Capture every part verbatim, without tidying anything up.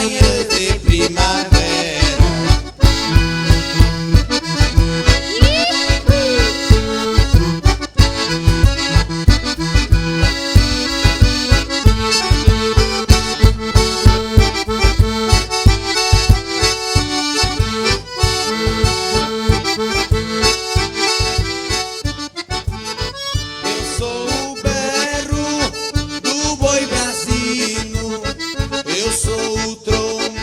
de primavera. Eu sou o berro do boi brasino, eu sou o tron-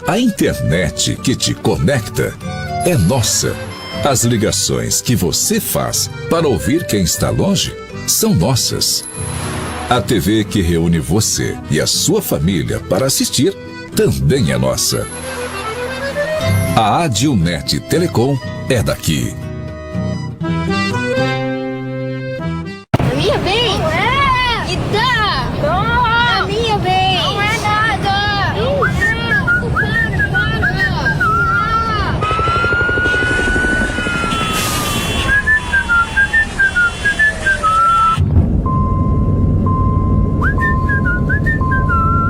A internet que te conecta é nossa. As ligações que você faz para ouvir quem está longe são nossas. A T V que reúne você e a sua família para assistir também é nossa. A Adilnet Telecom é daqui. A minha vez? Não é! Me dá! Não! A minha vez! Não é nada! Não é! Para, para!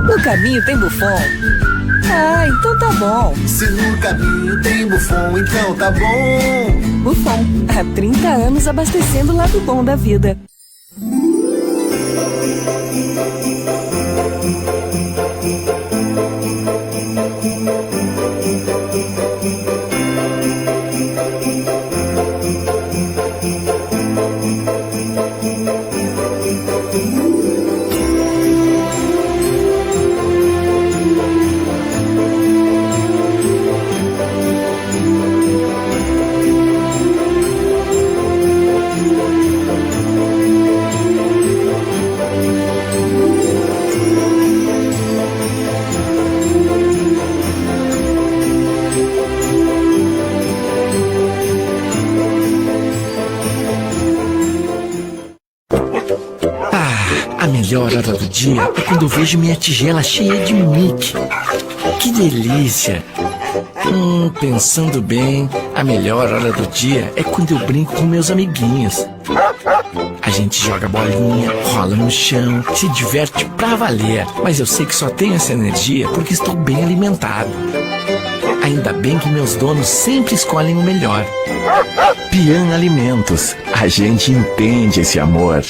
No caminho tem Buffon? Ah, então tá bom. Se no caminho tem Buffon, então tá bom. Buffon, há trinta anos abastecendo o lado bom da vida. Ah, a melhor hora do dia é quando eu vejo minha tigela cheia de Mickey. Que delícia! Hum, pensando bem, a melhor hora do dia é quando eu brinco com meus amiguinhos. A gente joga bolinha, rola no chão, se diverte pra valer. Mas eu sei que só tenho essa energia porque estou bem alimentado. Ainda bem que meus donos sempre escolhem o melhor. Pian Alimentos, a gente entende esse amor.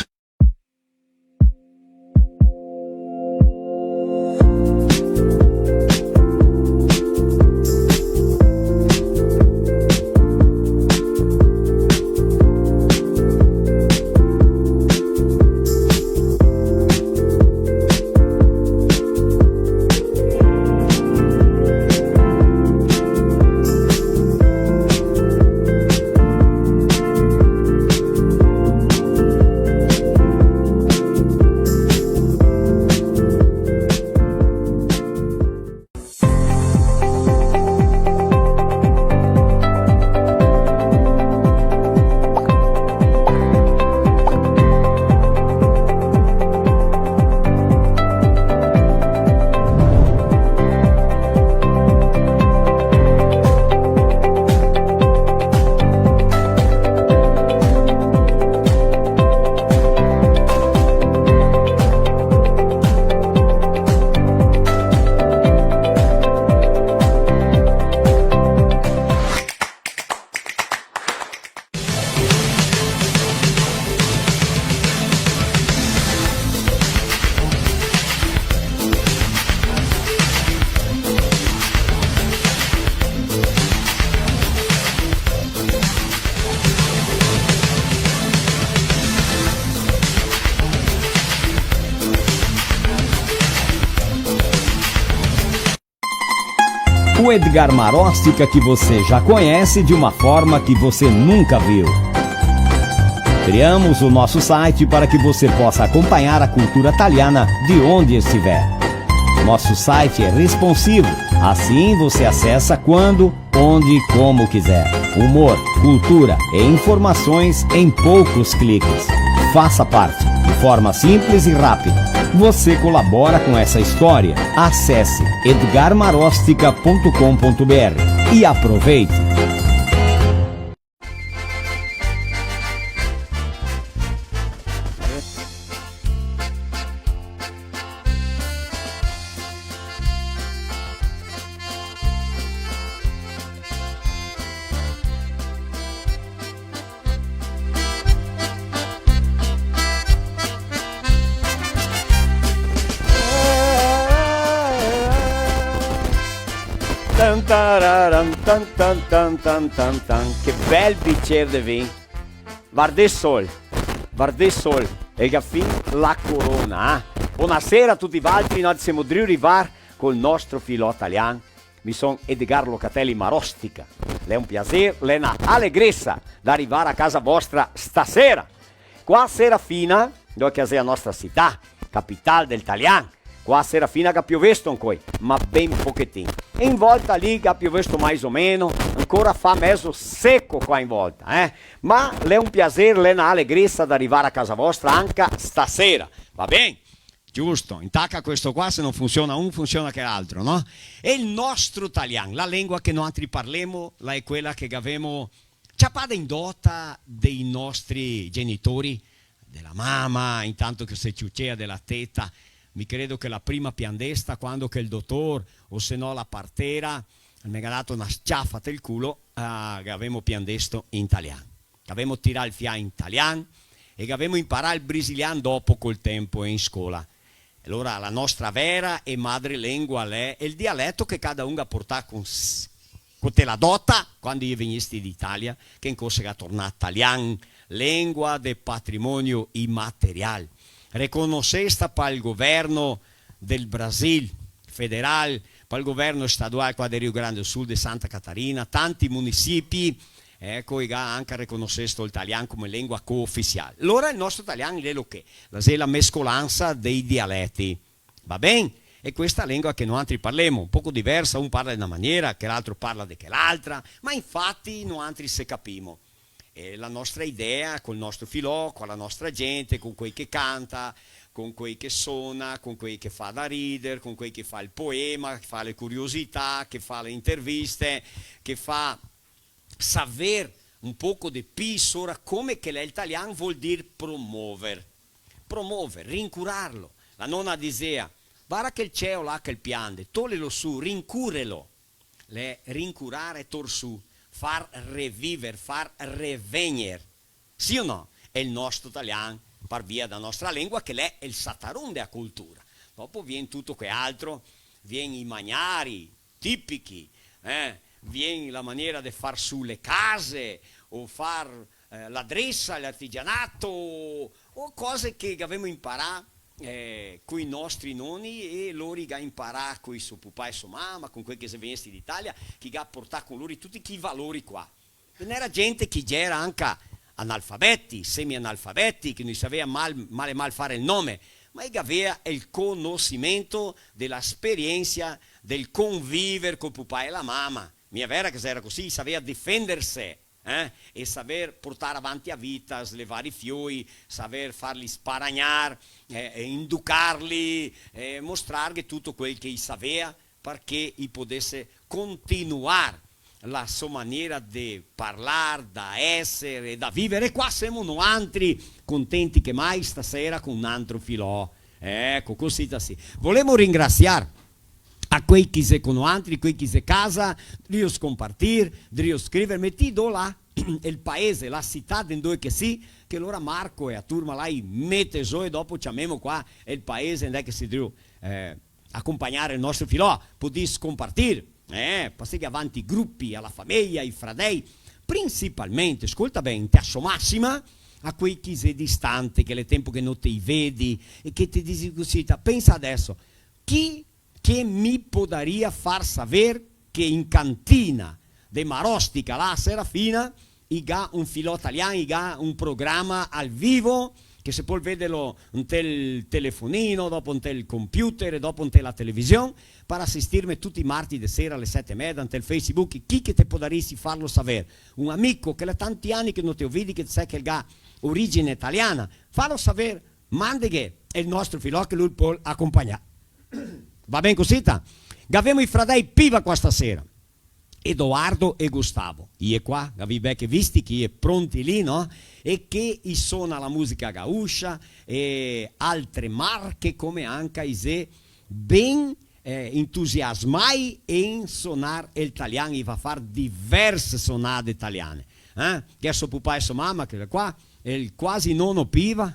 O Edgar Maróstica que você já conhece de uma forma que você nunca viu. Criamos o nosso site para que você possa acompanhar a cultura taliana de onde estiver. Nosso site é responsivo, assim você acessa quando, onde e como quiser. Humor, cultura e informações em poucos cliques. Faça parte, de forma simples e rápida. Você colabora com essa história. Acesse edgar marostica ponto com ponto br e aproveite! Tan, tararan, tan, tan, tan. Che bel bicer de vin. Vardé sol, vardé sol, el ga fin la corona, eh? Bonasera a tuti valtri, noi semo drio rivar col nostro filò talian. Mi son Edgar Locatelli Marostica. L'è un piaser, l'è na alegresa da rivar a casa vostra stasera. Qua a Serafina, dove che xe a nostra cità, capital del talian, qua a Serafina ga piovesto ancoi, ma ben pochetin. E in volta lì ga piovesto mais o meno, ancora fa mezo seco qua in volta, eh? Ma l'è un piaser, l'è na alegresa da rivar a casa vostra anca stasera, va ben? Giusto, intaca questo qua, se no funsiona un, funsiona che l'altro, no? E el nostro talian, la lengua che noantri parlemo, la è quela che gavemo ciapada in dota dei nostri genitori, de la mama, intanto che se ciucea de la teta. Mi credo che la prima piandesta, quando che el dotor, o se no la partera, me ga dato na sciafa tel culo, ah, che gavemo piandesto in talian. Che gavemo tirà el fià in talian e che gavemo imparà el brasilian dopo col tempo in scola. Alora la nostra vera e madre lengua l'è el dialeto che cada un ga portà con s-, co te la dota, quando i è vegnesti d'Italia, che incoi se ga tornà talian, lengua de patrimonio imaterial, reconosesta pal governo del Brasil federal, pal governo stadual qua de Rio Grande do Sul, de Santa Catarina, tanti munisipi, eco, i ga anca reconosesto el talian come lengua coofisial. Lora el nostro talian l'è lo che? La xe la mescolansa dei dialeti. Va ben? E questa lengua che noantri parlemo, un poco diversa, un parla de na maniera, che l'altro parla de che l'altra, ma infati noantri se capimo. E la nostra idea, col nostro filò, co la nostra gente, con quei che canta, con quei che sona, con quei che fa da rider, con quei che fa el poema, che fa le curiosità, che fa le interviste, che fa saver un poco de pi sora come che l'è el talian, vol dir promover. Promover, rincurarlo. La nona disea: "Vara che el ceo là che el piande, tolelo su, rincurelo." L'è rincurar e tor su, far reviver, far revegner. Sì o no? L'è el nostro talian, par via da nostra lengua, che l'è el sataron dea cultura. Dopo vien tuto che altro, vien i magnari tipichi, eh? Vien la maniera de far su le case, o far, eh, l'adresa, l'artigianato, o, o cose che gavemo imparà, eh, coi nostri noni, e lori ga imparà coi so pupà e so mama, con quei che xe vegnesti d'Italia, che ga portà con lori tuti chi valori qua. Ghe n'era gente che gera anca analfabeti, semianalfabeti, che no i savea mal, mal e mal far el nome, ma i gavea el conosimento de la esperiensa del conviver col pupà e la mama. Mia vera che se era cusì, i savea difenderse, eh? E saver portar avanti a vita, slevar i fioi, saver farli sparagnar, eh, e inducarli, eh, mostrarghe tuto quel che i savea, parché i podese continuar la so maniera de parlar, da eser, da viver. E qua semo noantri, contenti che mai, stasera con un antro filò. Eco, cusita sì. Volemo ringrasiar a quei che xe co noantri, quei che xe casa, drio scompartir, drio scriver, metì do là el paese, la cità de ndove che sì, che lora Marco e a turma là i mete zo e dopo ciamemo qua el paese, ndove che sì drio, eh, acompagnar el nostro filò, podì scompartir, eh, paseghe avanti i grupi, a la fameja, i fradei, principalmente, scolta ben, te a so masima, a quei che xe distante, che l'è tempo che no te i vedi, e che te disi cusì, ta, pensa adeso, chi che mi podaria far saver che in cantina de Marostica, là a Serafina, i ga un filò talian, i ga un programa al vivo, che se pol vederlo ntel telefonino, dopo ntel computer e dopo nte la television, par asistirme tuti i marti de sera a le sete e meda ntel Facebook, chi che te podarisi farlo saver? Un amico che l'è tanti ani che no te o vidi, che te sa che el ga origine taliana, falo saver, mandeghe el nostro filò che lu el pol acompagnar. Va ben cusita? Gavemo i fradei Piva qua stasera. Edoardo e Gustavo, i è qua, gavì ben che visti che i è pronti lì, no? E che i sona la musica gaúcha e altre marche, come anca i xe ben, eh, entusiasmai in sonar el talian, i va far diverse sonade taliane, eh? Che so pupà e so mama, che l'è qua, el quasi nono Piva.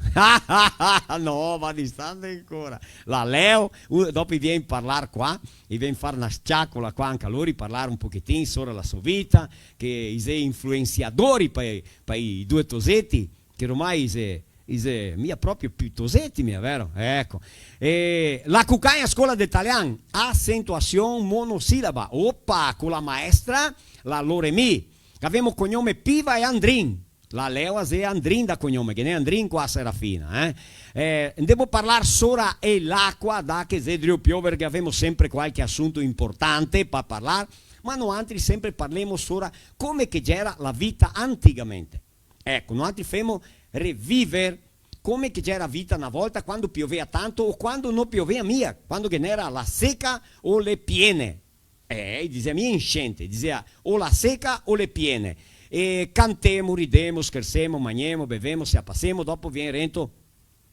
No, va distante ancora. La Leo, u-, dopo i vien parlar qua, i vien far na sciacola qua anca lori, parlar un pochetin sora la so vita, che i xe influensiadori pa i, pa i due toseti, che ormai i xe, Dixe, mia proprio più toseti, mia, vero? Eco. E la Cucagna Scola de Talian, acentuasion monosílaba. Opa, co la maestra, la Loremi. Gavemo cognome Piva e Andrin. La Leo a xe Andrin da cognome, che ghe n'è Andrin qua a Serafina, eh? Eh, ndemo parlar sora e l'acua, da che xe drio piover, che gavemo sempre qualche asunto importante pa parlar, ma noantri sempre parlemo sora come che gera la vita antigamente. Eco, noantri femo reviver come che gera vita na volta, quando piovea tanto o quando no piovea mia, quando che n'era la seca o le piene. Eh, i disea mia in xente, i disea o la seca o le piene. E cantemo, ridemo, schersemo, magnemo, bevemo, se a pasemo, dopo vien rento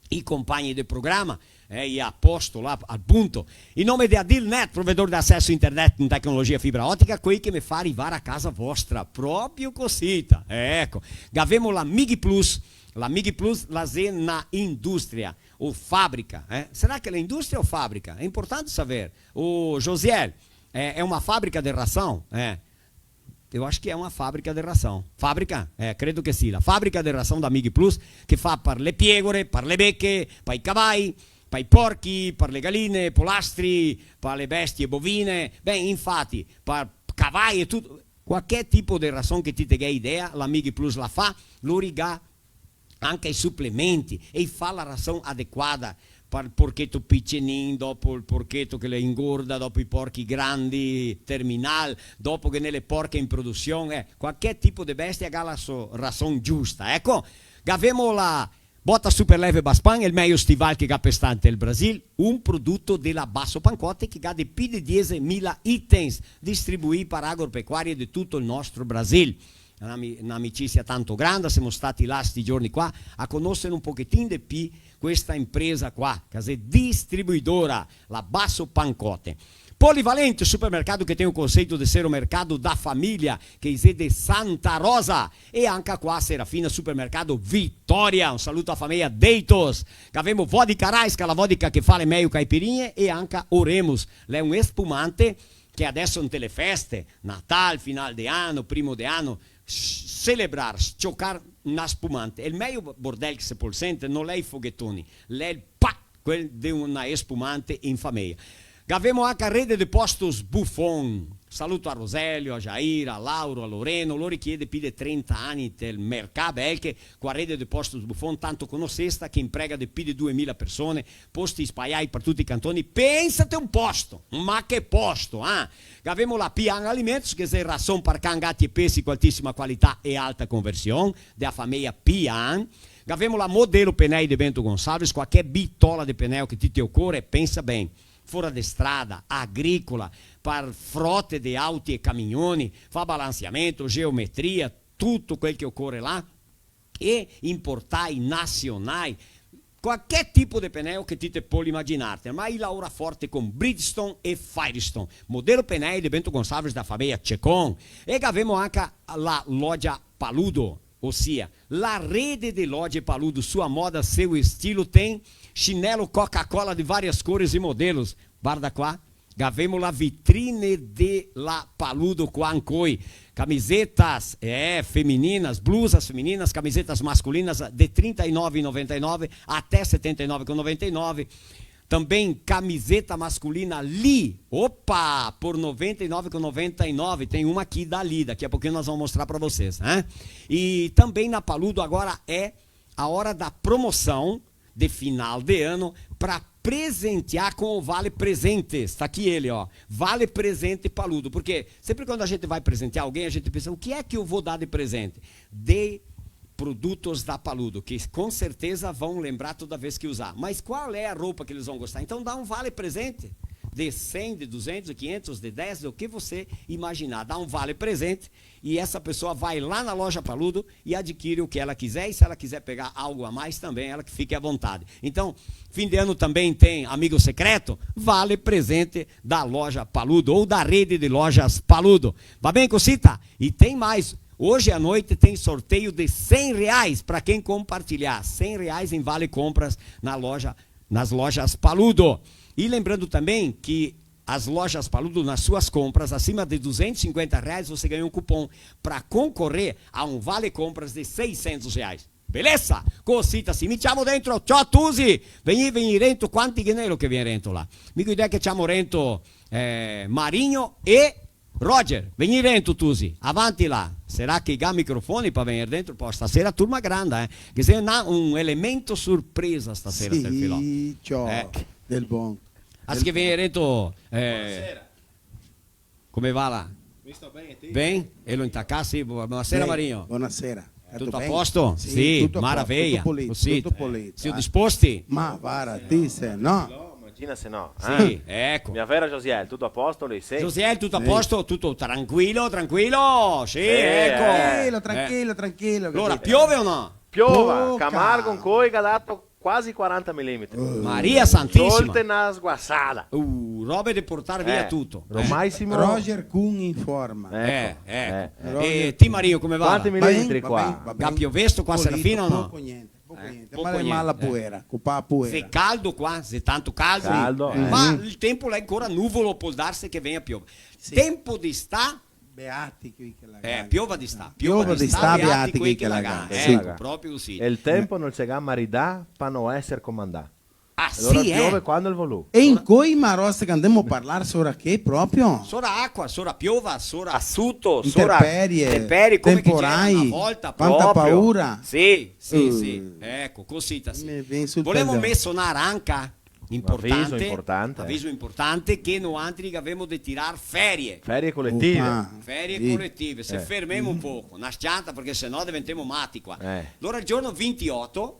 i compagni de programa, eh, i a posto là al punto. In nome de Adilnet, provedor de aceso internet in tecnologia fibra otica, quei che me fa rivar a casa vostra, proprio cosita. Eh, eco, gavemo la Migplus, la Migplus la xe na industria o fabrica, eh? Será que la industria o fabrica? É importante saver. O Josiel, é, é uma fábrica de ração? É. Eu acho que é uma fábrica de ração. Fábrica? É, credo che sì. La fabrica de ração da Mig Plus, che fa par le piegore, par le beche, par i cavai, par i porchi, par le galine, polastri, par le bestie bovine. Ben, infati, par cavai e tuto. Qualche tipo de ração che ti te ghè idea, la Mig Plus la fa, lori ga anca i suplementi, e i fa la rason adequada par el porcheto picenin, dopo el porcheto che le ingorda, dopo i porchi grandi, terminal, dopo che ghe n'è le porche in produsion, eh, qualche tipo de bestia ga la so rason giusta, eco. Gavemo la bota super leve Baspan, el mejo stival che ga pestà nte el Brasil, un produto de la Basso Pancotte che ga de pi de diesemila items distribuì par agropecuarie de tuto el nostro Brasil. Un'ami-, un'amicizia tanto granda, semo stati là sti giorni qua a conosser un pochetin de pi questa impresa qua, che xe distribuidora, la Basso Pancotte. Polivalente, supermercado que tem o conceito de ser o mercado da família, che xe de Santa Rosa, e anca qua a Serafina, supermercado Vitória. Un saluto a fameia Deitos. Gavemo vodka Raiska, la vodka che fa le mejo caipirinhe, e anca Oremus, l'è un espumante che adeso inte le feste, Natal, final de ano, primo de ano, s-, celebrar, s-, ciocar na spumante. El mejo bo-, bordel che se pol senter no l'è i foghetoni, l'è el pa, quel de una espumante in fameia. Gavemo anca Rede de Postos Buffon. Saluto a Roselio, a Jair, a Lauro, a Loreno, lori che i è de pi de trenta ani inte el mercà, bel che co a Rede de Postos Buffon, tanto conosesta, che imprega de pi de duemila persone, posti spaiai par tuti i cantoni, pensate un posto, ma che posto, ah! Gavemo la Pian Alimentos, che xe rason par can, gati e pesi co altisima qualità e alta conversion, de a fameia Pian. Gavemo la Modelo Penei de Bento Gonçalves, qualche bitola de peneo che ti te ocore, pensa ben, fora de strada, agricola, par frote de auti e camignoni, fa balansiamento, geometria, tuto quel che ocore là. E importai, nasionai, qualche tipo de peneo che ti te pol imaginarte, ma i laora forte con Bridgestone e Firestone. Modelo Penei de Bento Gonçalves da fameia Cecon. E gavemo anca la Loja Paludo, osia la rede de loje Paludo, sua moda, seu estilo, tem chinelo Coca-Cola de várias cores e modelos. Varda qua. Gavemo la vitrine de la Paludo qua ancoi. Camisetas, eh, femininas, blusas femininas, camisetas masculinas de trinta e nove e noventa e nove até setenta e nove com noventa e nove. Também camiseta masculina Lee, opa, por noventa e nove com noventa e nove. Tem uma aqui da Lee, daqui a pouquinho nós vamos mostrar pra vocês, né? E também na Paludo agora é a hora da promoção de final de ano pra presentear com o Vale Presentes. Tá aqui ele, ó. Vale Presente Paludo. Porque sempre quando a gente vai presentear alguém, a gente pensa, o que é que eu vou dar de presente? Dê produtos da Paludo, que com certeza vão lembrar toda vez que usar. Mas qual é a roupa que eles vão gostar? Então dá um vale presente de cem, de duzentos, de quinhentos, de dez, do que você imaginar. Dá um vale presente e essa pessoa vai lá na loja Paludo e adquire o que ela quiser, e se ela quiser pegar algo a mais também, ela que fique à vontade. Então, fim de ano também tem amigo secreto, vale presente da loja Paludo ou da rede de lojas Paludo. Va ben, cosita? E tem mais. Hoje à noite tem sorteio de cem reais pra quem compartilhar. Cem reais em vale compras na loja, nas lojas Paludo. E lembrando também que as lojas Paludo, nas suas compras acima de duzentos e cinquenta reais, você ganha um cupom pra concorrer a um vale compras de seiscentos reais. Belesa! Cosita sì, mi ciamo dentro, ciò tusi! Vegnì, vegnì rento, quanti ghe n'elo che vien rento là? Mi go idea che ciamo rento, eh, Marinho e Roger, vegnì rento tusi, avanti là. Sarà che i ga microfoni par vegner dentro? Po stasera turma granda, eh. Che xe na, un elemento sorpresa stasera, sì, tel filò. Ciò, eh, del bon. Anzi che vegner rento, eh, buonasera. Come va là? Mi sto ben, e ti? Ben? E lo intacà, sì. Bu-, buonasera, sì, Marinho. Buonasera. Tuto a posto? Sì, sì, tuto a posto, maraveia. Tuto polito, cosita, tuto polito, eh. Sio disposti? Ma vara, ti se no. Imagina se no, eh? Sì, eco. Mia vera Josiel, tuto a posto lì? Sì. Josiel, tuto a posto? Tuto tranquilo, tranquilo? Sì, eco. Tranquilo, tranquilo, tranquilo. Alora, piove o no? Piova, Camargo incoi ga dato quasi quaranta milimetri. Maria Santisima. Solte na sguasada. Uh, robe de portar via tuto. Romai simo... Roger Kuhn informa. Eco, eco. E ti, Marinho, come va? Quanti milimetri qua? Va ben, va ben, va ben. Ga piovesto qua, Serafina, o no? Poco gnente. Poco gnente, poco gnente. Ma xe mala puera, copà puera. Xe caldo qua, xe tanto caldo. Caldo, eh. Ma el tempo là ancora nuvolo, pol darse che vegna a piove. Sì. Tempo de stà. Beati quei che la ga. Eh, piova de stà, piova de stà, beati quei che la ga. Sì. Eco, proprio cusì. El tempo no se ga maridà pa no eser comandà. Ah, sì, eh? Alora piove quando el volù. E incoi maroste che ndemo a parlar sora che proprio? Sora acua, sora piova, sora suto, sora intemperie, intemperie, come che gera na volta, proprio. Quanta paura. Sì, sì, sì. Eco, cosita sì. Volemo mensonar anca, importante, aviso importante, aviso importante, che noantri gavemo de tirar ferie. Ferie coletive. Opa. Ferie coletive, se fermemo un poco, na s-cianta, parché se no deventemo mati qua. Eh. Alora el giorno vintioto,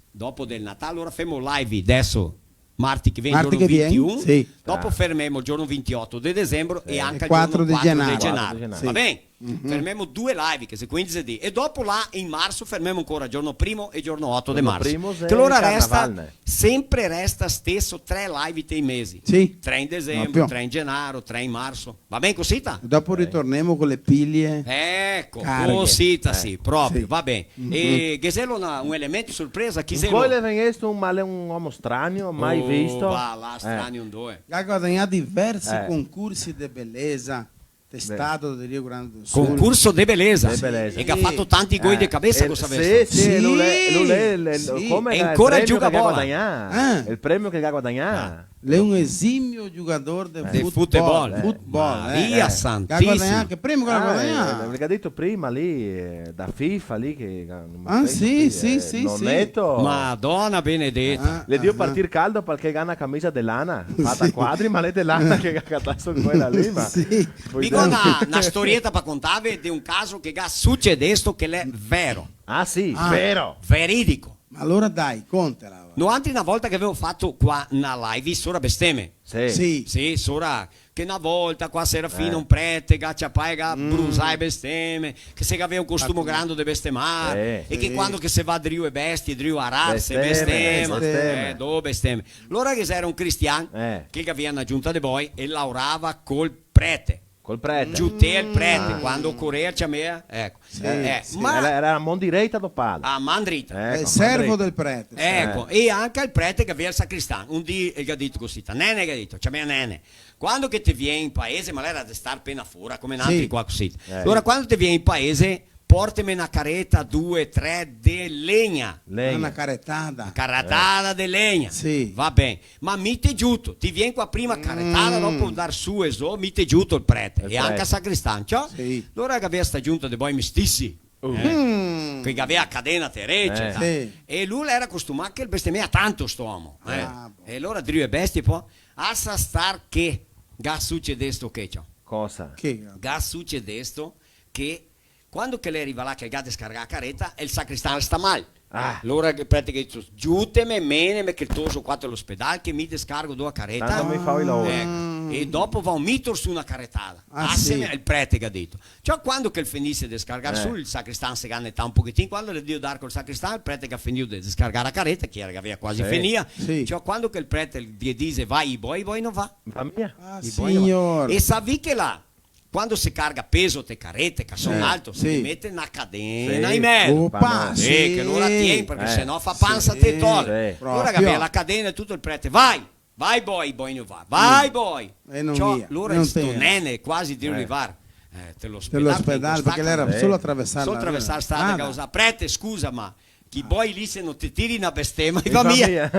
dopo del Natal, alora femo live deso, marti che vien, giorno vintiun, sì. Dopo fermemo el giorno vintioto de desembro e anca el giorno quatro de genaro. Quatro de genaro. Sì. Va ben? Fermemo due live, che xe quindese dì. E dopo là, in marso, fermemo ancora giorno primo e giorno oto de marso. Giorno primo xe carnaval, né? Che alora resta, sempre resta steso tre live te i mesi. Sì. Tre in desembro, tre in genaro, tre in marso. Va ben cosita? Dopo ritornemo co le pilie carghe. Eco, cosita sì, proprio, va ben. E ghe xe un elemento sorpresa, chi xe? Incoi l'è vegnesto un, ma l'è un omo stranio, mai visto. Oh, va là, stranio, ndove? Ga guadagnà diversi concorsi de belesa, de stato, de Rio Grande do Sul. Concorso de belesa? De belesa. E che ga fato tanti goi de cabesa, cosa vesto? Sì, sì, lu l'è, lu l'è, come el premio che ga guadagnà. El premio che ga guadagnà. L'è un esimio giugador de futebol. De futebol. Futebol, eh. Maria Santisima. Che ga guadagnà, che premio che ga guadagnà? Ah, eh, el ga dito prima lì, eh, da FIFA lì, che ga... Ah, sì, sì, sì, sì. Madona benedeta. L'è drio partir caldo parché el ga na camisa de lana, fata a quadri, ma l'è de lana che ga catà su quela lì, ma... Sì. Mi go na, na storieta par contave de un caso che ga sucedesto che l'è vero. Ah, sì? Vero. Veridico. Ma alora dai, contela. Noantri na volta che gavemo fato qua na live sora besteme. Sì. Sì. Sì, sora che na volta qua Serafina, un prete, ga ciapà e ga brusà e besteme, che se gavea un costumo grando de bestemar, e che quando che se va drio e bestie, drio arar, se bestema. Besteme. Eh, do besteme. Alora che ghe gera un cristian, che gavea na giunta de boi e laorava col prete. Col prete. Giutea el prete, quando ocorea, ciamea, eco. Sì, eh, sì. Ma l'era, l'era a man direita do palo. A man drita. Eco, el servo del prete. Eco, e anca el prete che gavea el sacristan. Un dì el ga dito cusì, ta Nene, el ga dito, ciamea Nene. Quando che te vien in paese, ma l'era de star pena fora, come nantri qua cusì. Alora, quando te vien in paese, porteme na careta, due, tre, de legna. Legna. Ah, na caretada. Na caretada de legna. Sì. Va ben. Ma mi te giuto, ti vien qua prima caretada, dopo dar su e zo, mi te giuto el prete. E anca el sacristan, ciò? Sì. Alora che gavea sta giunta de boi mistisi, eh, che gavea cadena te rece, sì. E lu l'era costumà che el bestemea tanto sto omo, eh. Ah, bon. E alora drio e bestie po, asa star che ga sucedesto che, ciò? Cosa? Che? Ga sucedesto che Quando che l'è rivà là che el ga descargà a careta, el sacristan sta mal. Ah. Alora el prete el ga dito: "Giuteme, meneme che el toso qua te l'ospedal, che mi descargo do a careta." Tanto mi fao i laori. Eco. E dopo vao mi tor su na caretada. Ah, sì. Laseme, el prete el ga dito. Ciò, quando che el finise de descargar su, el sacristan se ga netà un pochetin, quando l'è drio dar col sacristan, el prete el ga finìo de descargar a careta, che l'era, che l'avea quasi finìa. Sì. Ciò, quando che el prete el ghe dise: "Va, i boi, i boi no va." Fa mia. Ah, i boi no va. Signor. E savì che là Quando se carga peso te carete, cason alto, se ghe mete na cadena in mezo. Opa, sì, che alora tien, parché se no fa pansa te tole. Sì, proprio. Alora che gavea la cadena e tuto, el prete: "Vai, vai boi, boi no va, vai boi." E no via. Ciò, alora sto nene quasi de rivar, eh, te l'ospedal, parché l'era solo atravesar la strada. Solo atravesar la strada, che cosa: "Prete, scusa, ma Chi boi lì, se no te tiri na bestema, i va mia.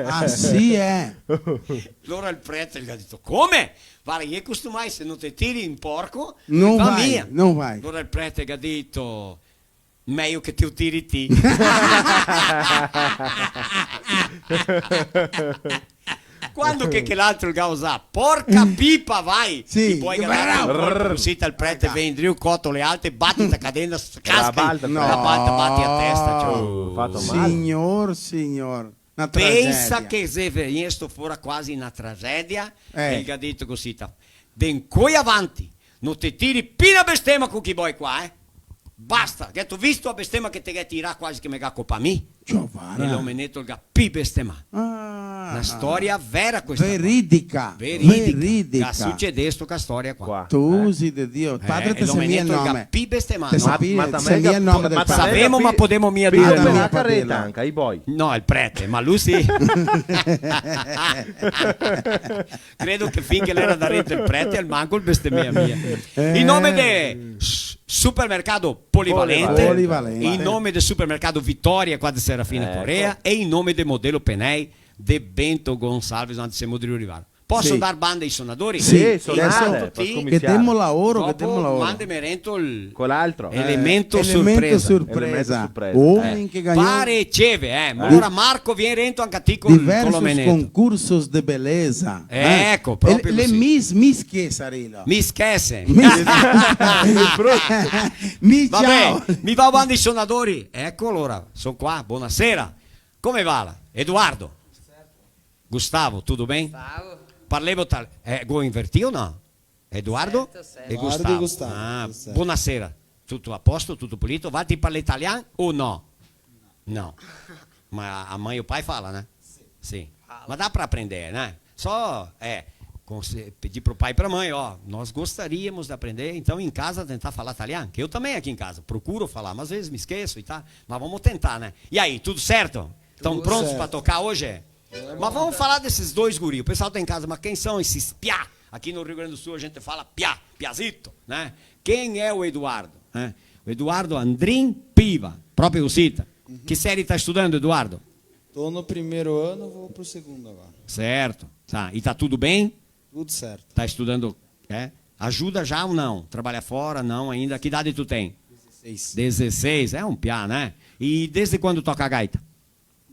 Ah, sì, eh? Alora el prete el ga dito: "Come? Varda, i xe costumai, se no te tiri un porco, no i va mia." No vai. Alora el prete el ga dito: "Mejo che te lo tiri ti." Quando che, che l'altro el ga osà: "Porca pipa, vai!" Sì. I boi che ga dato un colpo cusì, el prete vien drio, cotole alte, bati sta cadena, casca, la balta, bati a testa, ciò. Fato mal. Signor, signor. Na tragedia. Pensa che xe vegnesto fora quasi na tragedia, eh, e el ga dito cusì, ta: "De incoi avanti, no te tiri pi na bestema co chi boi qua, eh? Basta, gheto visto a bestema che te ghe tirà, quasi che me ga copà mi?" Giovara. E l'omeneto el ga pi bestemà. Ah. Na storia vera questa qua. Veridica. Veridica. Veridica. Ga sucedesto sta storia qua. Qua. Tusi de Dio. Eh, padre, te sa mia el nome. Te sa mia el nome del padre. Savemo, ma podemo mia dirlo. Padre, ma la careta anca, i boi. No, el prete, ma lu sì. Credo che fin che l'era darente el prete, almanco el bestemea mia. Eh. In nome de s-, supermercado Polivalente, Polivalente. In nome de supermercado Vitória, qua de Serafina Corrêa, e in nome de Modelo Penei de Bento Gonçalves, onde semo drio rivar. Poso dar banda ai sonadori? Sì, sonare, poso scominsiar. Che demo laoro, che demo laoro. Dopo mandeme rento el elemento sorpresa. Elemento sorpresa. Elemento sorpresa. Omen che gagnon. Pare e ceve, eh. Alora Marco, vien rento anca ti co l'omeneto. Diversos concursos de beleza, eh. Eco, proprio cusì. Le Miss, Miss che sarilo? Miss Chese. Miss Miss Ciao. Va ben, mi vao banda ai sonadori. Eco, alora, son qua, bonasera. Come va là? Eduardo? Gustavo, tudo bem? Gustavo. Parlemo tal-, eh, go invertìo o no? Eduardo? Certo, certo. E Gustavo. Eduardo e Gustavo, ah, certo. Bonasera. Tuto a posto, tuto pulito? Valtri parlè talian o no? No. Ma a mãe e o pai fala, né? Sì. Sì. Fala. Ma dá pra aprender, né? Só, é, conse-, pedir pro pai e pra mãe, ó, nós gostaríamos de aprender, então em casa tentar falar talian, que eu também aqui em casa procuro falar, mas às vezes me esqueço e tal, mas vamos tentar, né? E aí, tudo certo? Tão prontos pra tocar hoje? Tudo certo. Mas vamos falar desses dois guri. O pessoal tá em casa, mas quem são esses piá? Aqui no Rio Grande do Sul a gente fala piá, piazito, né? Quem é o Eduardo, né? O Eduardo Andrin Piva, proprio cusì. Uhum. Que série tá estudando, Eduardo? Tô no primeiro ano, vou pro segundo agora. Certo. Tá. E tá tudo bem? Tudo certo. Tá estudando, é? Ajuda já ou não? Trabalha fora? Não, ainda. Que idade tu tem? Dezesseis. Dezesseis, é um piá, né? E desde quando toca gaita?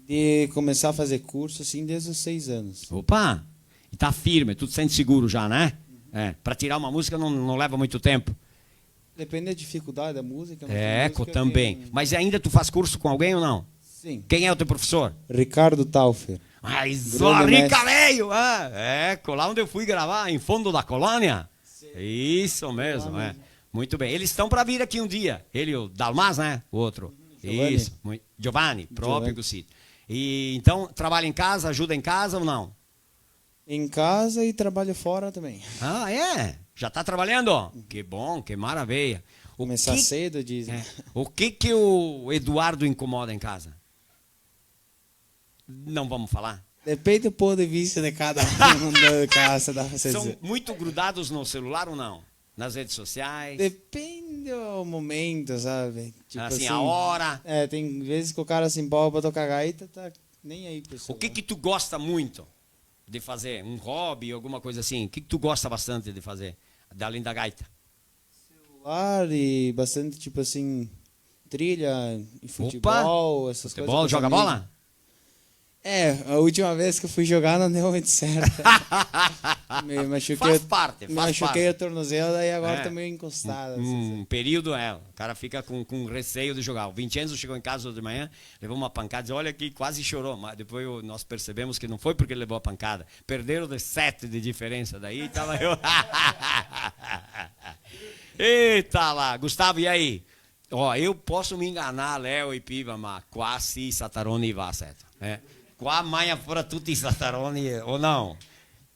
De começar a fazer curso, assim, desde os seis anos. Opa! E tá firme, tu te sente seguro já, né? Uhum. É, pra tirar uma música não, não leva muito tempo. Depende da dificuldade da música, mas tem música que... É, eco, também. Mas ainda tu faz curso com alguém ou não? Sim. Quem é o teu professor? Ricardo Taufer. Ah, isso, grande mestre. Rica, velho! Ah, eco, lá onde eu fui gravar, em Fundo da Colônia. Sim. Isso mesmo, lá mesmo. Muito bem. Eles estão pra vir aqui um dia. Ele, o Dalmas, né? O outro. Giovanni. Isso, mui-, Giovanni, proprio cusì. E então, trabalha em casa, ajuda em casa ou não? Em casa e trabalho fora também. Ah, é? Já tá trabalhando? Uhum. Que bom, que maravilha. Começar cedo, dizem. É. O que que o Eduardo incomoda em casa? Não vamos falar? Depende do ponto de vista de cada um, de casa, dá pra você dizer. São muito grudados no celular ou não? Nas redes sociais? Depende do momento, sabe? Tipo assim, a hora. É, tem vezes que o cara se empolga pra tocar gaita, tá nem aí pro celular. O que que tu gosta muito de fazer? Um hobby, alguma coisa assim? O que que tu gosta bastante de fazer, além da gaita? Celular e bastante, tipo assim, trilha e futebol, essas coisas com os amigos. Opa! Futebol, joga bola? É, a última vez que eu fui jogar não deu muito certo. Me machuquei, faz parte, me machuquei o tornozelo, daí agora tô meio encostado, assim, sabe? Faz parte. Um, um período, é, o cara fica com, com receio de jogar. O Vincenzo chegou em casa hoje de manhã, levou uma pancada, disse, olha aqui, quase chorou, mas depois o, nós percebemos que não foi porque ele levou a pancada. Perderam de sete de diferença, daí tava eu. Eita lá, Gustavo, e aí? Ó, eu posso me enganar, Léo e Piva, ma qua sì, i sataroni va, certo? Eh? Qua magna fora tuti i sataroni, o no?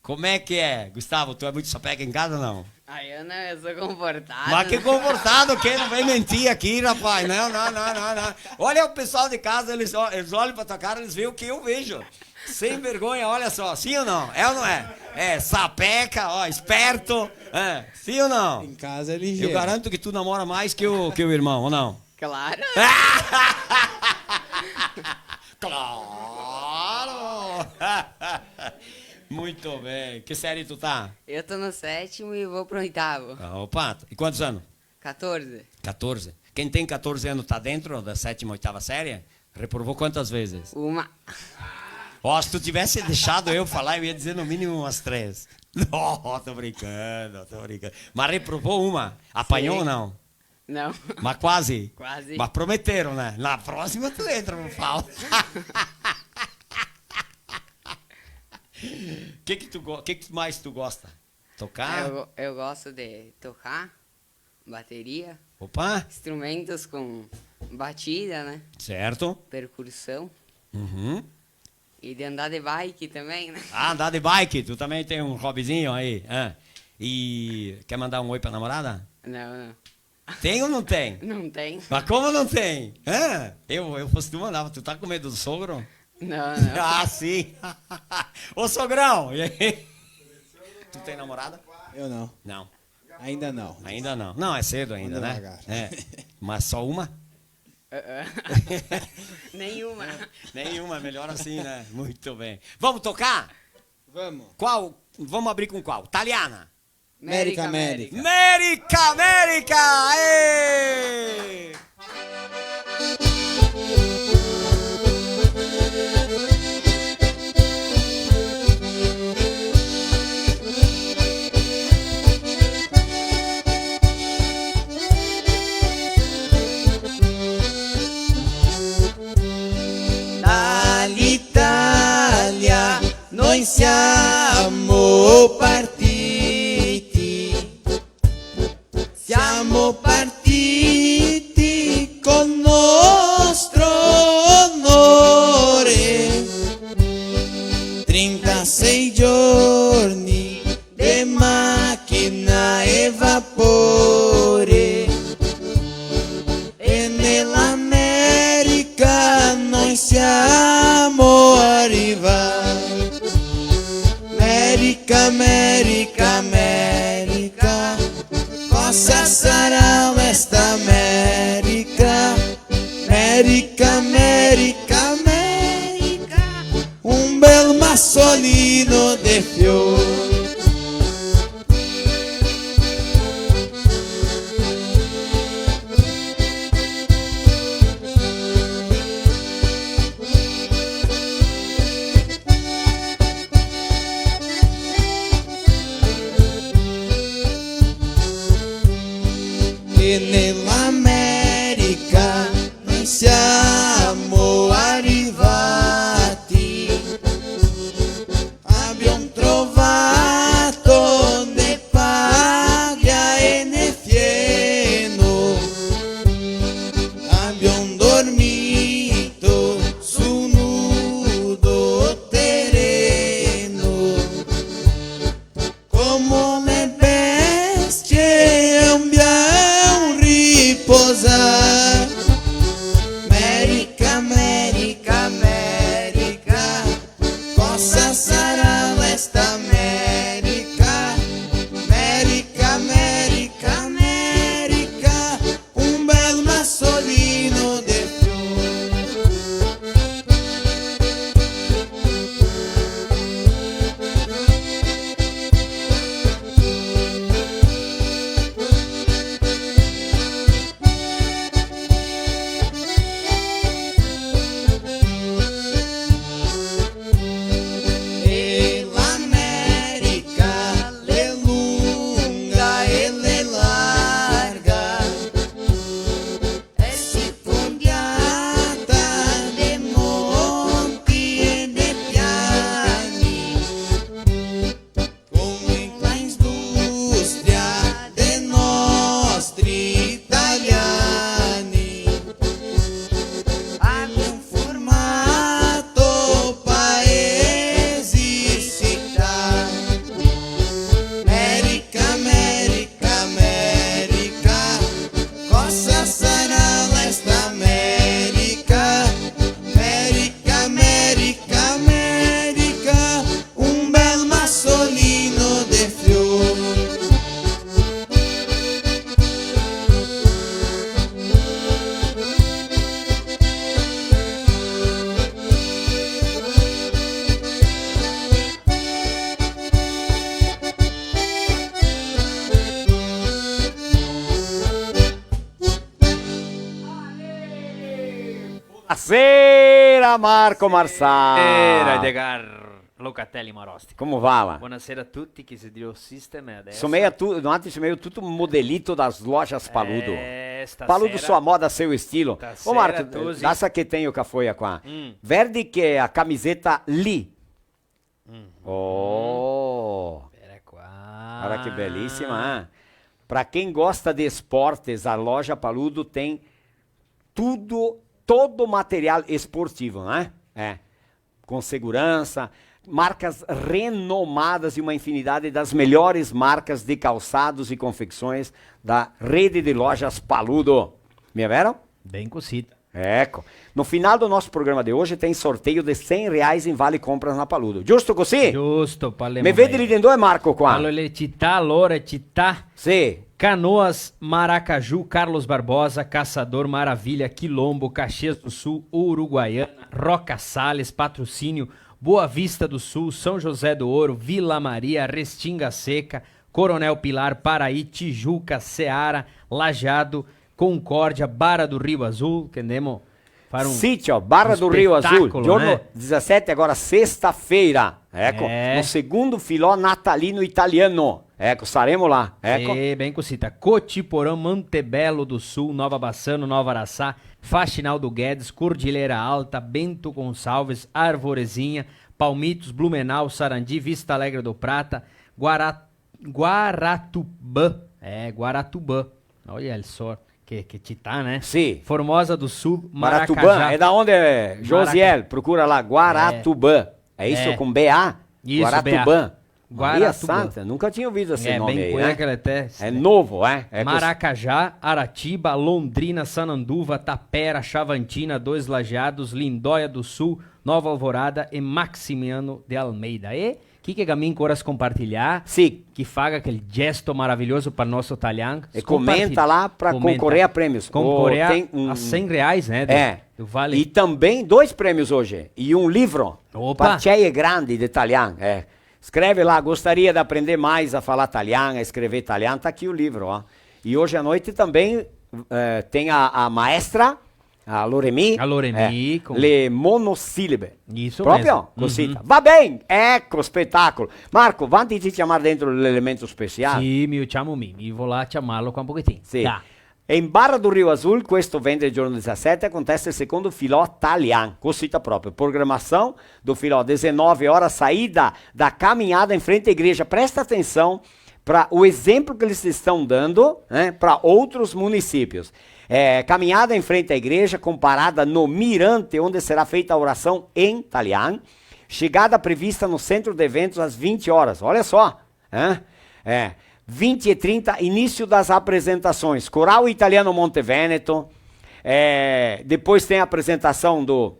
Com'è che è, Gustavo? Tu hai avuto sapeca in casa o no? Ah, eu não, eu sou comportado. Ma che comportado che, não vem mentir aqui, rapaz. Não, não, não, não, não. Olha o pessoal de casa, eles, ó, eles olham pra tua cara, eles veem o que eu vejo. Sem vergonha, olha só, sim ou não? É ou não é? É, sapeca, ó, esperto, é, sim ou não? Em casa é ligeiro. Eu garanto que tu namora mais que o, que o irmão, ou não? Claro. Claro! Muito bem. Que série tu tá? Eu tô no sétimo e vou pro oitavo. Ah, opa, e quantos anos? Catorze. Catorze. Quem tem catorze anos tá dentro da sétima, oitava série? Reprovou quantas vezes? Uma. Ó, se tu tivesse deixado eu falar, eu ia dizer no mínimo umas três. Não, tô brincando, tô brincando. Mas reprovou uma. Apanhou ou não? Não. Mas quase? Quase. Mas prometeram, né? Na próxima tu entra, por favor. Que que tu go-, que que mais tu gosta? Tocar? Eu go-, eu gosto de tocar bateria. Opa! Instrumentos com batida, né? Certo. Percussão. Uhum. E de andar de bike também, né? Ah, andar de bike, tu também tem um hobbyzinho aí, é. E quer mandar um oi pra namorada? Não, não. Tem ou não tem? Não tem. Mas como não tem? Hã? Eu, eu fosse tu, mandava. Tu tá com medo do sogro? Não, não. Ah, sim. Ô, sogrão, e aí? Tu tem namorada? Eu não. Não. Ainda não. Ainda não. Não, é cedo ainda, né? Vamos devagar. É. Mas só uma? Ah, ah. Nenhuma. Nenhuma, melhor assim, né? Muito bem. Vamos tocar? Vamos. Qual? Vamos abrir com qual? Taliana. Merica, Merica. Merica, Merica! Aê! Dall'Italia noi siamo partiti, siamo partiti col nostro onore. Trentasei giorni de machina e vapore, e nell'America noi siamo arrivati. Merica, Merica, Merica, cosa sarà questa Merica? Merica, Merica, Merica, un bel masolino de fior. E nell'America noi siamo arrivati, abbiamo trovato Sera, Marco Marsà. Sera, Edgar Locatelli Marosti. Come va? Buonasera a tutti, chi se dio sistema adesso. Somea tu, no, ti somea tuto un modelito das lojas Paludo. Eh, stasera. Paludo, sua moda, seu estilo. Ô, Marco, dasa che tenho cafoia qua. Mm. Verdi che a camiseta lì. Mm. Oh. Pera qua. Olha que belíssima, hein? Pra quem gosta de esportes, a loja Paludo tem tudo, todo o material esportivo, né? É. Com segurança, marcas renomadas e uma infinidade das melhores marcas de calçados e confecções da rede de lojas Paludo. Mia vero? Ben cosita. Eco. No final do nosso programa de hoje tem sorteio de cem reais em vale compras na Paludo. Giusto così? Giusto, parlemo. Me vedi lì dentro, eh, Marco, qua? Allora, le cità, allora, cità. Sì. Canoas, Maracaju, Carlos Barbosa, Caçador, Maravilha, Quilombo, Caxias do Sul, Uruguaiana, Roca Sales, Patrocínio, Boa Vista do Sul, São José do Ouro, Vila Maria, Restinga Seca, Coronel Pilar, Paraí, Tijuca, Seara, Lajeado, Concórdia, Barra do Rio Azul, che ndemo fare un, sì, ciò, Barra do Rio Azul, spetacolo, giorno, eh? Dezessete, agora sesta-feira. Eco, eh, no secondo filò natalino italiano. Eco, saremo là. Eco. Sì, ben cosita. Cotiporã, Montebello do Sul, Nova Bassano, Nova Araçá, Faxinal do Guedes, Cordilheira Alta, Bento Gonçalves, Arvorezinha, Palmitos, Blumenau, Sarandi, Vista Alegre do Prata, Guara-, Guaratuba. É, Guaratuba. Olha só, que, que cità, né? Sì. Formosa do Sul, Guaratuba, Maracajá. É da onde, Josiel? Maraca-, procura lá, Guaratuba. É isso, é, com B A? Isso, Guaratuba. B A. Maria Santa, nunca tinha ouvido esse nome aí, né? É, bem cueca, ele até, é novo, é? É cos- Maracajá, Aratiba, Londrina, Sananduva, Tapera, Xavantina, Dois Lajeados, Lindóia do Sul, Nova Alvorada e Maximiano de Almeida. E chi che ga mia ancora scompartilià, sì, che faga quel gesto maraviglioso par nosso talian. E comenta lá pra concorrer a prêmios. Concorrer a cem reais, né? É. E também dois prêmios hoje. E um livro. Opa! Par cei e grandi de talian, é. Scrive lá, "Gostaria de aprender mais a falar talian, a escrever talian." Tá aqui o livro, ó. E hoje à noite também, eh, tem a, a maestra A Loremi? A Loremi, eh, con le monosílabe. Isso mesmo. Proprio? Cosita. Va ben! Eco, spetacolo. Marco, vanti de ciamar dentro l'elemento speciale. Sì, mi lo ciamo mi, mi vo là a ciamarlo qua un pochetin. Sì. Dai. E in Barra do Rio Azul, questo venerdì giorno dezessete, acontece il secondo filò talian. Cosita proprio. Programação do filò, dezenove horas, saída da caminhada em frente à igreja. Presta atenção, pra o exemplo que eles estão dando, né, pra outros municípios. É, caminhada em frente à igreja, com parada no Mirante, onde será feita a oração em talian. Chegada prevista no centro de eventos às vinte horas. Olha só, né? É, vinte e trinta, início das apresentações. Coral Italiano Monte Veneto. É, depois tem a apresentação do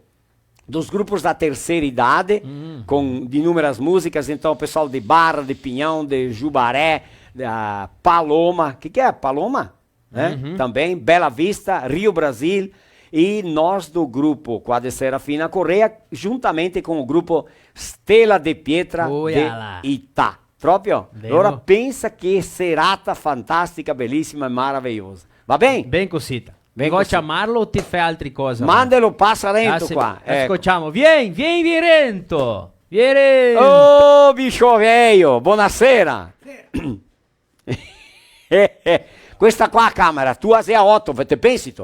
dos grupos da terceira idade, com, de inúmeras músicas. Então, o pessoal de Barra, de Pinhão, de Jubaré, da Paloma. Que que é? Paloma? Né? Também, Bela Vista, Rio Brasil. E nós do grupo Quadra Serafina Correia, juntamente com o grupo Stella de Pietra de Itá. Proprio? Vero. Allora pensa che serata fantastica, belissima e maravigliosa. Va ben? Ben cosita. Ben cosita. Vuto ciamarlo o ti fè altri cose? Mandelo, pasa dentro qua. Eco. Ascoltiamo. Vien, vien, vien dentro. Vien dentro. Oh, bicho veio, bonasera. Questa qua a camera, tua xe a oto, te pensi ti?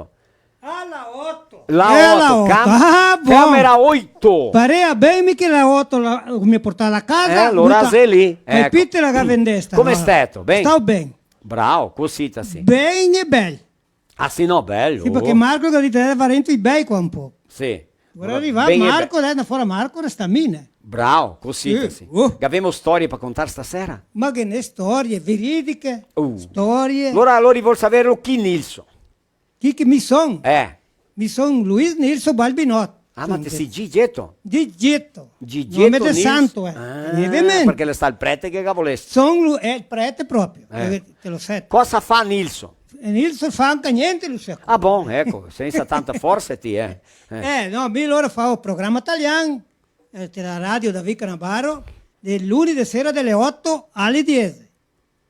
Ah, la oto. La oto, la oto. Cam-, ah, bon. Camera oito. Parea ben, mi che la oto la, mi portà a casa. Eh, alora xe lì. Eco. E pite la ga vendesta, no? Come steto? Ben? Stao ben. Bravo, cosita sì. Ben e bel. Ah, sì, no, bel. Sì, parché Marco ga dito, eh, va dentro i bei qua un po'. Sì. Ora riva Marco, dai, na fora Marco, resta mine. Bravo, cosita sì. Gavemo storie par contar stasera? Ma che ne storie, veridiche, storie. Alora, alora vol saverlo chi, Nilso? Chi che mi son? Eh. Mi son Luis Nilso Balbinot. Ah, ma te si Gigeto? Gigeto. Gigeto Nilso. Nome de santo, eh. Ah, ovviamente. Parché l'è stà el prete che ga volesto. Son lu-, eh, el prete proprio, eh, te lo sè. Cosa fa Nilso? E Nilso fa anca gnente, lu sè. Ah, bon, eco, sensa tanta forsa ti, eh. Eh. Eh, no, mi alora fao programa talian, eh, te la radio da Vica Navarro, de luni de sera de le oto a le diese.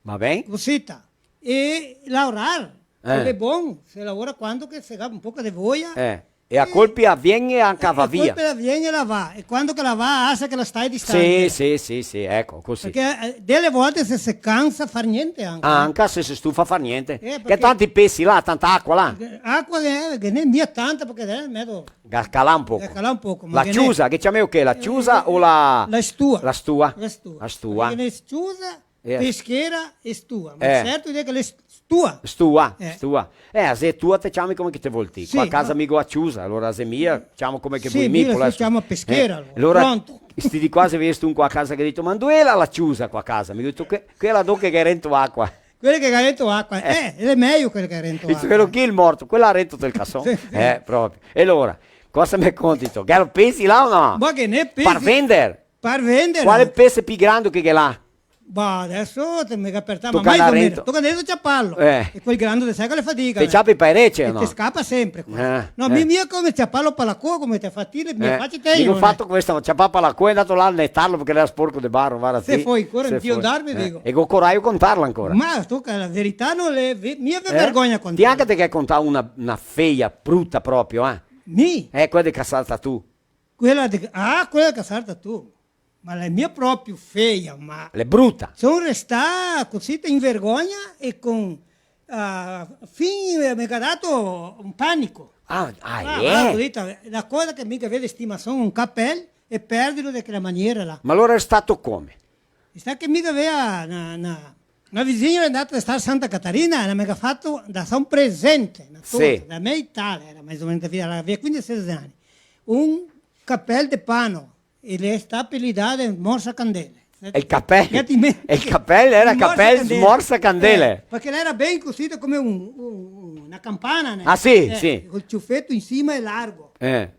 Va ben? Cosita. E laorar, eh, xe bon, se laora quando che se ga un poco de voia. Eh. E a colpi a vien e anca va via. E a colpi la vien e la va. E quando che la va, asa che la stai distante. Sì, sì, sì, sì, eco, cusì. Parché, eh, dele volte se, se cansa far gnente anca. Anca se se stufa far gnente. Eh, parché tanti pesi là, tanta acua là. Acua che, che ghe n'è mia tanta, parché, eh, medo Ga calà un poco. Ga calà un poco, ma la ciusa, che ciameo che? La ciusa o la... La stua. La stua. La stua. La stua. Parché ghe n'è ciusa, eh, peschera e stua. Ma certo che l'è s-, stua. Stua, eh, stua. Eh, a xe tua, te ciami come che te vol ti. Sì, qua a casa mi go a ciusa, alora a xe mia, ciamo come che vol mi, mi la ciamo peschera, alora. Alora, pronto. Sti dì qua, se vedi un qua a casa che ga dito: "Ma dove xe la ciusa qua a casa?" Mi go dito: "Que-, quela do che ga rento acua." Quele che ga rento acua, eh, l'è mejo quele che ga rento acua. Quelo che xe el morto, quela ga rento del cason. Sì, sì. Eh, proprio. E alora, cosa me conti ti? Che lo pesi là o no? Ma che ne pesi? Par vender? Par vender. Quale pese pi grando che ghe l'à? Bah, deso te me ga apertà, ma mai rento. Toca deso ciaparlo. Eh. E quel grando de sai che l'è fadiga, eh. Te ciapi par rece o no? E te scapa sempre qua. Eh, no, eh. Mi, mia come ciaparlo par la coa, come te fa ti, le mie faci te. Digo, fato questo, ciapà par la coa, xe ndato là a netarlo parché l'era sporco de baro, varda ti. Se foi, ancora in pio darme, digo. E go corajo contarla ancora. Ma toca, la verità no l'è ve-, mia ve vergogna contar. Ti anca te ghe contà una, una feia, bruta proprio, eh? Mi? Eh, quela de Casal Tatù. Quela de, ah, quela de Casal Tatù. Ma l'è mia proprio feia, ma... L'è bruta. Son restà cusì in vergogna e con, ah, fin, eh, me ga dato un panico. Ah, ah, eh? Varda, go dito, la cosa che mi gavea de stimasion, un capel, e perderlo de quela maniera là. Ma alora xe stato come? Xe stà che mi gavea na, na, na visigna, l'è ndata a star a Santa Catarina, e la me ga fato da San presente, na torta, da me Italia, era mais o meno, la gavea quindese, sedese ani. Un capel de pano, e l'è stà apelidà de Smorsacandele. El capel, el capel era capel Smorsacandele. Eh, parché l'era ben cusì come un, un, una campana, né? Ah, sì, sì. Col ciufeto in sima e largo. Eh.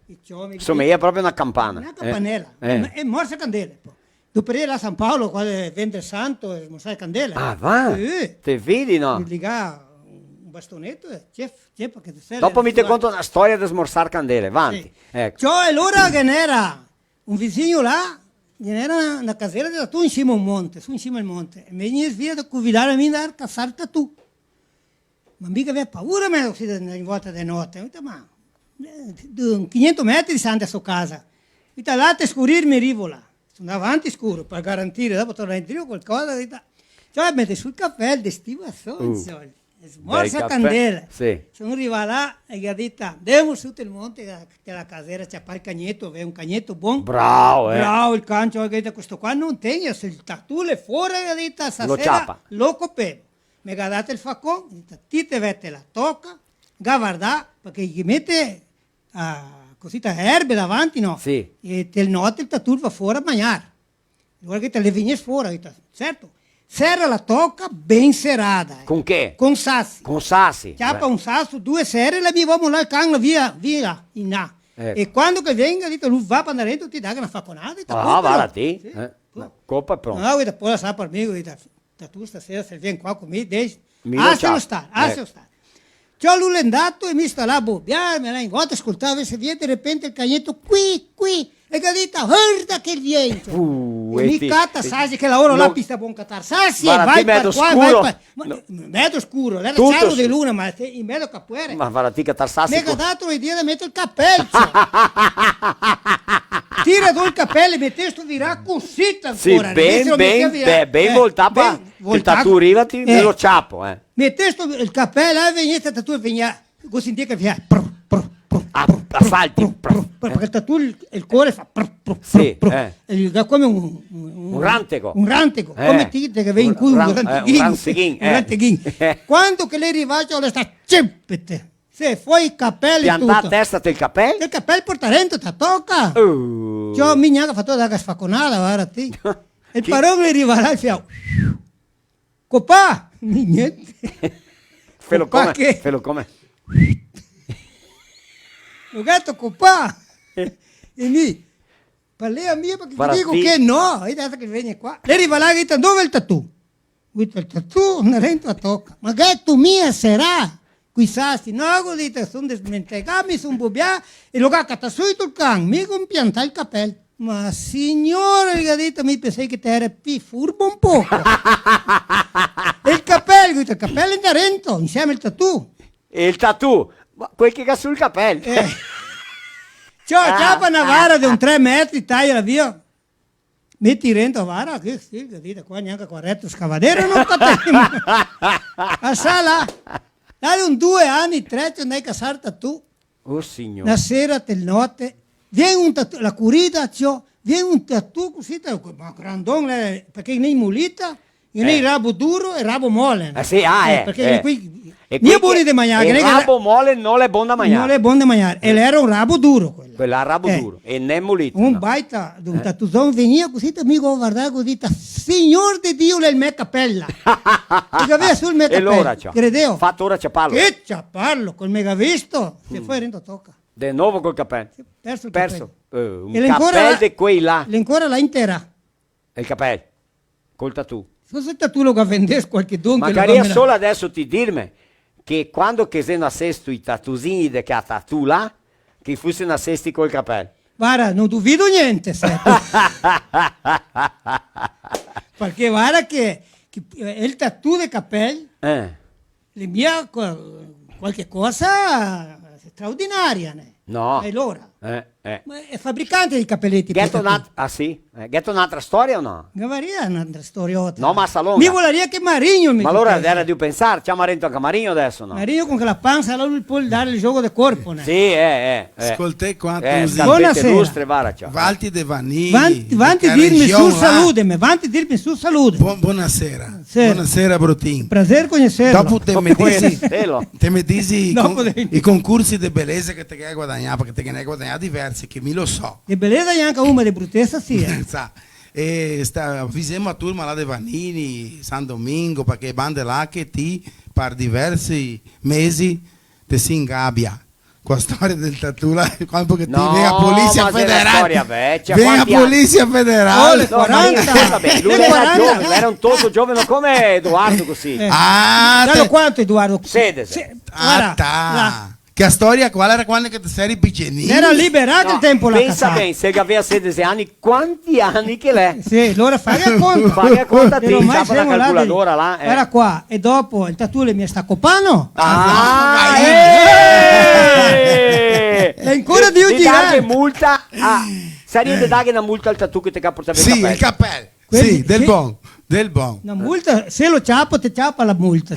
Insoma, l'era proprio una campana. Una campanela. Eh. Ma l'è Smorsacandele, po. Dopo là a San Paolo, qua de Vendre Santo, e Smorsacandele. Ah, va? Sì. Te vedi, no? Ligà un bastoneto, e cef, cef, che te... Dopo mi te conto una storia de Smorsar Candele, vanti. Sì. Eco. Ciò, e alora che n'era un visigno là, ghe n'era na, na casera de tatù in sima al monte, su in sima al monte. E me vegnea via de convidarme a mi ndar a casar tatù. Ma mi che gavea paura, me, cusì, de, ogni volta de note. Go dito, ma, eh, du-, quinhentos metri distante da so casa. Go dito, là te scurir, mi rivo là. So ndà avanti scuro, par garantir, dopo tornar indrio qualcosa, go dito. Ciò, mete su el capel de stivason, insoma. Smorsa candela. Sì. Son rivà là e ghe ga dito: "Ndemo su tel monte, che la casera, ciapà el cagneto, vè un cagneto bon." Bravo, eh. Bravo el can, ciò, che dito: "Questo qua no tegno, se el tatù l'è fora", el ga dito, "stasera lo copemo." Me ga dato el facon, el ga dito: "Ti te vè te la toca", ga vardà, parché i mete a, cusì, te erbe davanti, no? Sì. E te note el tatù va fora a magnar. Alora che te le vegnese fora, ga dito, certo. Sera la toca ben serada, eh. Con che? Con sasi. Con sasi. Ciapa un saso, due sere, la mi vamo là, el can, via, via, in là. Eco. E quando che vien, ga dito, lu va par ndar dentro, ti daghe na faconada, e te copa, no? Ah, varda ti. Sì. Eh, copa e pronto. No, ga dito, pol lasar par mi, ga dito, tatù stasera, se vien qua con mi, dai. Mi lo ciapo. Lasalo star, lasalo star. Ciò, lu l'è ndato e mi sto là a bobiarme, là in volta, scoltavo, e se vien de repente el cagneto, qui, qui, e ga dito: "Varda che el vien!" Uh, e mi ti cata sasi, che laoro là, pista bon catar sasi, varda, vai par qua, vai par... Ma, medo scuro, l'era ciaro de luna, ma in medo capoere. Ma varda ti catar sasi. Me ga dato l'idea de meter el capel, ciò. Tira do el capel e metesto virà cusì ancora. Sì, ben, ben, ben voltà, pa che el tatù riva, ti, me lo ciapo, eh. Metesto el capel, eh, vegnese el tatù, vegnea, cusì, che vien, prr, prr, prr, a salti, prr, prr, prr, parché el tatù, el, el core fa prr, prr, prr, prr. Sì, eh. E el ga come un, un, un rantego. Un rantego, eh, come ti, te che vedi in culo, un ranteghin. Un ranteghin, eh. Un ranteghin. Quando che l'è rivà, ciò, l'è stà, cipete. Se foi el capel e tuto. Piantà a testa tel capel? El capel portà dentro, te la toca. Uh. Ciò, mi gnanca fato da sfaconada, varda ti. El paron l'è rivà là, el fea: "Copà!" Mi gnente. Felo come? Copà che? Felo come? Lo gato copà! E mi, parlea mia, parché te digo che no, e adeso che vien qua. L'è rivà là, ga dito: "Dove el tatù?" Ga dito: "El tatù, no, dentro la toca." "Ma che, tu mia serà coi sasi?" "No", ga dito, "son desmentegà, mi son bobià", e lo ga catà suito el can, mi go piantà el capel. "Ma signore", ga dito, "mi pensei che te ere pi furbo un poco." E el capel, ga dito, "El capel l'è ndà dentro, insieme al tatù." E el tatù, ma quel che ga sul capel. Eh. Ciò, ciapa na vara de un tre metri, taia via. Meti rento a vara, che sì, che dite qua, gnanca qua retroscavadero no sta tenendo. A sala, dai un due ani, tre, te ndai casar tatu. Oh, signor. Na sera, te note, vien un tatu, la curida, ciò, vien un tatu cusì, te, ma grandon, eh, parché ne molita, e ne rabo duro e rabo mole, no? Eh, sì, ah, eh, parché eh. Quei, e mia quei boni de magnar, el rabo mole no l'è bon da magnar. No l'è bon da magnar. E l'era un rabo duro, quel. Quel là rabo duro. E ne molita, un no? Baita, un tatuzon, vegnia cusì, te mi go vardà cusì, ta, "Signor de Dio, l'è el me capel." Che gavea sul me capel. E lora, ciò. Credeo? Fato ora ciaparlo. Che ciaparlo, col me ga visto? Se foi rento toca. De novo col capel? Sì, perso el capel. Perso. Eh, un capel de quei là. E l'è ancora là in tera. El capel. Col tatù. Forse el tatù lo ga vendè qualchedun che lo ga menà. Ma caria solo adeso ti dirme che quando che xe nasesto i tatuzini de che a tatù là, che i fuse nasesti col capel. Vara, no duvido gnente, seto. Parché vara che, che, eh, el tatù de capel, eh. L'è mia qua-, qualche cosa straordinaria, né? No. E alora? Eh, eh. Ma el fabricante dei capeleti, gheto pensa ti. N'at-, ah, sì? Eh, gheto n'altra storia o no? Gavaria n'altra storiota. No, ma sa longa. Mi volaria che Marigno mi dicese. Ma alora era de pensar, ciama rento anca Marigno adeso, no? Marigno con quela pansa, là, lu pol dare el gioco de corpo, né? Sì, eh, eh. Eh. Scoltè qua, eh, cusì. Scarpete lustre, vara, ciò. Valti de Vanini, vanti, vanti de che dirme region, su, là. Saludeme, vanti dirme su, saludeme. Buon-, bonasera. Sì. Bonasera, Brutin. Prazer conoserlo. Dopo te me disi, conoserlo. Te me disi i con-, i concursi de belesa che te ghe guadagnà, parché te ghe ne guadagnà diversi, che mi lo so. De belesa e anca una de brutesa, sì, eh. Sa. E sta, fixemo a turma là de Vanini, San Domingo, parché bande là che ti, par diversi mesi, te si in gabia. Co la storia del tatù là, quando che ti, no, vien la polizia federale. Ma xe na storia vecia, vien la polizia federale. Oh, le quaranta. No, ma pensa ben, lu l'era giovane, l'era un toso giovane come Edoardo cusì. Eh. Ah, te... Sa quanto Edoardo? Sedese. Se-, ah, vara, ta. Là. Che la storia qua l'era quando che te seri picenin. L'era liberà quel tempo là, pensa ben, se el gavea sedese ani, quanti ani che l'è? Sì, alora faghe a conta. Faghe a conta ti, ciapa la calcoladora là, eh. Vara qua, e dopo el tatù l'è mia sta copano. Ah, eh! L'è ancora de, de girare. Darghe multa, ah, saria de darghe na multa al tatù che te ga portà via el capel. Sì, el capel. Quindi, sì, del bon, del bon. Na multa, se lo ciapo, te ciapa la multa.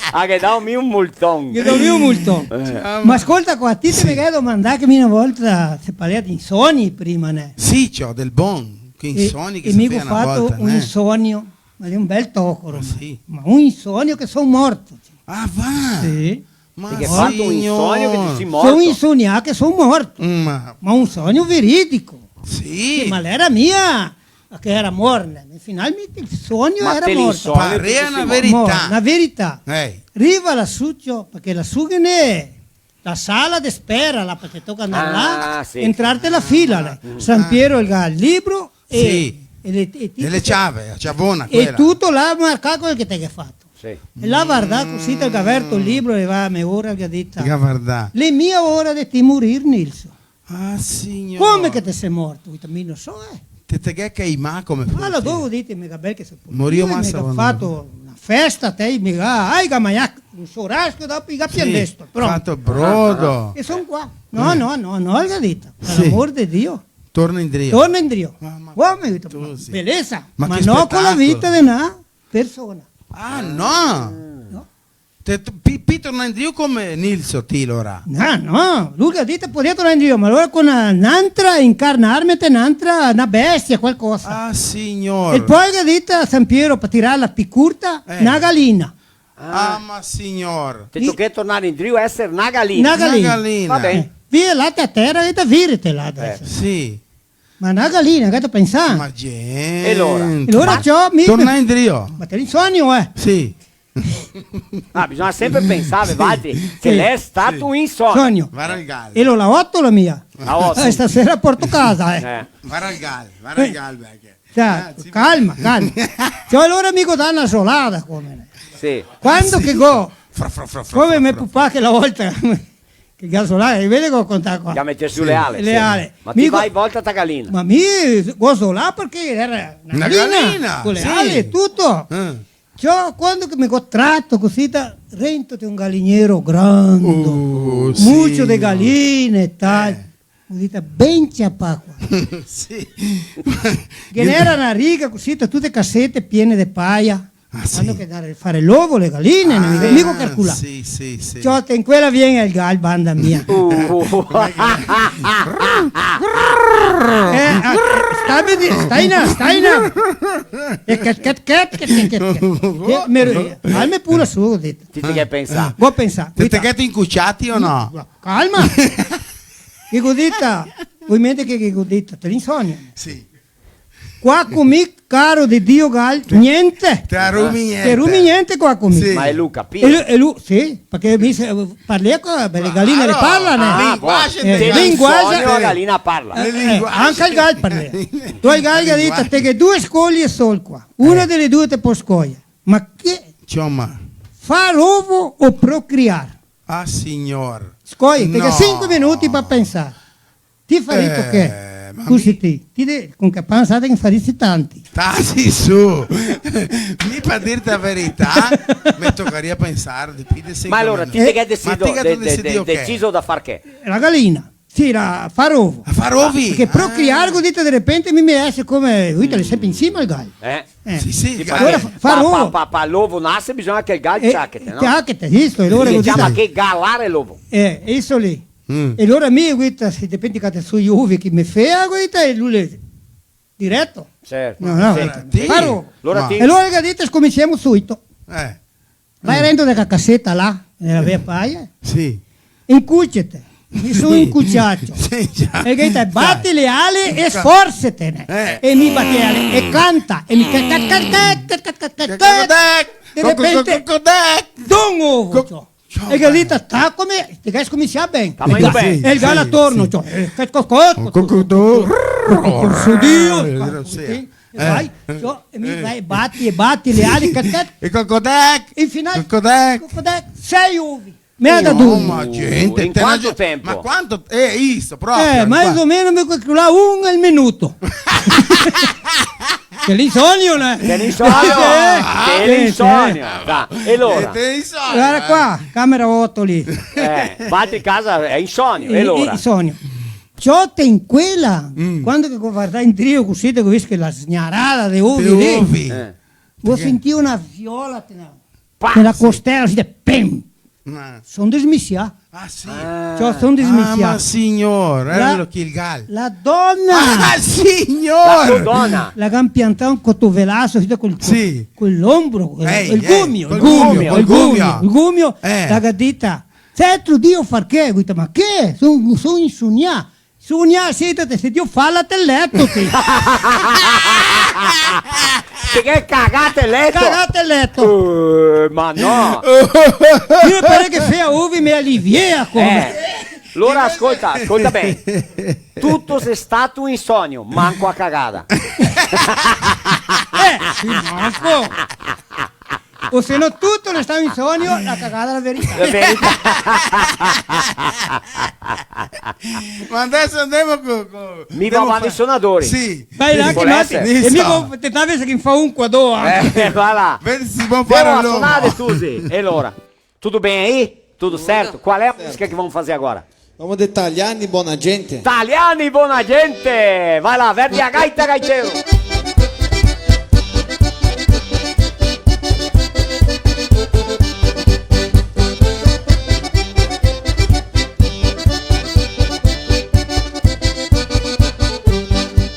Ah, ghe dao mi un multon. Ghe dao mi un multon. Eh. Ma scolta qua, ti te me ghe domandà che mi na volta se parlava de insoni prima, né? Sì, ciò, del bon, che insoni che se fea na volta, né? E mi go fato un insonio, ma de un bel toco, ormai. Ah, sì? Ma un insonio che son morto. Ah, va? Sì. Ma te ghe fato un insonio che te si morto? Son insonià che son morto. Mm, ma... Ma un sonio veridico. Sì. Sì, ma l'era mia che era morne. Al final mi, el sonio era morto. Ma te l'insoni... Parea na verità. Mo, na verità. Eh. Riva lasù, ciò, parché lasù ghe n'è la sala de spera, là, parché toca andar là, ah, sì, entrarte la fila, là. Mm. San Piero el ga el libro e, sì, e le, e ti-, e le ciave, la ciavona, e quela. Tuto là marcà quel che te ghe fato. Sì. E là vardà cusì, te ga verto el libro e va, me ora, el ga dito: "Ga vardà. L'è mia ora de ti morir, Nilso." Ah, signor. "Come che te se morto?" Go dito: "Mi no so, eh." Te, te ghe caimà come... Ma la dopo dite, me ga bel che se... Morio, me ga fato na festa, te, me ga, ah, i ga magnà un churrasco, dopo i ga piandesto, pronto. Fato brodo. E son qua. No, no, no, no, el ga dito. Sì. Par l'amor de Dio. Torna indrio. Torna indrio. Ma, ma... Come, go dito, tu, sì. Belesa, ma no co la vita de na persona. Ah, no? No. Te, te, pi, pi tornà indrio come Nilso, ti, alora? No, no, lu el ga dito podea tornà indrio, ma alora co na, n'antra, incarnarme te n'antra, na bestia, qualcosa. Ah, signor. E po el ga dito a San Piero, par tirarla pi curta, eh, na galina. Ah, ma signor. Te toca tornar indrio e eser na galina. Na galina. Na galina. Va ben. Eh, via là te a tera e te virite là adeso. Eh. Sì. Ma na galina, che te pensa? Ma gente. E alora? E alora ciò, mi... Torna indrio. Ma te l'insonio, eh? Sì. Ah, bisogna sempre pensar, sì, Valdi, che l'è stato un insonio. Sonio. Vara el gal. E lo la oto la mia. La oto. Eh, stasera porto casa, eh. Eh. Vara el gal, vara el gal, vecchio. Sa, eh, sì, calma, calma. Ciò, alora mi go dà na solada, come. Sì. Quando che go, fra, fra, fra, fra, come fra, me fra, pupà che la volta che ga solà, e vede che go contà qua. Che ga metà su le ale, sì. Le ale. Ma ti go, vai volta ta galina. Ma mi go solà parché era na galina, co le ale e tuto. Eh. Ciò, quando che me go trato cusì, da rento de un galinero grando, uh, sì, mucio de galine e tal. Eh. Go dito, ben ciapà qua. Sì. Ghe n'era na riga cusì, tute casete piene de paia. Ah, sì. Quando che dare, fare l'ovo, le galine, ah, no, sì, mica calcolà. Sì, sì, sì. Ciò, in quela vien el gal, banda mia. Uh. Eh, ah, sta ben, sta in là, sta in là. E cat, cat, cat. Eh, me, calme pure su, go dito. Ti, ti che pensa? Go pensà, te, te guita. Te ghè incuciati o no? Calma. Che go dita? Voi mente che, che go dita? Te l'insonio. Sì. Qua co mi, caro de Dio, gal, gnente. Te arumi gnente. Te arumi gnente qua co mi. Sì. Ma e lu capìa? E lu, e lu, sì, parché mi se, parlea co, beh, le galine le parla, né? Ah, bon. Linguaxe, eh, te linguaxe. L'insonio, la galina parla. Eh, eh, anca el gal parlea. Te ghè due scolie sol qua. Una de le due te pol scoier. Ma che? Insoma. Far ovo o procrear? Ah, signor. Scoie, te ghè sinque minuti par pensar. Ti farito che? Eh, ma cusì mi ti, ti de-, con che pansa che farisi tanti. Tasi su. Mi, par dirte la verità, me tocaria pensar de pì de sinque minuti. Ma alora, ti te ghè deciso, ma ti te ghè de-, de-, deciso de-, che? Deciso da far che? La galina. Sì, la, far ovo. A far ovi? Parché procrear, ah, cusì de repente mi, me ese come, lui te l'è sempre in sima el gal. Eh? Eh. Sì, sì, sì, el gal. Alora parché fa-, far ovo. Pa, pa, pa, pa l'ovo nase bisogna che el gal, eh, ciachete, no? Ciachete, isto, e alora cusì. Se ciama che galare l'ovo. Eh, isto lì. Mm. E alora mi, guita, se te penti che te so i ovi che me fea, guita, e lu le, direto. Certo. No, no, sì, guita. Sì. Faro. Alora ti... E alora che ga dito, scominsiemo subito. Eh. Va rento de ca caseta là, nela vea paia. Sì. Incuciate. Mi so incuciato. Sì, già. E che te bati le ale e sforsetene. Eh. E mi bati le ale e canta. E mi ca-, ca-, de repente, co-, co-, co-, co-, dun ovo, ciò. Ciò, e che lì, ta, ta, come, te ghè scominsià ben. Sta ben. E el gal atorno, ciò, eh, che co-, co-, co-, co-, co-, su Dio, sì, sì. E vai, ciò, e mi vai, bati e bati le ali, che, che. E cocodec! In finale, cocodec! Cocodec, sei ovi. Me ga dà due. Oh, ma gente, in quanto tempo? Ma quanto, eh, isto, proprio, eh, ma più o meno me calcola un al minuto. Che l'insonio, né? Che l'insonio! Ah, che l'insonio! Sì, sì. Dai, e alora? Che l'insonio, eh. Varda qua, camera oto lì. Eh, valtri casa xe insonio, e alora? Insonio. Ciò, te in quela, quando che go vardà indrio cusì, te go visto che la sgnarada de ovi lì. De ovi. Eh. Go sentì na viola, te na, te na costela, cusì, de pem! Ma son desmisià. Ah, sì? Ah. Ciò, son desmisià. Ah, ma signor, la, elo che el gal. La dona! Ah, signor! La dona! La ga piantà un cotovelaso, cusì, col, sì, col ombro, col, eh, col gumio, col gumio, col gumio, col gumio. Eh. La ga dita, "Senti, Dio, far che?" Go dito, "Ma che? Son, son insugnà." Sogna, sèntate, se Dio fala te leto, ti. Te ghè cagà te leto? Cagà te leto. Eh, ma no. Mi me pare che fea ovi me aliviea, come. Eh, alora scolta, scolta ben. Tuto xe stato un insonio, manco a cagada. Eh, sì, manco. O se no tuto l'è stà un insonio, la cagada l'è la verità. La verità. Ma deso ndemo co, co, mi va avanti i sonadori. Sì. Vai là, che mati. E mi go, te dave se che fa un qua do, eh. Eh, va là. Vedi se si pol fare a sonare, scusi. E alora? Tuto ben aí? Tuto certo? Qual é a música que vamos fazer agora? Vamos de Taliani Bona Gente. Taliani Bona Gente! Vai lá, verde a gaita, gaiteiro!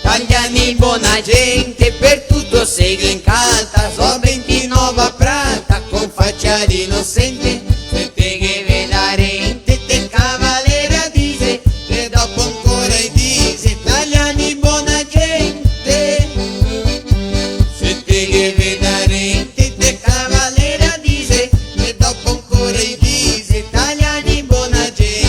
Taliani bona gente, per tuto se ghe incalta, so ben de Nova Prata, con facia de inosente, se te ghe ve la rente, te cava le radise, e dopo ancora i dise, Taliani bona gente. Se te ghe ve la rente, te cava le radise, e dopo ancora i dise, Taliani bona gente.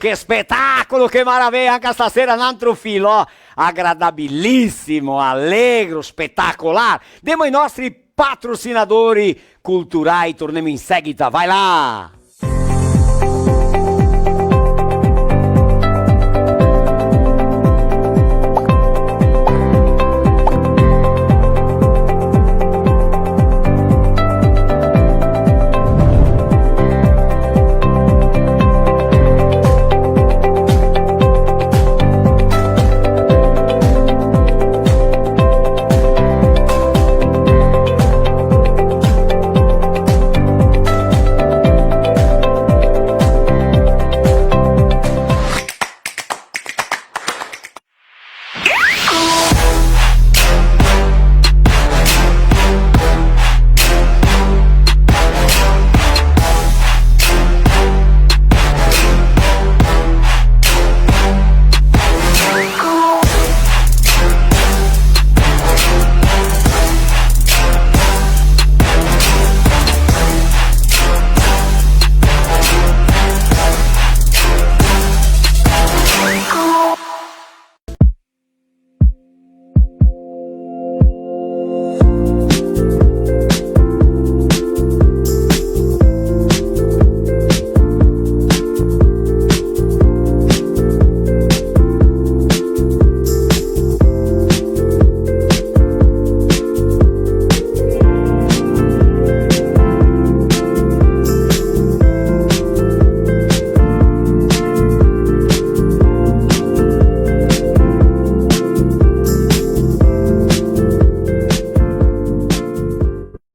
Che spetacolo, che maraveia, anca stasera n'antro filò agradabilisimo, alegro, spetacolar. Demo i nostri patrosinadori culturai, tornemo in seguita, vai là!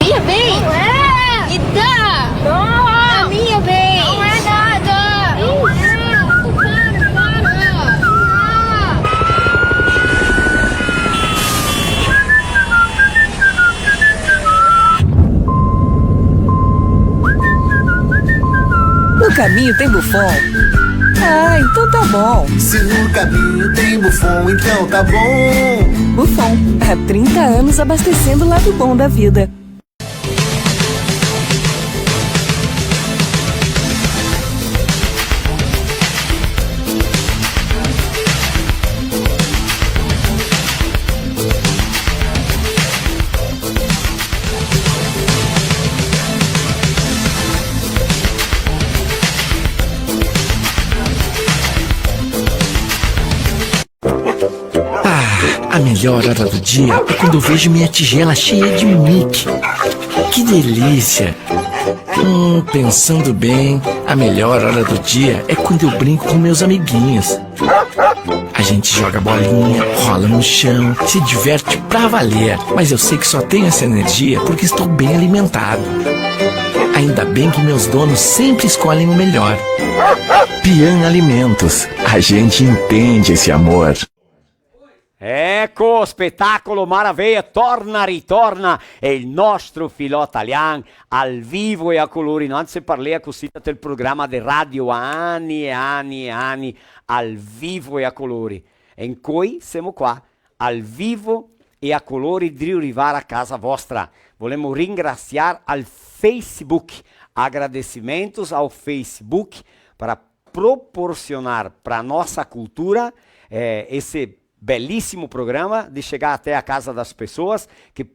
Minha vez? Não é! Me dá! Não! A minha vez! Não é nada! Não é! Para, para! No caminho tem Buffon? Ah, então tá bom. Se no caminho tem Buffon, então tá bom. Buffon, há trinta anos abastecendo o lado bom da vida. Ah, a melhor hora do dia é quando eu vejo minha tigela cheia de Mickey. Que delícia! Hum, pensando bem, a melhor hora do dia é quando eu brinco com meus amiguinhos. A gente joga bolinha, rola no chão, se diverte pra valer. Mas eu sei que só tenho essa energia porque estou bem alimentado. Ainda bem que meus donos sempre escolhem o melhor. Pian Alimentos, a gente entende esse amor. Eco, spetacolo, maraveia, torna, ritorna, e el nostro filò talian, al vivo e a colori, no? Ansi, se parlea cusì tel programa de radio, ani e ani e ani, al vivo e a colori. E incoi semo qua, al vivo e a colori, drio rivar a casa vostra. Volemo ringrasiar al Facebook, agradecimentos ao Facebook, pra proporcionar pra nossa cultura, eh, esse belíssimo programa de chegar até a casa das pessoas que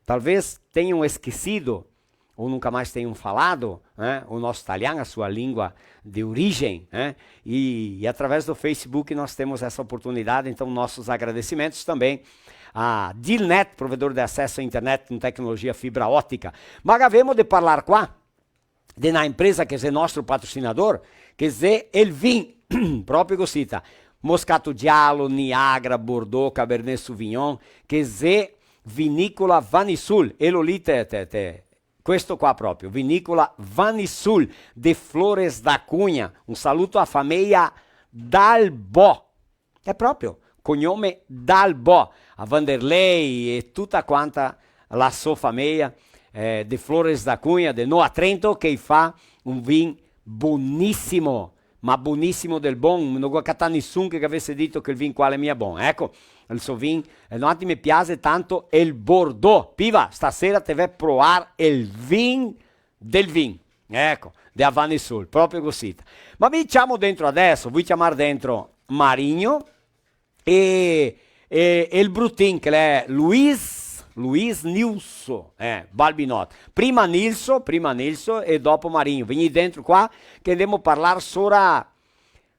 talvez tenham esquecido ou nunca mais tenham falado, né, o nosso talian, a sua língua de origem, né? E, e através do Facebook nós temos essa oportunidade, então nossos agradecimentos também a Dilnet, provedor de acesso à internet com tecnologia fibra ótica. Ma gavemo de parlar qua de na empresa che xe nostro patrocinador, che xe el vin, proprio cosita, Moscato Giallo, Niagara, Bordeaux, Cabernet Sauvignon, che xe Vinícola Vanisul, e lo lì te, te, te, questo qua proprio, Vinícola Vanisul de Flores da Cunha. Un saluto a fameia Dalbò. Xe proprio, cognome Dalbò, a Vanderlei e tuta quanta la so fameia, eh, de Flores da Cunha, de Nova Trento, che i fa un vin bonisimo, ma bonisimo del bon, no go catà nisun che gavese dito che el vin qua l'è mia bon. Eco, el so vin, eh, no, a mi me piase tanto el Bordeaux. Piva, stasera te vè proar el vin del vin. Eco, de Havana e Sul, proprio cusì. Ma mi ciamo dentro adeso, vui ciamar dentro Marinho e, e, e el brutin che l'è Luis, Luis Nilso, eh, Balbinot. Prima Nilso, prima Nilso e dopo Marinho. Vegnì dentro qua che ndemo parlar sora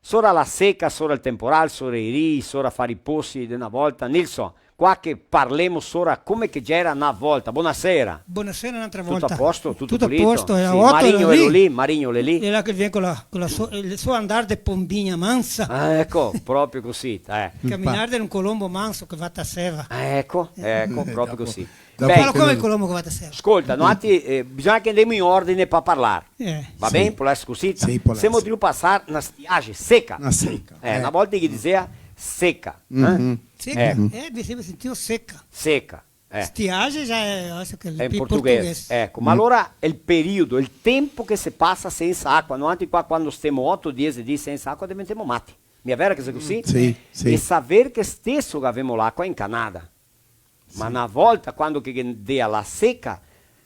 sora la seca, sora el temporal, sora i rii, sora far i posi de na volta. Nilson, qua che parlemo sora come che gera na volta. Bonasera. Bonasera n'altra volta. Tuto a posto? Tuto pulito? Tuto a posto, eh, sì, Otto Marigno l'è lì, Marigno l'è lì. E là che vien co la, co la so, el so andar de pombinha mansa. Ah, eco, proprio cusì, eh. Caminar de un colombo manso che va ta seva. Ah, eco, eco, proprio cusì. Dopo... Beh, parla come el colombo che va ta seva. Scolta, noantri, eh, bisogna che ndemo in ordine pa parlar. Eh. Va ben? Sì. Pol èsar cusì? Sì, pol èsar. Semo drio pasar na stiaxe seca. Na seca, eh, eh. Na volta che i disea seca, eh? Mhm. Seca? Eh. Eh, mi sembra sentìo seca. Seca, eh. Stiaxe xa xe, adeso che l'è in portugues. Portugues. Eco, ma alora el periodo, el tempo che se pasa sensa acua, noantri qua quando stemo oto, diese dì sensa acua, deventemo mati. Mia vera che xe cusì? Sì, sì. E saver che steso che gavemo l'acua incanada. Ma na volta, quando che ghe ndea la seca,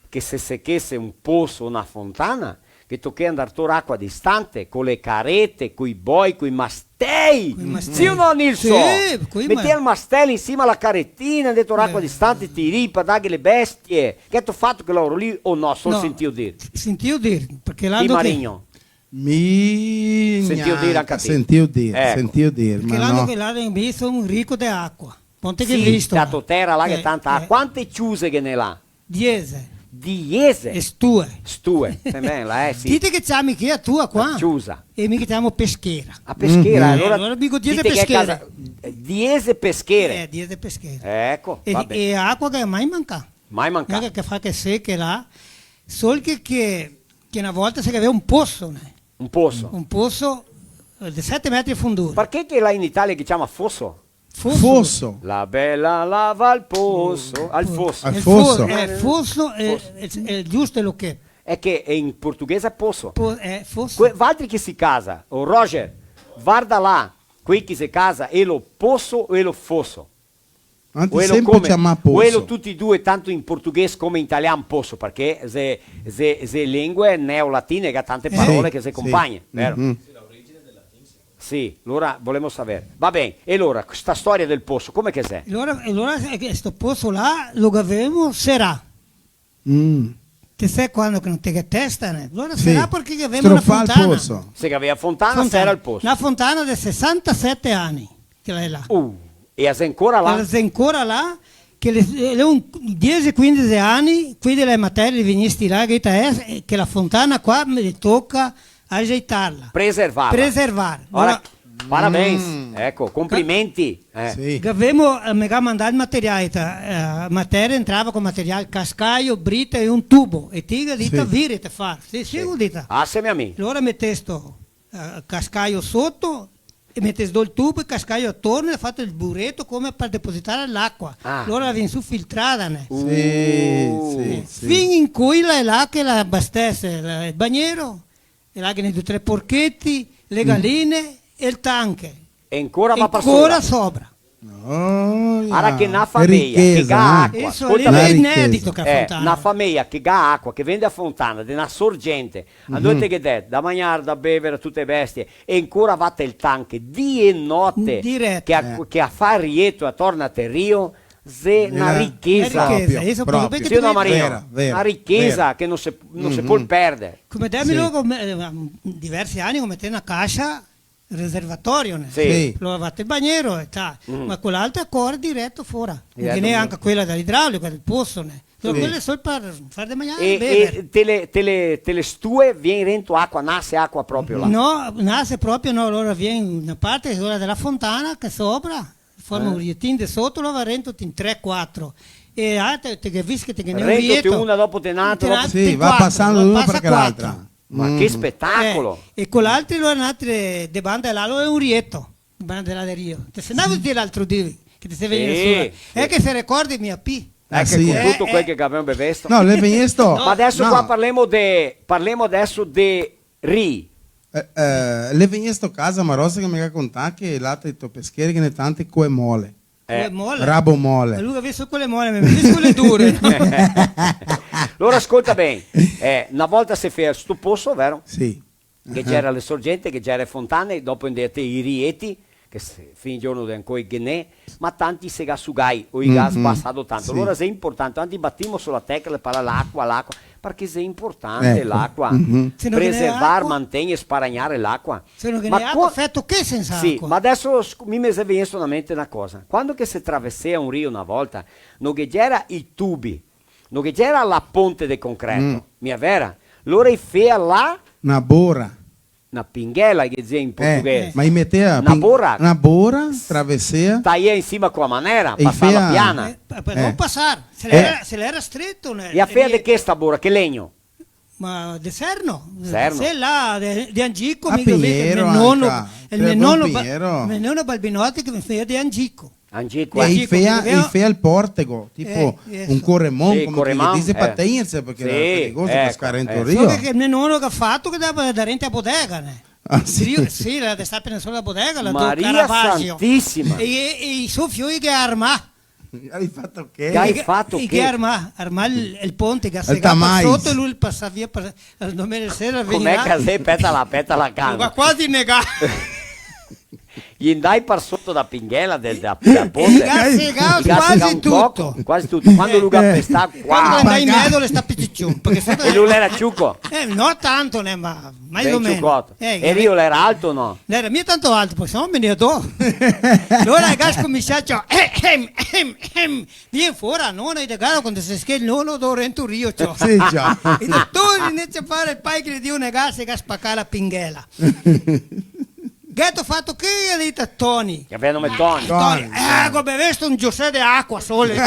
che se sechese un poso o na fontana, che tochea ndar tor acua distante, co le carete, coi boi, coi mastei. Coi mastei. Sì o no, Nilson? Sì, coi ma- Metea el mastel in sima a la caretina, ndea tor acua distante, tirì, pa darghe le bestie. Che gheto fato quel laoro lì o no? Sol sentìo dir? No, sentìo dir, parché l'altro che... Marigno. Mi... Sentìo dir anca ti? Sentìo dir, eh, sentìo dir, ma no. Parché l'altro che là, mi son un rico de acua. Ponte che... Sì, visto, la to tera là che... Eh, tanta... Eh. Quante ciuse che ghe n'è là? Diese. Diese? E stue. Stue, xe ben, là, eh, sì. Ti te che ciami chi a tua qua? La ciusa. E mi che ciamo peschera. A peschera, eh, alora, alora digo diese peschere. Ti te che casa, eh, diese peschere. Eh, diese peschere. Eco, e, va ben. E acua che mai manca. Mai manca. Che, che fa che seche là. Sol che, che, che na volta se gavea un poso, né? Un poso. Un poso, eh, de sete metri de fondura. Parché che là in Italia che ciama foso? Foso. Foso. La bela lava al poso, al foso. Al foso. Eh, foso, eh, foso, eh, giusto lo che. Xe che in portoghese xe poso. Po-, eh, foso. Que-, valtri che sì casa, o Roger, varda là, quei che sì casa, elo poso o elo foso? Anzi, o elo sempre come, ciamà poso. O elo tuti e due, tanto in portoghese come in italian poso, parché xe, xe, xe lengue neolatine che ga tante parole che se compagne, vero? Mhm. Sì, alora volemo saver. Va ben, e alora, sta storia del poso, come che xe? Alora, alora, eh, che sto poso là lo gavemo serà. Mm. Te sè quando che no te ghe testa, né? Alora serà parché che gavemo na fontana. Strofà el poso. Se gavea fontana, sera el poso. Na fontana de sesantasete ani che la xe là. Uh, e la xe ancora là? La xe ancora là, che le, le un diese, quindese ani, quei de le materie vegnisti là, che ta è, eh, che la fontana qua me toca ajeitarla. Preservarla. Preservar. Ora, alora, parabéns. Mm. Eco, complimenti. Eh. Sì. Gavemo, eh, me ga mandà el material, ta, eh, materia entrava co material, cascaio, brita e un tubo. E ti ga dita, sì, vire te far. Sì, sì, sì, go dita. Aseme a mi. Alora metesto, eh, cascaio soto, e metesto el tubo e cascaio atorno, e fato el bureto come par depositar l'acua. Ah. Alora la vien su filtrada, né? Uh. Sì, sì, sì. Fin in cui la xe là che la abastese la, el bagnero, e là che ghe n'è du tre porcheti, le galine e el tanche. E ancora va par sora. Ancora sobra. Oh, ja. Ara che na fameja che ga acua, scolta ben. Eso lì xe inedito che a fontana. Eh, na fameja che ga acua, che vien da fontana, de na sorgente, andove te ghe dè da magnar, da bever a tute e bestie, e ancora va te el tanche, dì e note, che a, che a fa rieto atorno a te rio, xe na richesa. Na richesa, proprio, eso proprio. Sì o no, Marino? Vera, vera, vera. Na richesa che no se, no se pol perder. Come demi logo, eh, diversi ani, come te na casa, reservatorio, né? Sì. Sì. Lo va te el bagnero e ta. Mm. Ma quela altra core direto fora. Direto fora. Ghe n'è anca quela da l'idraulico, del poso, né? Sì. Quele sol par far de magnar e bever. E te le, te le, te le stue vien rento acua, nase acua proprio là? No, nase proprio no, alora vien na parte, quela de la fontana che sopra, forma un rietin de soto, alora va rento in tre, quatro. E ah, te, te ghe visto che te ghe n'è un rieto. Rento te una dopo te n'altra. Sì, va pasando una par quell'altra. Ma che spetacolo! Eh, e co l'altri, alora, n'altre, de banda là, alora xe un rieto, de banda là de rio. Te se ndavo de dir l'altro dì, che te se vegnù su, eh? Sì. Xe che se ricordi mia pi. Eh, eco, sì, con tuto quel che gavemo bevesto. No, l'è vegnesto. Ma adeso qua parlemo de, parlemo adeso de ri. Eh, eh, l'è vegnesto casa, ma Rosa che me ga contà che là te to pescheri ghe n'è tante coe mole. Eh. Coe mole? Rabo mole. Ma lu che vede solo quele mole, me vede solo quele dure. Alora, scolta ben, eh, na volta se fea sto poso, vero? Sì. Che ghe gera le sorgente, che ghe gera e fontane, dopo ndea te i rieti, che se, fin giorno de ancoi ghe n'è, ma tanti se ga sugai, o i ga sbasà tanto. Sì. Alora xe importante, anzi batimo su la tecla par l'acua, l'acua, parché xe importante l'acua. Se no ghe n'è acua. Preservar, mantegner, sparagnar l'acua. Se no ghe n'è acua, feto che sensa acua? Sì, ma deso sc-, mi me xe vegnesto in mente na cosa. Quando che se traversea un rio na volta, no ghe gera i tubi, no ghe gera la ponte de concreto, mia vera? Lora i fea la... Na bora. Na pinghela, che dizea in portoghese. Eh, ma i metea na bora. Na bora, travesea. Taia in sima co la manera, pasar la piana. Eh, pa-, pa no pasar. Se l'era, se l'era streto, ne, e a fea de che sta bora? Che legno? Ma de serno. Serno. Se là, de, de angico, mi, mi, me nono, el me nono, me nono Balbinotti che me fea de angico. Angico, eh. E i fea, i fea el portego, tipo un coremon, come che i dise, pa tegnerse, parché l'era perigoso cascar dentro el rio. Solo che el me nono che ga fato che dava darente a bodega, né? Ah, sì? Sì, l'era de star apena solo a bodega, là do Caravaggio. Maria Santisima! E, e, e i so fioi che armà. Hai fato che? Che hai fato che? Che armà, armà el, el ponte, che ga segà par soto e lu el pasà via par, al domenica sera. Come che xe? Peta là, peta là, calma. Ma quasi negà. Ghe ndai par soto da pinghela del, da, da ponte. Ga segà quasi tuto. Quasi tuto. Quando lu ga pestà, quando ndai in mezo l'è stà picicion, parché... E lu l'era ciuco? Eh, no tanto, né, ma mais o meno. Ben ciucoto. Eh, e el rio l'era alto o no? No l'era mia tanto alto, parché se no me ne do. Alora el ga scominsià, ciò, ehem, ehem, ehem. Vien fora, no, no, de gara, quando se schea el nono, do rento rio, ciò. Sì, ciò. E dotori, invese fare el pai che le dio negarse, che ga spacà la pinghela. Gheto fato che, ga dito Toni? Che vien nome Toni. Toni. Toni, eh, go bevesto un giosè de acua solo. No,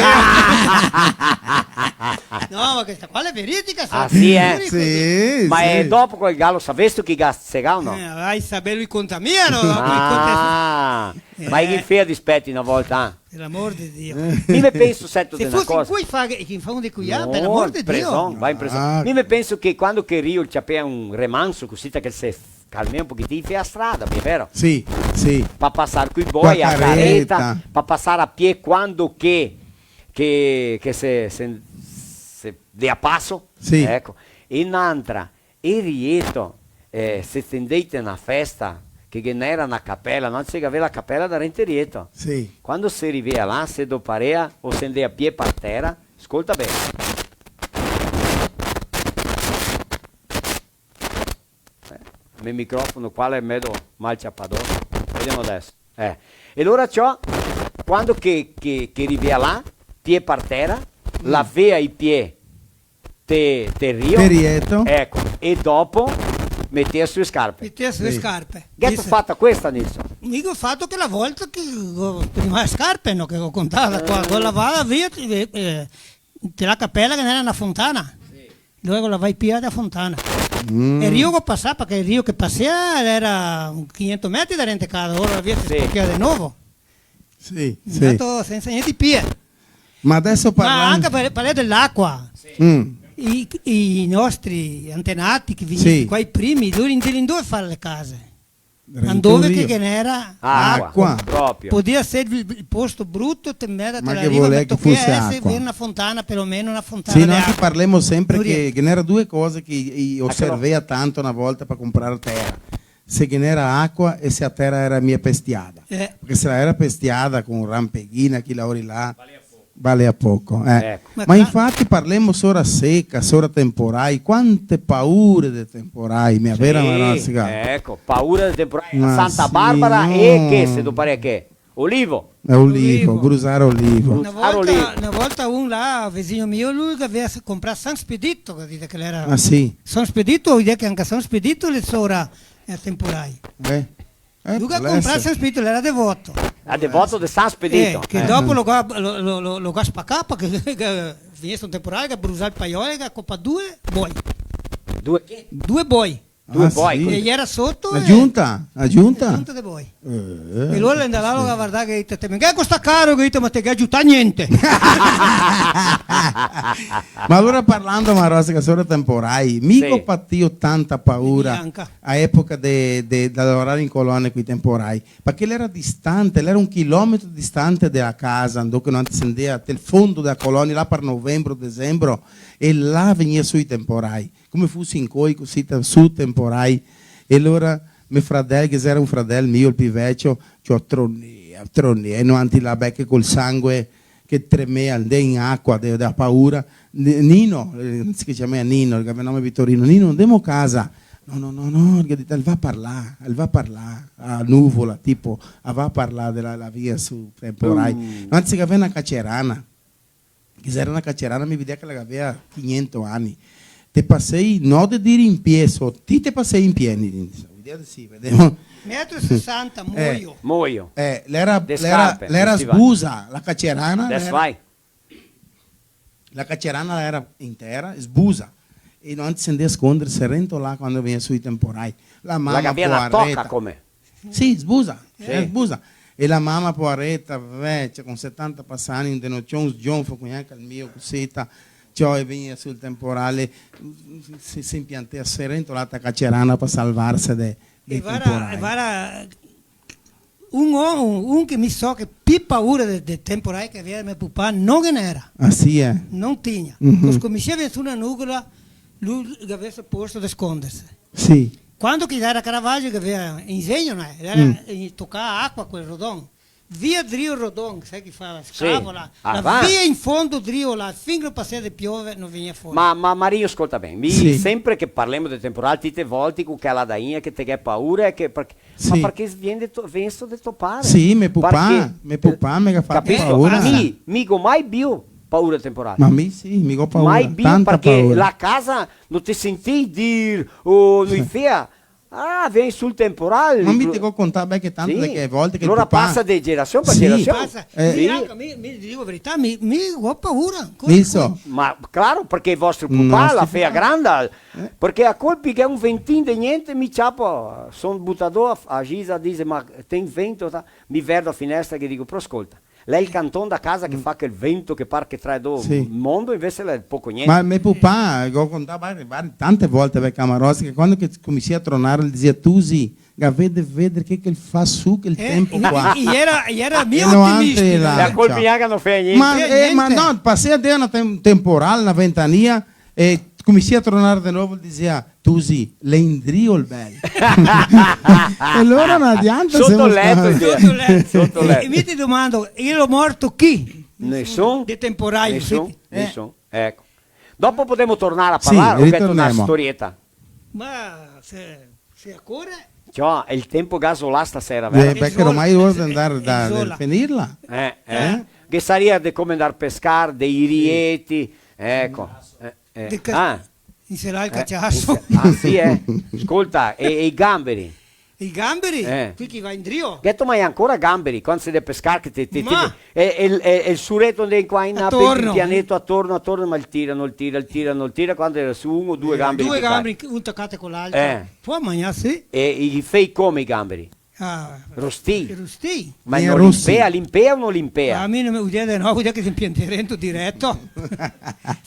ma questa qua l'è veridica, sa. Ah, sì, eh? Sì, sì. Ma, eh, dopo quel galo, savesto chi ga segà o no? Eh, vai saber, lu conta mia, no? Ah, ma i ghe fea dispeti na volta, eh? Per l'amor de Dio. Mi me penso, seto, de na cosa. Se fose in cui fa, che fa un de cuià, per l'amor de Dio. No, in preson, va in preson. Ah. Mi me penso che quando che el rio el ciapea un remanso, cusì che se calmea un pochetin, fea strada, xe vero? Sì, sì. Pa pasar coi boi, a careta, pa pasar a pie quando che, che, che se, se, se de a paso. Sì. Eco. E n'antra, E rieto, eh, se te ndei te na festa, che ghe n'era na capela, no? Se gavea la capela darente rieto. Sì. Quando se rivea là, se doparea o se ndea a pie par tera, scolta ben. Eh, me microfono qua l'è medo mal ciapà. Vedemo deso. Eh, e alora ciò, quando che, che, che rivea là, pie par tera, lavea i pie te, te rio. Te rieto. Eco, e dopo metea su e scarpe. Metea su e scarpe. Sì. Gheto fata questa, Nilson? Mi go fato quela volta che go, prima le scarpe, no, che go contà qua, go lavà via, eh, eh, te la capela che ghe n'era na fontana. Sì. Dopo go lavà i pie da fontana. Mm. E el rio che pasea, parché el rio che pasea l'era un quinhentos metri darente casa, ora via se sporchea de novo. Sì, sì. Intanto sensa gnente pie. Ma deso parla... Ma anca par, parlé de l'acua. Mm. I, i nostri antenati che vegnea qua, i primi, lori ndea indove far le case? Drento rio. Indove che, che ghe n'era acua. Acua. Proprio. Podea ser el, el posto bruto, te meda te la riva, ma tochea eser acua. Ver na fontana, per lo meno na fontana de acua. Sì, no, parlemo sempre che, che ghe n'era due cose che i, i oservea tanto na volta par comprar tera. Se ghe n'era acua e se a tera era mia pestiada. Eh. Parché se la era pestiada co rampeghina, chi laori là, valea poco, eh. Eco. Ma infati parlemo sora seca, sora temporai, quante paure de temporai, mia vera, Marasica? Eco, paura de temporai. Ma Santa Barbara e che, se doparea che? Olivo. Olivo, Olivo. Brusar Olivo. Na volta, na volta un là, visin mio, lu che gavea comprà San Spedito, che dise che l'era... Ah, sì? San Spedito, vol dir che anca San Spedito l'è sora el temporai. Eh? Eh, lu che ga comprà San Spedito, l'era devoto. Ah, devoto de San Spedito. Eh, che dopo lo ga, lo, lo, lo, lo ga spacà, parché che, che vegnese un temporai, che ga brusà el paiol, che ga copà due boi. Due che? Due boi. Due boi. Ah, sì. E i era soto. La giunta, la giunta. La giunta de boi. Eh, e alora l'è ndà là, sì. Lo ga vardà, che ga dito: "Te me ga costà caro", che ga dito, "ma te ga giutà gnente." Ma alora, parlando, Marostica, sora temporai, mi go patìo tanta paura. Sì. Neanca. A epoca de, de, de lavorar in colonia coi temporai, parché l'era distante, l'era un chilometro distante de la casa, ndove che no se ndea, del fondo dela colonia, là par novembro, desembro, e là vegnea su i temporai, come fuse incoi, cusì, ta-, su temporai. E alora me fradel, che gera un fradel mio, el pì vecio, ciò, tronea, tronea, e noantri là, beh, che col sangue che tremea, ndea in acua de, de la paura. Ni-, Nino, eh, se ciamea Nino, el gavea nome Vitorino: "Nino, ndemo casa." "No, no, no, no", el ga dito, "el va parlar, el va parlar." A nuvola, tipo, a va parlar de la, la via su temporai. Mm. Noantri gavea na cacerana, che gera na cacerana, mi vedea che la gavea quinhentos ani. Te pasei, no de dir in pie, so, ti te pasei in pie, Nino. Vedea, sì, vedemo. Metro e sesanta, eh, moio. Moio. Eh, l'era, de l'era, scarpe, l'era stivali. Sbusa, la cacerana, l'era, la cacerana l'era in tera, sbusa. E noantri se ndea scondere, se rento là quando vegnea su i temporai. La mama, la gavea na toca, poareta, come? Sì, sbusa, sì. Eh, sbusa. E la mama, poareta, vecia, con setanta pasani, un denocion sgionfo, co gnanca el mio, cusita, ciò, e vegnea su el temporai, se, se impiantea, se rento là ta cacerana par salvarse de, de temporai. E vara, e vara, un, un, un che mi so che pì paura de, de temporai che gavea me pupà, no ghe n'era. Ah, sì, eh? No tignea. Mhm. Cos-, come se vien su na nuvola, lu gavea posto de sconderse. Sì. Quando che gera Caravaggio che gavea ingegno, no? Gera, mm, eh, tocà acua col rodon. Via drio rodon, sa che fa, sì, scavo là. Ah, la va. Via in fondo drio là, fin che pasea de piove, no vegnea fora. Ma, ma Mario, scolta ben, mi, sì, sempre che parlemo de temporal, ti te volti co chea ladaina che te ghe paura, e che, parché, ma, sì, parché vien de to-, vien sto de to pare. Sì, me pupà, parché, me pupà me ga fato, capito? Paura. Mi, mi go mai bio paura temporal. Ma mi sì, mi go paura, mai bio, tanta paura. Parché la casa no te sentei dir, o no i fea. Ah, vien su el temporal. Ma mi te go contà, beh, che tante, sì, de che volte che el pupà... Alora pasa de generasion par generasion. Pasa. Eh. Mi anca, mi, mi digo verità, mi, mi go paura ancora. Mi so. Ma claro, parché vostro pupà la fea granda, eh, parché a colpi che un ventin de gnente mi ciapo, son butà do, a Gisa dise: "Ma ten vento, ta-", mi verdo a finestra che digo: "Però scolta, l'è el canton da casa che fa quel vento che par che trae do mondo, invese l'è poco gnente." Ma me pupà, go contà vari, vari, tante volte, vecchia Marostica, che quando che comincia a tronar, el dizea: "Tusi, gavè de veder che, che el fa su quel tempo qua." Eh, i, i era, i era mia otimisti, là. E a colpi gnanca no fea gnente. Ma, eh, ma no, pasea de na tem-, temporal, na ventania, e comincia a tronar de novo, el dizea: "Tusi, l'è indrio el bel." E alora no adianta. Soto leto, soto leto. E mi te domando, elo morto chi? Nesun. De temporai, nesun, nesun. Eco. Dopo podemo tornar a parlar, sì, o gheto na storieta? Ma se, se ocore. Ciò, el tempo ga zola stasera, vero? Eh, beh, che ormai xe ora de andar, de finirla. Eh, eh. Che saria de come andar pescar, dei rieti, eco. Eh. Eh, de ca-, ah. Inserà el caciaso. Eh, inse-, ah, sì, eh? Scolta, e, e i gamberi? I gamberi? Eh. Quei che va indrio? Gheto mai ancora gamberi, quando se de pescar che te, te, te, e, e, e, e el sureto de qua in là, atorno, pianeto atorno, atorno, ma el tira, no el tira, el tira, no el tira, quando era su un o due gamberi picati. Due gamberi, un tacà co l'altro. Eh. Pol magnarse. E i fei come i gamberi? Ah, rostì. Rostì. Ma no limpea, limpea o no limpea? A mi no me, vol dir de no, vol dir che se impiantè rento direto.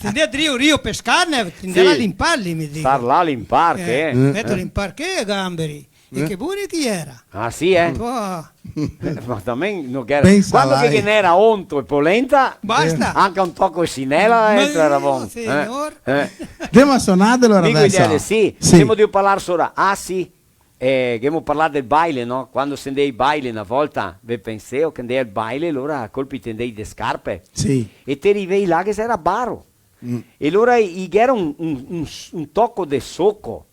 Se ndea drio rio pescarne, se ndea a limparli, mi digo. Star là a limpar, che? Eh, eh. Meto a limpar che gamberi. E che boni che i era. Ah, sì, eh? Pò. Eh, ma também no ghe era. Pensa là, eh. Quando che ghe n'era onto e polenta, basta. Anca un toco de sinela, eh, era bon. Ma, signor. Eh, eh. Demo a sonare alora. Digo, adeso. Sì, sì. Semo drio parlar sora. Ah, sì. Eh, ghemo parlà del baile, no? Quando se ndea ai baile na volta, ve penseo che ndea al baile, alora a colpi te ndei de scarpe. Sì. E te rivei là che ghe era baro. Mm. E alora i, i ghe era un, un, un, un toco de soco,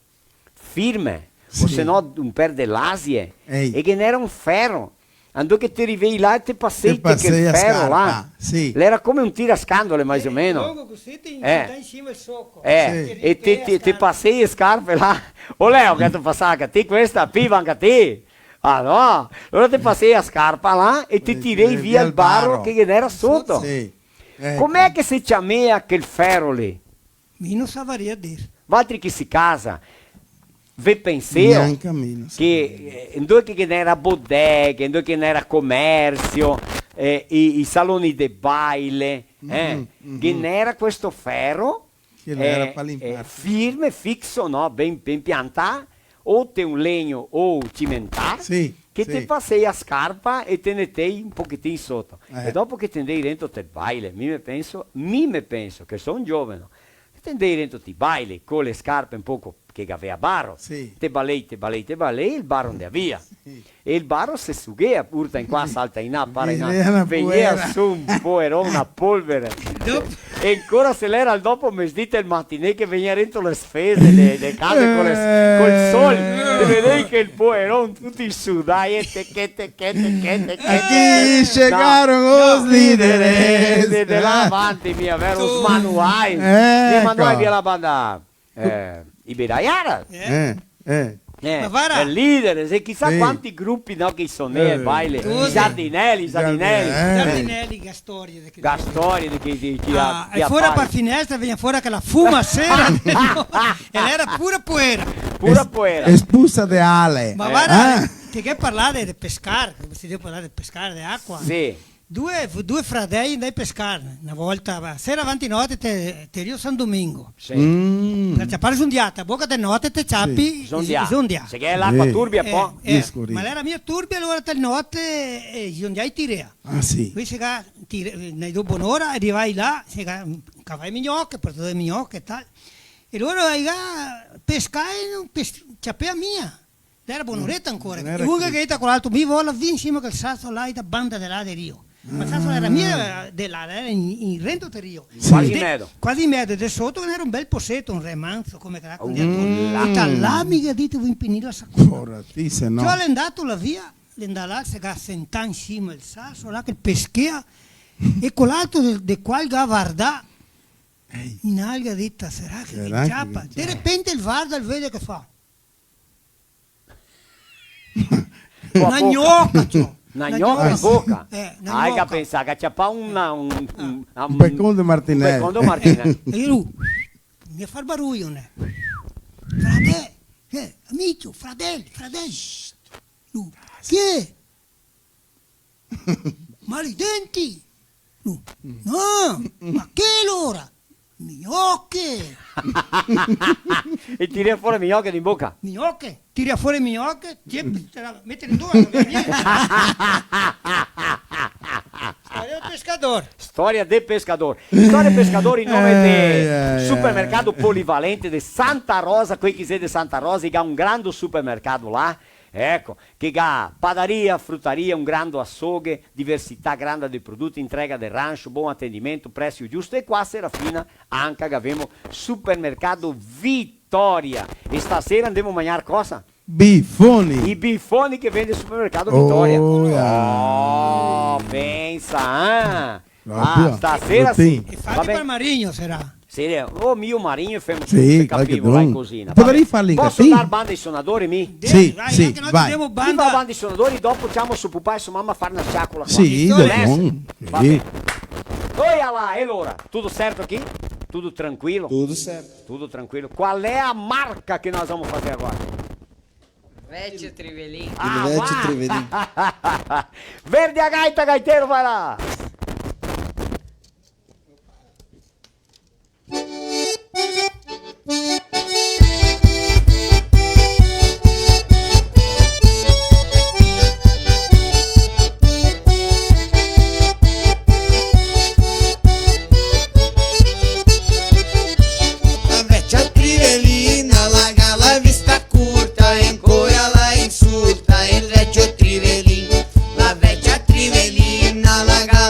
firme, o se no un per de lasie, e ghe n'era un fero. Ando che te rivei là e te pasei, te pasei quel fero là. Sì. L'era come un tirascandole, mais o meno. Longo cusì, te, te dà in sima el soco. Eh, sì. E te, te, te pasei e scarpe là. O Leo, che te pasà anca ti questa, piva anca ti. Ah, no? Alora te pasei a scarpa là e te tirei via el baro che ghe n'era soto. Sì. Eco. Com'è che se ciamea quel fero lì? Mi no savaria dir. Valtri che si casa, Ve penseo? Gnanca mi, no so. Che, eh, ndove che ghe n'era bodeghe, ndove che ghe n'era comersio, eh, i, i saloni de baile, eh, ghe n'era questo fero, che l'era, eh, pa limpar, eh, firme, fixo, no? Ben, ben piantà, o te un legno o cimentà, sì, che te pasei a scarpa e te netei un pochetin soto. Eh. E dopo che te ndei dentro te baile, mi me penso, mi me penso, che so un gioveno, che te ndei dentro te baile co le scarpe un poco che gavea baro, sì, te balei, te balei, te balei, el baro ndea via. Sì. E el baro se sughea, urta in qua, salta in là, para in là. Vegnea na poera. Vegnea su un poeron, na polvere. Dopo. E ancora se l'era el dopo mesdì, el matinè che vegnea dentro le sfese de, de case co le s-, col sol. Te vedei che el poeron tuti sudai, e te, che te, che te, che te, che te. Aquí llegaron los líderes. No, de, de là avanti, mia, vero? Os manuais. Eco. I manuai via la banda. Eh, i Bidaiara. Eh, eh. Eh, ma vara, i Leaders, e chisà quanti grupi, no, che i sonea, eh, baile. Tuti. I Giardinelli, i Giardinelli. Giardinelli, eh. Giardinelli, che storie de che... Che storie de che, de che... Ah, e fora par finestra vegnia fora che la fuma sera. E l'era pura poera. Pura poera. Espusa de ale. Ma vara, eh, che, che parlà de, de pescar, che se deve parlar de pescar, de acua. Sì. Due, due fradei ndai pescar, na volta, va, sera avanti note te, te rio San Domingo. Sì. Mm. Par ciapar zondiata, a boca de note te ciapi, sì, zondià. Zondià. Se che l'è l'acua turbia, eh, po'. Eh, ma l'era mia turbia, alora te note, eh, zondiai tirea. Ah, sì. Quei se ga tire-, eh, ne do bonora, rivai là, se ga, mm, cavai mignoche, portador de mignoche e tal. E lora i ga pescai, no pes-, ciapea mia. L'era bonoreta ancora. Mm. L'era... E un che grita co l'altro: "Mi vo là via in sima che el saso là, da banda de là de rio." Ma el saso l'era mia de là, l'era in, in rento del rio. Sì. Quasi in medo. Quasi in medo, de soto ghe n'era un bel poseto, un remanso, come che l'ha... Mm. E ta là mi ga dito: "Vo inpinir la sacola." Fora, ti, se no. Ciò, l'è ndà là via, l'è ndà là, se ga sentà in sima el saso, là che el peschea, e co l'altro de, de qua el ga vardà, ehi, in alto el ga dito: "Sarà che... Sarà che ciapa?" Che ciapa? De repente el varda, el vede che fa... Na gnoca, ciò. Na gnoca in boca? Eh, na gnoca. Ah, el ga pensà che ciapava un, un, un, un pecon de martinel. Un pecon de martinel. E lu, mi far baruio, né? Fradel, eh, amico, fradel, fradel. Lu, chi xe? Mal i denti! No, no, ma che alora? Mignoche! E tirea fora mignoche in boca? Mignoche, tirea fora mignoche, ti, te la meti in due, no vien gnente. Storia del pescador. Storia del pescador. Storia del pescador in nome de... Ai, ai, ai, Supermercado Polivalente de Santa Rosa, quei che xe de Santa Rosa, i ga un grande supermercado là. Eco, che ga padaria, frutaria, un grande açougue, diversità grande de produti, entrega de rancho, bon atendimento, preço giusto. E qua Serafina anca gavemo Supermercado Vitória. E stasera ndemo a magnar cosa? Bifoni. I bifoni che vende Supermercado Vitória. Oh, yeah. Oh, pensa, eh? Ah, stasera sì. E fati par Marigno, sarà? Sì, oh, mi e Marigno femo, sì, se capimo, là in cusina. Podarì farli in... Poso ndar banda i sonadori, mi? Sì, sì, vai. Chi va banda i sonadori, dopo ciamo so pupà e so mama a far na ciacola qua. Sì, dopo. Va ben. Oia là, e alora? Tuto serto chi? Tuto tranquilo? Tuto serto. Tuto tranquilo. Qual xe la marca che no vamo far agora? Vecio Trivelin. Ah, vecio Trivelin. Verde a gaita, gaitero, vai lá. La vecia Trivelina, la ga la vista curta, e ancora la insulta el vecio Trivelin. La vecia Trivelina, la ga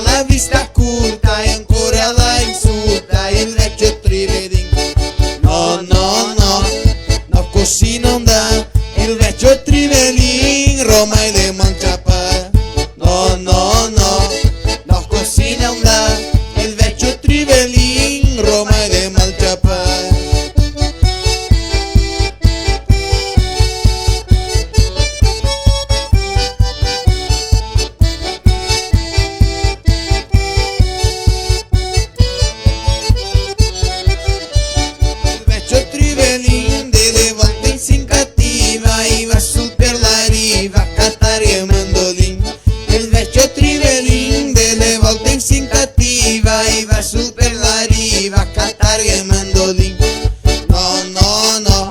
che mandolin. No, no, no,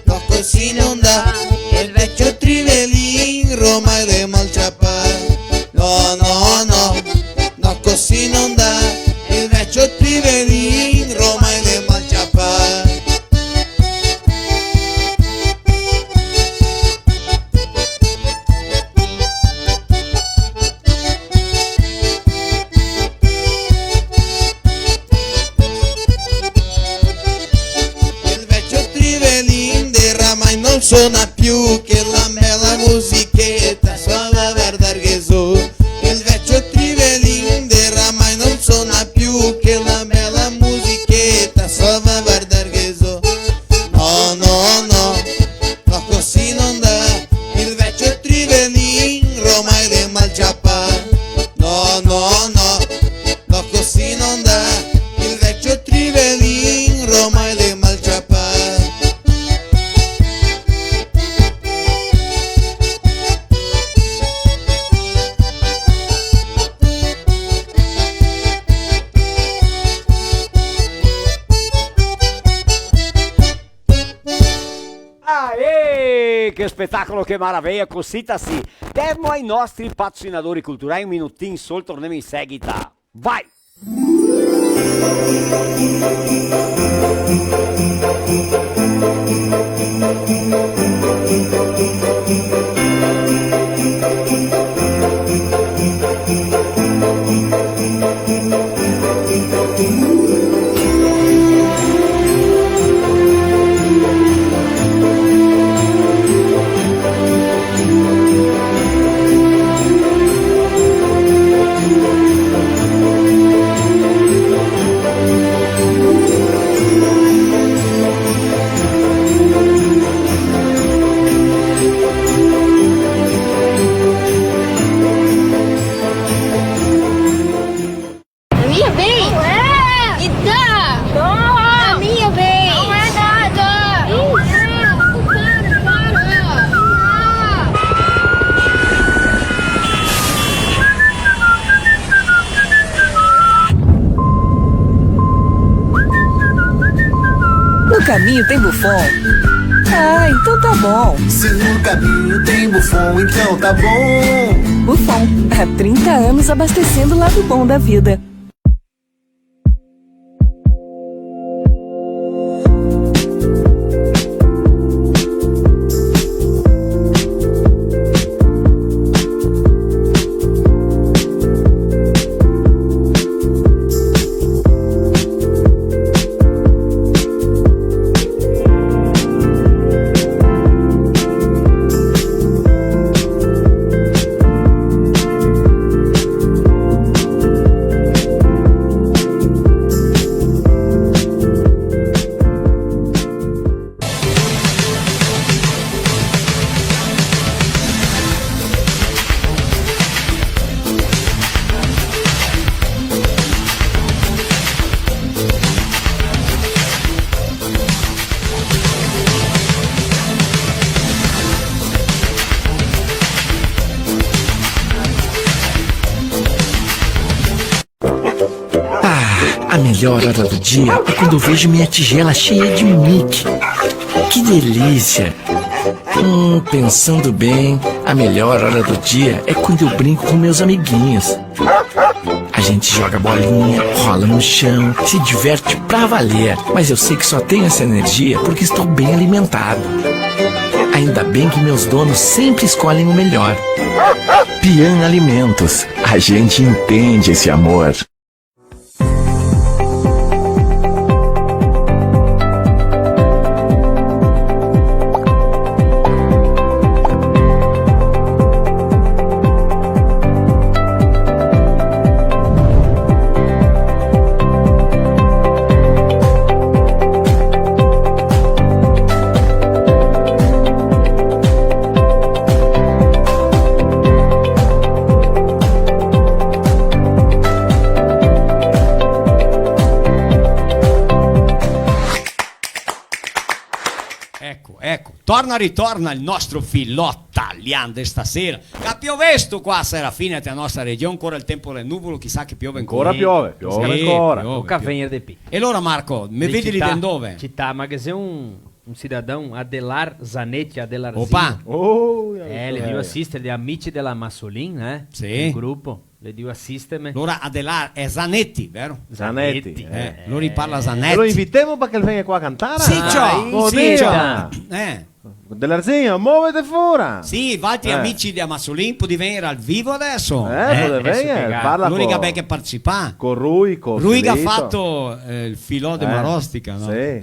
no, cusì no ndà. El vecio Trivelin, romai l'è mal ciapà. No, no, no, no, cusì no ndà. El vecio Trivelin, romai l'è mal ciapà. El vecio Trivelin de ramai no sona più, che la bela musicheta solo a vardar che so. El vecio Trivelin de ramai no sona più, che la bela musicheta solo a vardar che so. No, no, no, no, cusì no ndà, el vecio Trivelin, romai l'è mal ciapà. No, no, no, no, cusì no ndà, el vecio Trivelin, romai l'è mal ciapà. Aê! Che spetacolo, che maraveia, cosita sì. Demo ai nostri patrocinadori culturai un minutin sol, tornemo in seguita. Vai! A minha vez? Não é! Me dá! Não! A minha vez! Não é nada! Não é! Para, para! No caminho tem Buffon? Ah, então tá bom. Se no caminho tem Buffon, então tá bom. Buffon, há trinta anos abastecendo o lado bom da vida. Ah, a melhor hora do dia é quando eu vejo minha tigela cheia de Mickey. Que delícia! Hum, pensando bem, a melhor hora do dia é quando eu brinco com meus amiguinhos. A gente joga bolinha, rola no chão, se diverte pra valer. Mas eu sei que só tenho essa energia porque estou bem alimentado. Ainda bem que meus donos sempre escolhem o melhor. Pian Alimentos, a gente entende esse amor. Eco, eco, torna, ritorna el nostro Filota. Talian de stasera. Ga piovesto qua, Serafina, te a nostra region, ancora el tempo l'è nuvolo, chisà che piove ancora. Ancora piove, piove ancora. Sì, piove. Toca vegner de pi. E alora, Marco, me vedi lì de ndove? Cità, ma ghe xe un, un cidadão, Adelar Zanetti, Adelarzinho. Opa! Oh, eh, l'è drio asister, de Amici della Massolin, eh? Sì. El grupo. L'è drio asisterme. Alora Adelar, xe Zanetti, vero? Zanetti, Zanetti, eh. Eh, lo riparla Zanetti. Lo invitemo parché el vegna qua a cantar? Sì, ciò, sì, ciò. Eh. Adelarzinho, movete fora! Sì, valtri amici de Massolin, podì vegner al vivo deso. Eh, podì vegner, parla co... Lori che ga ben che participà. Co Rui, co Rui che ga fato, eh, el filò de Marostica, no? Sì.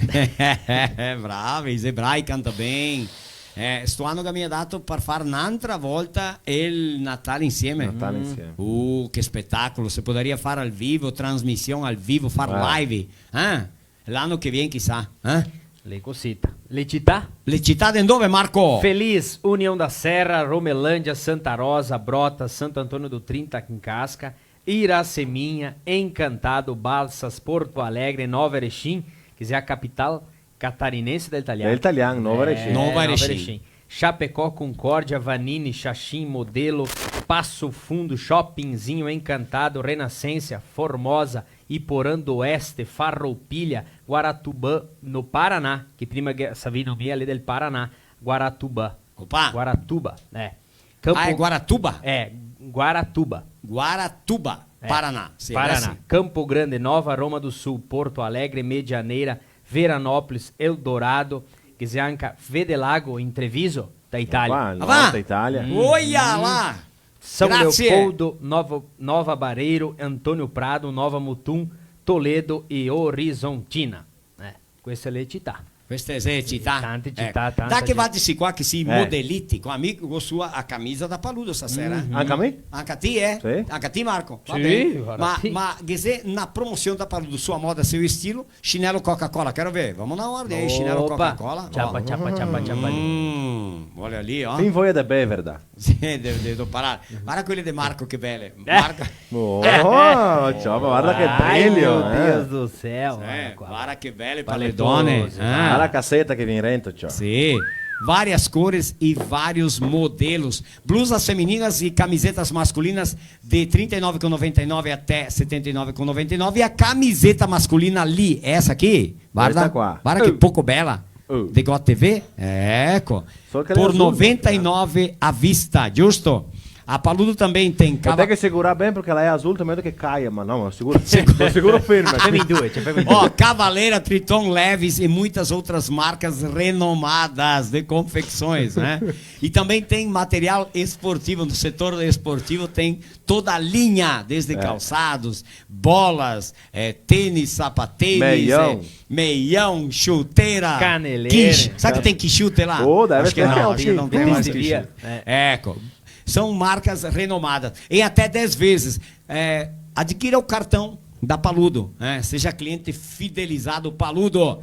Bravi, xe bravi, canta ben. Eh, sto ano che mi ga dato par far n'antra volta el Natale insieme. Natale insieme. Uh, che spetacolo, se podaria far al vivo, trasmision al vivo, far live, eh? L'ano che vien, chisà, eh? Le cosita. Le cità? Le cità de ndove, Marco? Feliz, União da Serra, Romelândia, Santa Rosa, Brotas, Santo Antônio do Trinta, aqui em Casca, Iraceminha, Encantado, Balsas, Porto Alegre, Nova Erechim, che xe a capital catarinense del Talian. Del Talian, Nova Erechim. Eh, Nova Erechim. Chapecó, Concórdia, Vanini, Xaxim, Modelo, Passo Fundo, Chopinzinho, Encantado, Renascença, Formosa, Iporã do Oeste, Farroupilha, Guaratuba, no Paraná, che prima che Savino mia l'è del Paraná, Guaratuba. Opa! Guaratuba, eh. Campo... Ah, é Guaratuba? É, Guaratuba. Guaratuba, é, Paraná. Sì, Paraná. Adesso. Campo Grande, Nova Roma do Sul, Porto Alegre, Medianeira, Veranópolis, Eldorado, che xe anca Vedelago in Treviso, da Italia. Qua, in Alta Italia. Oia là! São Leopoldo, Nova, Nova Barreiro, Antônio Prado, Nova Mutum, Toledo e Horizontina. Eh, queste xe le cità. Queste xe le cità. Tante cità, tante cità. Eco. Da che valtri sì qua che sì modeliti, qua mi go su a, a camisa da Paludo stasera, eh. Anca mi? Anca ti, eh? Sì. Anca ti, Marco? Va ben. Sì, varda. Ma, ma ghe xe na promosion da Paludo, su a moda, seu estilo, xinelo Coca-Cola, quero ver, vamo na ordem aí, xinelo Coca-Cola. Opa. Ciapa, ciapa, ciapa, ciapa. Mm, olha ali, ó. Tem voia de bever, dá. Sì, devo, devo parare. Varda quele de Marco che bele. Eh. Marco. Oh, ciò, ma varda che brilio, eh. Ai, meu Deus do céu, varda qua. Varda che bele paledone, eh. Varda la caseta che vien rento, ciò. Sì, várias cores e vários modelos. Blusas femininas e camisetas masculinas de trinta e nove com noventa e nove até setenta e nove com noventa e nove. E a camiseta masculina ali, essa aqui, varda, questa qua, varda che poco bela. Oh. Degote V? Eco. Solo che l'è azul, eh. Por noventa e nove à vista, giusto? A Paludo também tem cava- Tem que segurar bem, porque ela é azul também, do que caia, mas não, eu seguro, eu seguro firme aqui. Femo in due, cioè, femo in due. Ó, Cavaleira, Triton, Levi's e muitas outras marcas renomadas de confecções, né? E também tem material esportivo, no setor esportivo tem toda a linha, desde calçados, bolas, é, tênis, sapatênis, meião, é, meião, chuteira, caneleira. Quiche. Sabe que tem quichute lá? Oh, deve ter. Acho que não, acho que não tem mais quichute. É. Eco. São marcas renomadas. Em até dez vezes. É, adquira o cartão da Paludo, né? Seja cliente fidelizado Paludo.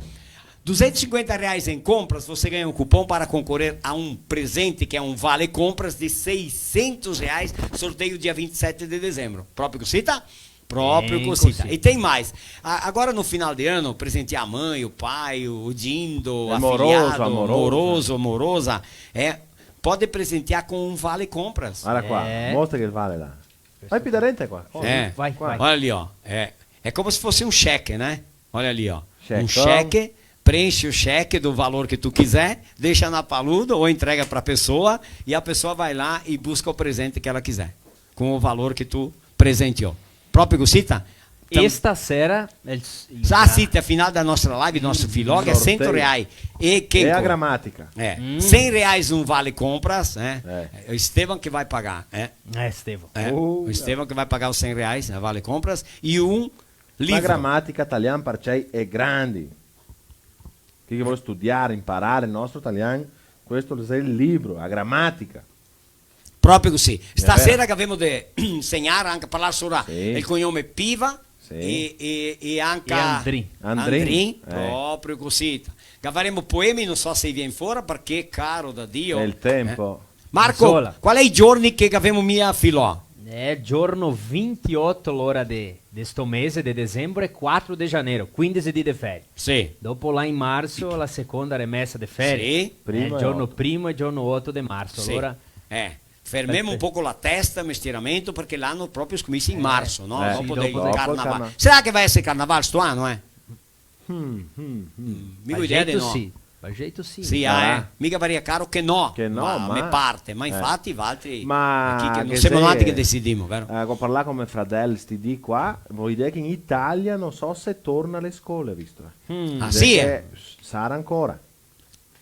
Duzentos e cinquenta reais em compras, você ganha um cupom para concorrer a um presente, que é um vale compras de seiscentos reais, sorteio dia vinte e sete de dezembro. Proprio cosita? Proprio cosita. Bem cosita. E tem mais. A-, agora no final de ano, presentear a mãe, o pai, o, o dindo, o afilhado, amoroso, amorosa, é, pode presentear com um vale compras. Olha qua, mostra che vale là. Vai pi darente qua. É. Vai, vai. Olha ali, ó. É, é como se fosse um cheque, né? Olha ali, ó. Checão. Um cheque, preenche o cheque do valor que tu quiser, deixa na Paludo ou entrega pra pessoa e a pessoa vai lá e busca o presente que ela quiser, com o valor que tu presenteou. Proprio cosita? Tam- Esta sera, el s-, el... Ah, sì, te final da nostra live, nostro filò, che xe sento reais. E che... E a gramática. É, cem reais um vale compras, né? É. É o Esteban que vai pagar, é. É, Esteban. É, o Esteban que vai pagar os cem reais, né, vale compras, e um livro. La gramática talian par cei e grandi. Chi che vol studiar, imparar el nostro talian, questo xe el libro, la gramática. Proprio cusì. Xe vero. Stasera che gavemo de segnar, anca parlar sora el cognome Piva e, e, e anca Andrin. Andrin. Andrin, eh. Proprio cusì. Gavaremo poemi, no so se i vien fora, parché caro da Dio. El tempo. Eh. Marco, qual xe i giorni che gavemo mia filò? Eh, giorno vintioto, alora, de, de sto mese de dezembro, e quatro de janeiro, quindese dì de ferie. Sì. Dopo là in marso, la seconda remesa de ferie. Sì. Eh, primo e giorno oto. Primo e giorno oto de marso. Sì. Alora, Eh, fermemo un poco la testa, mestieramento, parché l'ano proprio scominsia in marso, no? Eh, dopo sì, del dopo del carnaval. Carna- Sarà che va a esser carnaval sto ano, eh? Mm, mm, mm. Mi go idea de no. Sì, ma jeito sì. Sì, ah, eh. Miga varia caro che no, che no, ma, ma me parte, ma, eh, infati valtri, ma chi che no che semo noantri che decidimo, vero? Eh, go parlà co me fradel sti dì qua, vol dir che in Italia no so se torna le scole, visto, eh. Mm. Ah, sì, eh? Sarà ancora.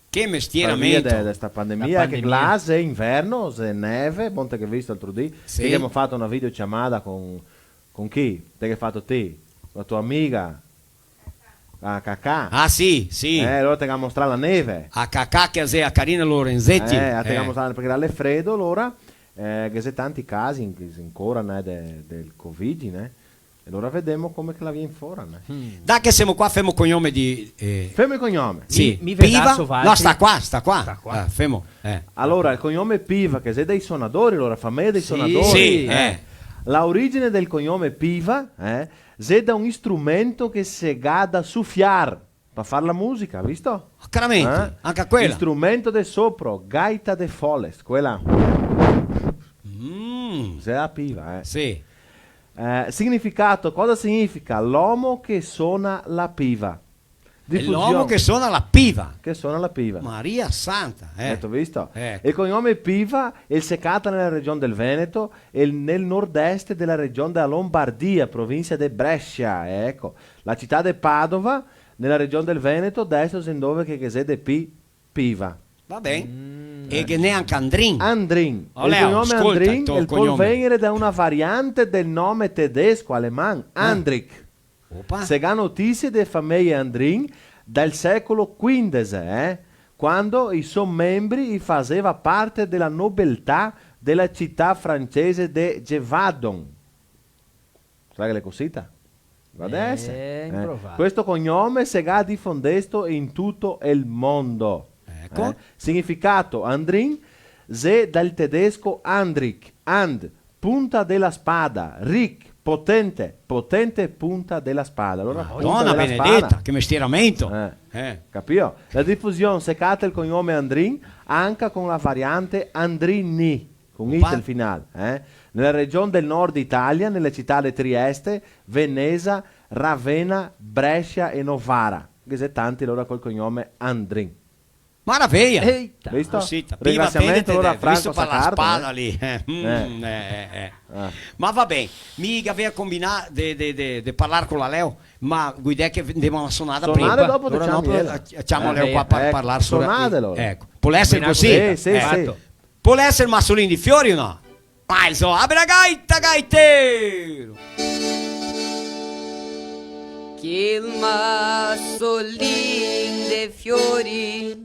Che mestieramento. Par via de, de sta pandemia, che là xe inverno, xe neve, bon, te ghe visto l'altro dì, sì, che gavemo fato na videociamada con, con chi? Te ghe fato ti? La tua amiga? A Cacà. Ah, sì, sì. Eh, alora te ga mostrà la neve. A Cacà che xe a Carina Lorenzetti. Eh, te ga mostrà, parché là l'è fredo, alora, eh, che xe tanti casi in-, ancora, né, de-, del Covid, né? E alora vedemo come che la vien fora, né? Mm. Dai che semo qua, femo cognome de, eh, femo el cognome. Sì, mi, mi Piva? Vedaso, Valtri. No, sta qua, sta qua. Sta qua. Eh, femo, eh. Alora, el cognome Piva, che xe dei sonadori, alora, fameia dei sonadori. Sì, eh. La origine del cognome Piva, eh, xe da un istrumento che se ga da sufiar. Pa far la musica, visto? Caramente, eh? Anca quela. Istrumento de sopro, gaita de foles, quela. Mm. Xe la piva, eh. Sì. Eh, significato, cosa significa? L'omo che sona la piva. Difusion. L'omo che sona la piva. Che sona la piva. Maria Santa, eh. Eto visto? Eco. El cognome Piva, el se cata nela region del Veneto e nel nord-est dela region dela Lombardia, provinsia de Brescia, eco. La cità de Padova, nela region del Veneto, deso xe ndove che, che xe de pi-, Piva. Va ben. Mm. E ghe n'è anca Andrin. Andrin. Olè, el cognome scolta, Andrin, el pol vegnere da una variante del nome tedesco, aleman, eh, Andrich. Opa. Se ga notisie de fameie Andrin dal secolo quindese, eh, quando i so membri i faseva parte dela nobeltà dela cità francese de Gévaudan. Sa che l'è cosita? Va de eser. Eh, eh. Questo cognome se ga difondesto in tuto el mondo. Eco. Eh? Significato, Andrin, xe dal tedesco Andrich, Hand, punta dela spada, Rich, potente, potente punta dela spada. Alora, Madona benedeta, che mestieramento! Eh. Eh. Capìo? La difusion, se cata el cognome Andrin anca co la variante Andrini. Con it el final, eh? Nela region del nord Italia, nela cità de Trieste, Venesa, Ravenna, Brescia e Novara. Ghe xe tanti alora col cognome Andrin. Maraveia! Eita! Visto? Cosita, Piva, ringrasiamento, vedete, alora, visto Franco Saccardo, eh? Spada lì, eh. Mm, eh, eh, eh. Ah. Ma va ben, mi gavea combinà de, de, de, de parlar co la Leo, ma go idea che ndemo a na sonada prima. Sonada, dopo te ciami ela. Alora no, ciamo Leo qua par parlar solo. Sonada, alora. Eco. Pol eser cosita? Sì, sì, sì. Eco. Pol eser masolin de fiori o no? Vai, zo, abre la gaita, gaitero! Quel masolin de fiori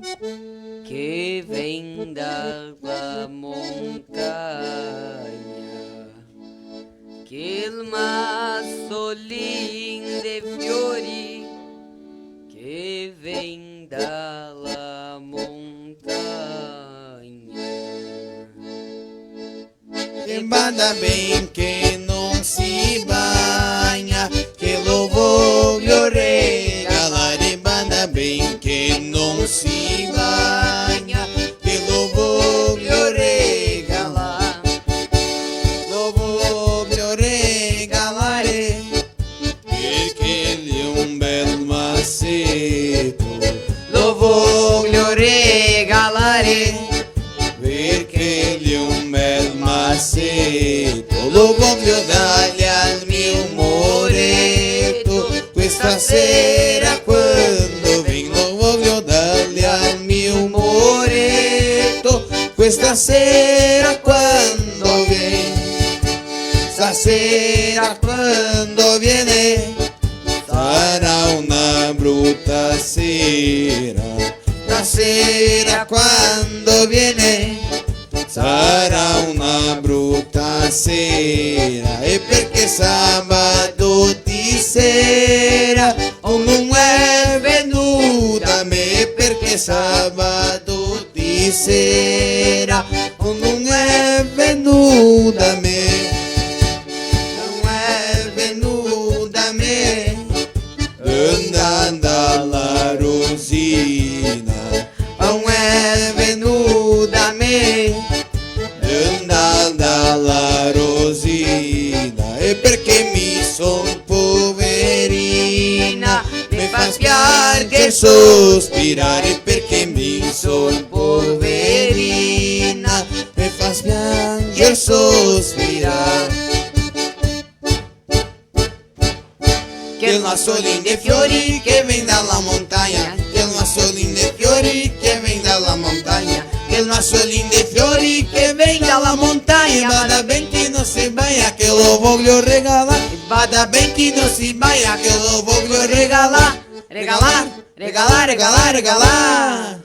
que vem da montanha. Quel masolin de fiori que vem da montanha. E bada ben que não se banha, que lo voglio regalar. E bada ben que não se banha, que lo voglio regalar. Lo voglio regalare, parché l'è un bel maseto. Lo voglio regalare, parché l'è un bel maseto. Lo voglio dargli al mio moreto. Questa sera quando vien, lo voglio dargli al mio moreto. Questa sera quando vien, stasera quando viene, sarà una brutta sera. Stasera quando viene, sarà una brutta sera. E parché sabato di sera, oh, non è venuta a me, parché sabato di sera, oh, non è venuta a me, non è venuta a me, andando alla Rosina, non è venuta a me, Sospirare perché mi son poverina, me fas pianger sospirar. Quel masolin de fiori che vem da la montagna, quel masolin de fiori che vem da la montagna, quel masolin de fiori che vem da la montagna, bada ben che no se bagna, che lo voglio regalar, bada ben che no se bagna, che lo voglio regalar, regalar, regalar, regalar, regalar.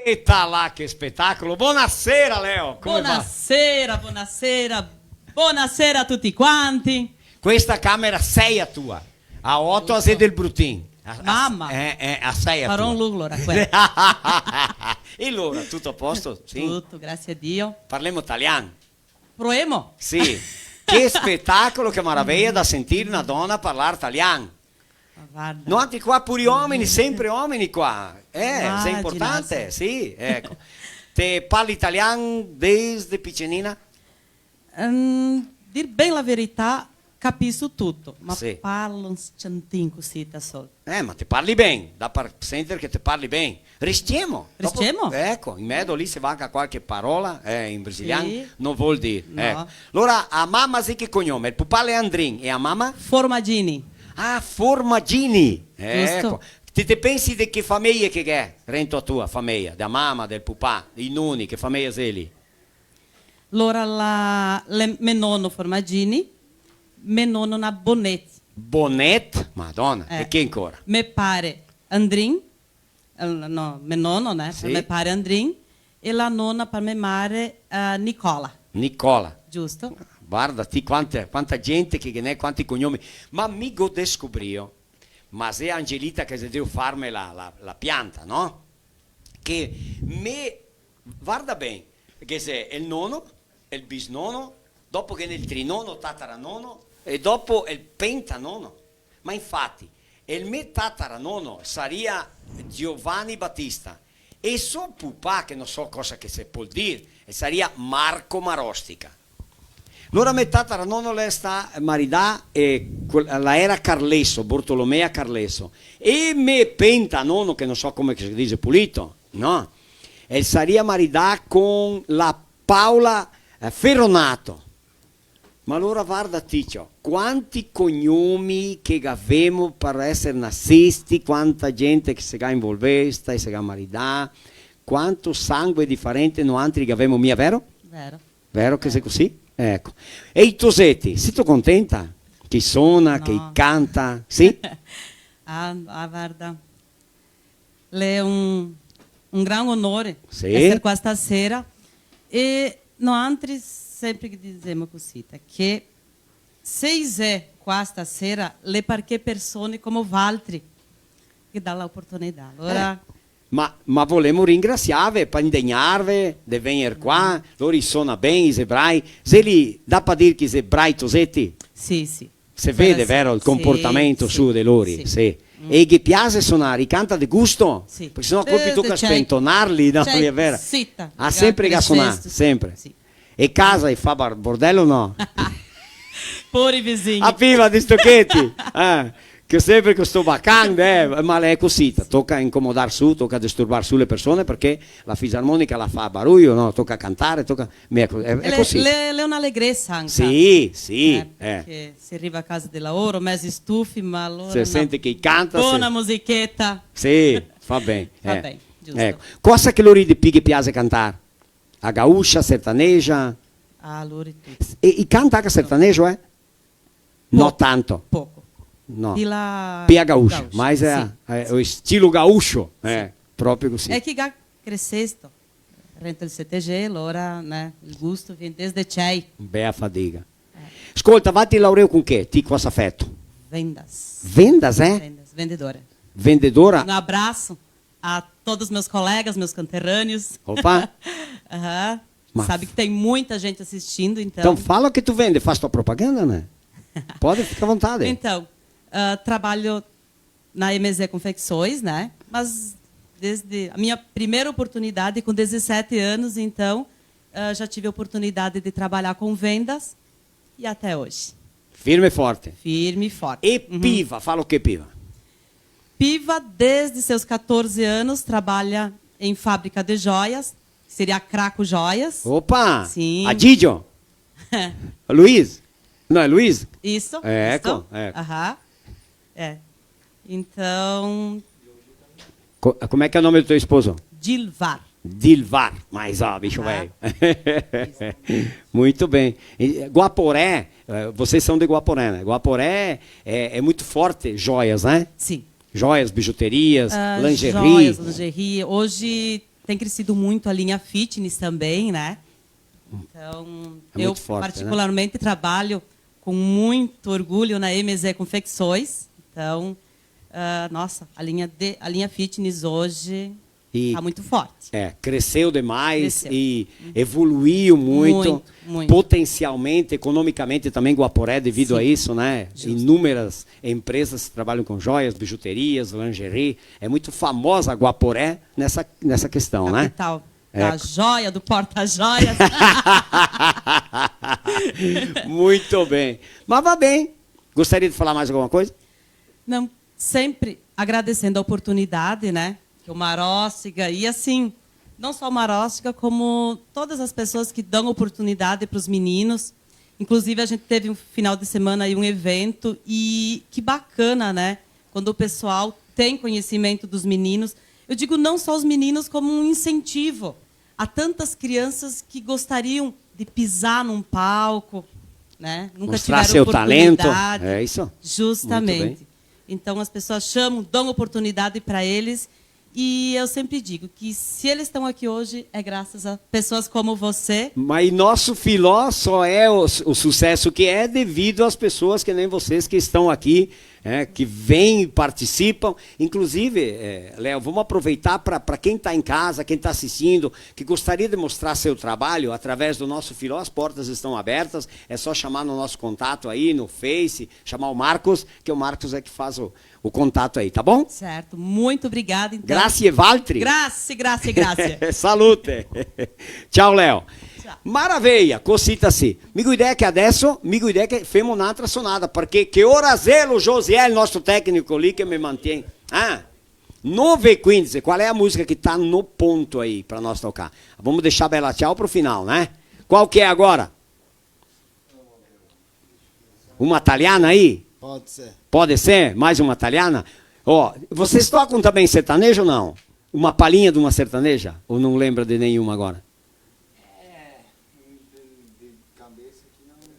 Eta là, che spetacolo! Bonasera, Leo! Come va? Bonasera, bonasera, bonasera a tuti quanti. Questa camera sei a tua, a oto a xe del Brutin. A, a, mama. Eh, eh, a sei a tua. Farò un look, lora, quel. E lora, tuto a posto? Sì? Tuto, grasie a Dio. Parlemo talian. Proemo. Sì. Che spetacolo, che maraveja da sentir na dona parlar talian. Ma varda. Noantri qua pure omini, sempre omini qua. Eh, xe importante, sì, eco. Te parli talian desde picenina? Ehm, dir ben la verità, capiso tuto, ma parlo un s-, ciantin cusita sol. Eh, ma te parli ben, dà par sentir che te parli ben. Rischiemo. Dopo, rischiemo? Eco, in medo lì se va anca qualche parola, eh, in brasilian, sì, no vol dir. No. Eh. Alora, a mama xe che cognome? El pupà l'è Andrin, e a mama? Formagini. Ah, Formagini. Giusto. Eco. Te, te pensi de che fameje che gh'è rento a tua fameja? De a mama, del pupà, i noni, che fameja xeli? Alora, la, le, me nono Formagini, me nona Bonet. Bonet? Madona, eh, e chi ancora? Me pare Andrin, eh, no, me nono, né? Sì. Me pare Andrin, e la nona par me mare, eh, Nicola. Nicola. Giusto? Varda ti quante, quanta gente che ghe n'è, quanti cognomi. Ma mi go descubrio, ma xe Angelita che xe drio farme la, la, la pianta, no? Che me, varda ben, che xe el nono, el bisnono, dopo ghe n'è el trinono, tataranono, e dopo el pentanono. Ma infati, el me tataranono saria Giovanni Battista, e so pupà, che no so cosa che se pol dir, el saria Marco Marostica. Alora me tataranono l'è stà maridà, eh, co la, la era Carlesso, Bortolomea Carlesso, e me pentanono, che no so come che se dixe pulito, no? El saria maridà con la Paola, eh, Ferronato. Ma alora varda ti, ciò, quanti cognomi che gavemo par eser nasesti, quanta gente che se ga involvesta e se ga maridà, quanto sangue diferente noantri gavemo mia, vero? Vero. Vero che xe cusì? Eco. E i toseti, sito contenta? Che i sona, che i canta, sì? Ah, ah, varda, l'è un, un gran onore, sì, eser qua stasera. E noantri sempre che dixemo cusì, che se i xe qua stasera, l'è parché persone come valtri che dà la oportunità. Alora, eh, ma, ma volemo ringrasiarve par indegnarve de vegner qua, lori i sona ben, i xe brai. Xeli, dà par dir che i xe brai toseti? Sì, sì. Se vede, vero, el comportamento suo de lori, sì. E ghe piaxe sonar, i canta de gusto? Sì. Parché se no colpi toca spentonarli, no? Sì, vero? Ah, sempre che ga sonà, sempre. Sì. E casa i fa bar-, bordello o no? Pure i visigni. A piva de sto cheti, eh, che sempre co sto bacan, eh, ma l'è cusì, toca incomodar su, toca disturbar su le persone, parché la fisarmonica la fa baruio, no? Toca cantare, toca, mi, eco, xe, xe cusì. L'è, l'è una alegresa anca. Sì, sì, eh, parché se riva a casa de laoro, mezi stufi, ma alora se sente che i canta, bona musicheta. Sì, fa ben, eh. Fa ben, giusto. Eco. Cosa che lori de pi ghe piaxe cantar? A gaúcha, sertaneja? Ah, lori tuti. E, e i canta anca sertanejo, eh? No tanto. Poco. No. Pi la gaúcha, gaúcha, ma xe, sì, eh, o estilo gaúcho, eh, proprio cusì. Xe che i ga cresesto rento el C T G, alora, né, el gusto vien desde cei. Bea fadiga. Eh. Scolta, va ti laureo con che? Ti cosa feto? Vendas. Vendas, eh? Vendas, vendedora. Vendedora? Um abraço a todos meus colegas, meus conterrâneos. Opa! Aham. Sabe que tem muita gente assistindo, então. Então fala o que tu vende, faz tua propaganda, né? Pode ficar à vontade. Então, ah, trabalho na M Z Confecções, né? Mas desde a minha primeira oportunidade, com dezessete anos, então, ah, já tive a oportunidade de trabalhar com vendas e até hoje. Firme e forte. Firme e forte. E piva, fala o que, piva? Piva, desde seus catorze anos, trabalha em fábrica de joias, que seria a Craco Joias. Opa! Sim. A Gigio? Luiz? Não, é Luiz? Isso, É, isso. co-, é. Aham. É. Então, Co-, como é que é o nome do teu esposo? Dilvar. Dilvar, mas ó, bicho Ah. velho. Muito bem. E, Guaporé, eh, vocês são de Guaporé, né? Guaporé é, é muito forte, joias, né? Sim. Joias, bijuterias, Ah, lingerie. joias, lingerie. Hoje tem crescido muito a linha fitness também, né? Então, É eu muito forte, né? particularmente trabalho com muito orgulho na M Z Confecções. Então, ah, nossa, a linha de, a linha fitness hoje E tá muito forte. É, cresceu demais Cresceu. e evoluiu muito, Muito, muito. potencialmente, economicamente também Guaporé, devido a Sim. isso, né? Justo. Inúmeras empresas trabalham com joias, bijuterias, lingerie. É muito famosa a Guaporé nessa, nessa questão, né? Capital É. da joia, do porta-joias. Muito bem. Mas vá bem. Gostaria de falar mais alguma coisa? Não, sempre agradecendo a oportunidade, né? Que o Maróstiga, e assim, não só o Maróstiga, como todas as pessoas que dão oportunidade pros meninos. Inclusive, a gente teve um final de semana aí um evento, e que bacana, né? Quando o pessoal tem conhecimento dos meninos. Eu digo não só os meninos, como um incentivo a tantas crianças que gostariam de pisar num palco, né? Nunca Mostrar tiveram seu talento. oportunidade. É isso. Justamente. Muito bem. Então, as pessoas chamam, dão oportunidade pra eles. E eu sempre digo que se eles estão aqui hoje, é graças a pessoas como você. Mas nosso Filó só é o, o sucesso que é devido às pessoas que nem vocês que estão aqui, é, que vêm e participam. Inclusive, é, Léo, vamos aproveitar pra, pra quem tá em casa, quem tá assistindo, que gostaria de mostrar seu trabalho através do nosso Filó, as portas estão abertas, é só chamar no nosso contato aí, no Face, chamar o Marcos, que o Marcos é que faz o, o contato aí, tá bom? Certo, muito obrigada, então. Grazie, Valtri. Grazie, grazie, grazie. Salute. Ciao, Léo. Ciao. Maravilha, cosita sì. Mi go idea che adesso, mi go idea che femo un'altra sonada, perché che ora xe lo Josiel, il nostro tecnico lì che me mantiene? Ah, nove e quindici, qual é a música que tá no ponto aí pra nós tocar? Vamos deixar Bella Ciao pro final, né? Qual que é agora? Uma italiana aí? Pode ser. Pode ser? Mais uma italiana? Ó, vocês tocam também sertanejo ou não? Uma palhinha de uma sertaneja? Ou não lembra de nenhuma agora?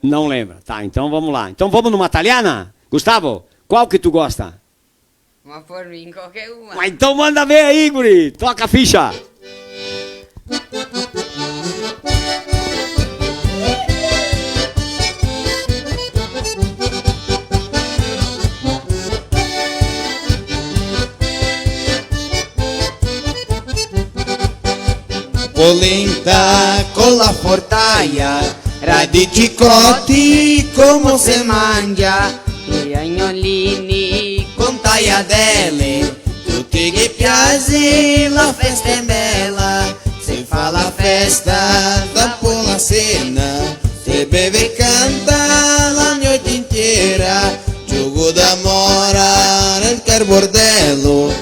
Não lembra. Tá, então vamos lá. Então vamos numa italiana? Gustavo, qual que tu gosta? Uma por mim, qualquer uma. Mas então manda ver aí, guri. Toca a ficha. Polenta con la fortaia, radici coti come se mangia, e agnolini con taiadele, tuti ghe piace, la festa è bella, se fa la festa dopo la cena, se beve e canta la noite intera, gioco da mora nel car bordello,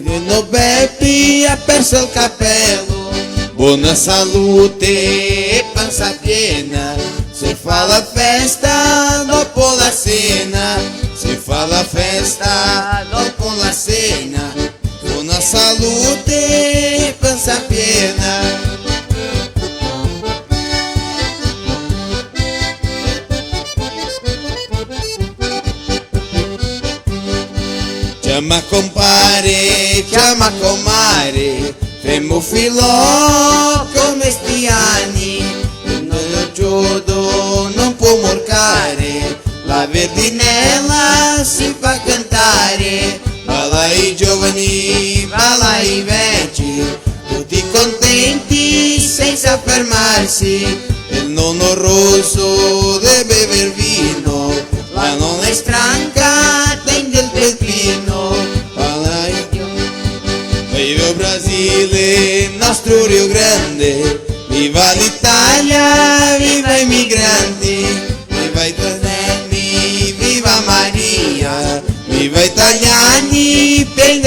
Nino Bepi ha perso il cappello, buona salute e panza piena, se fa la festa dopo la cena, se fa la festa dopo la cena, buona salute e panza piena. Ciama compare, ciama comare, femo filò come sti ani, no lo ciodo, no pol morcare, la verdinela se fa cantare, bala i giovani, bala i veci, tuti contenti sensa fermarse, el nono roso de bever vino, la nona stranca tende el pepino, bala i Viva o Brasile, nostro Rio Grande, viva l'Italia, viva i migranti, viva i tosemi, viva Maria, viva i italiani,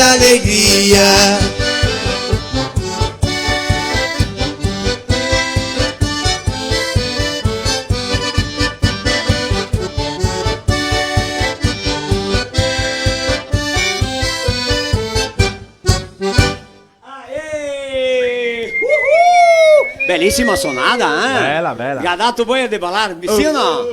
alegria. Aê! Uhul! Belisima sonada, eh? Bela, bela. Ga dato voia de balar, sì o no? Sì,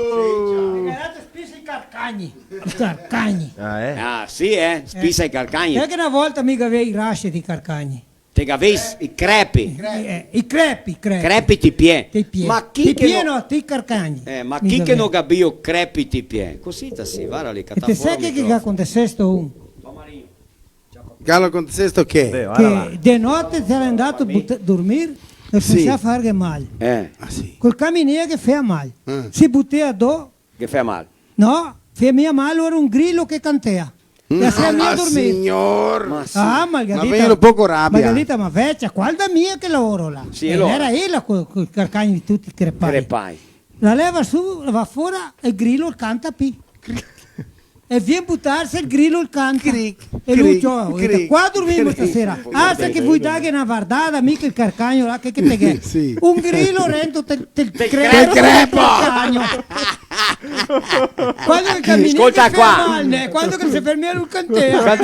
ciao. Ga dato spisa i carcagni. I carcagni. Ah, eh? Ah, sì, eh? Spisa i carcagni. Parché na volta mi gavea i rase dei carcagni. Te gavei i crepi? Eh, i crepi, i crepi. Crepi ti piè. Ti piè. Ma chi che no, ti carcagni. Eh, ma chi che no gavea crepi ti piè? Cusì ta sì, varda lì, e te sa che, che ga acontesesto un? Galo, acontesesto che? Che de note se era ndà a but-, dormir, no se posea farghe mal. Eh. Ah, sì. Col caminea che fea mal. Eh. Se butea do. Che fea mal? No, fea mia mal, era un grilo che cantea. E asea mia dormir. Signor! Ma sì. Ah, ma el ga dito, ma vegno un poco rabia. Ma el ga dito, ma vecia, qual da mia che laoro là? Sì, e alora? Era ela co, coi carcagni tuti crepai. Crepai. La leva su, la va fora, e el grilo el canta pi. E vien butarse, el grilo el canta. Cric, e lu, cric, ciò, cric, qua dormimo stasera. Cric. Ah, sa che vui darghe na vardada, mi che el carcagno là, che, che te ghè? Sì. Un grilo rento te, te, te crepo. Te crepo. Carcagno. Quando che caminea, scolta che qua. Fea mal, né? Quando che se fermea, lu cantea.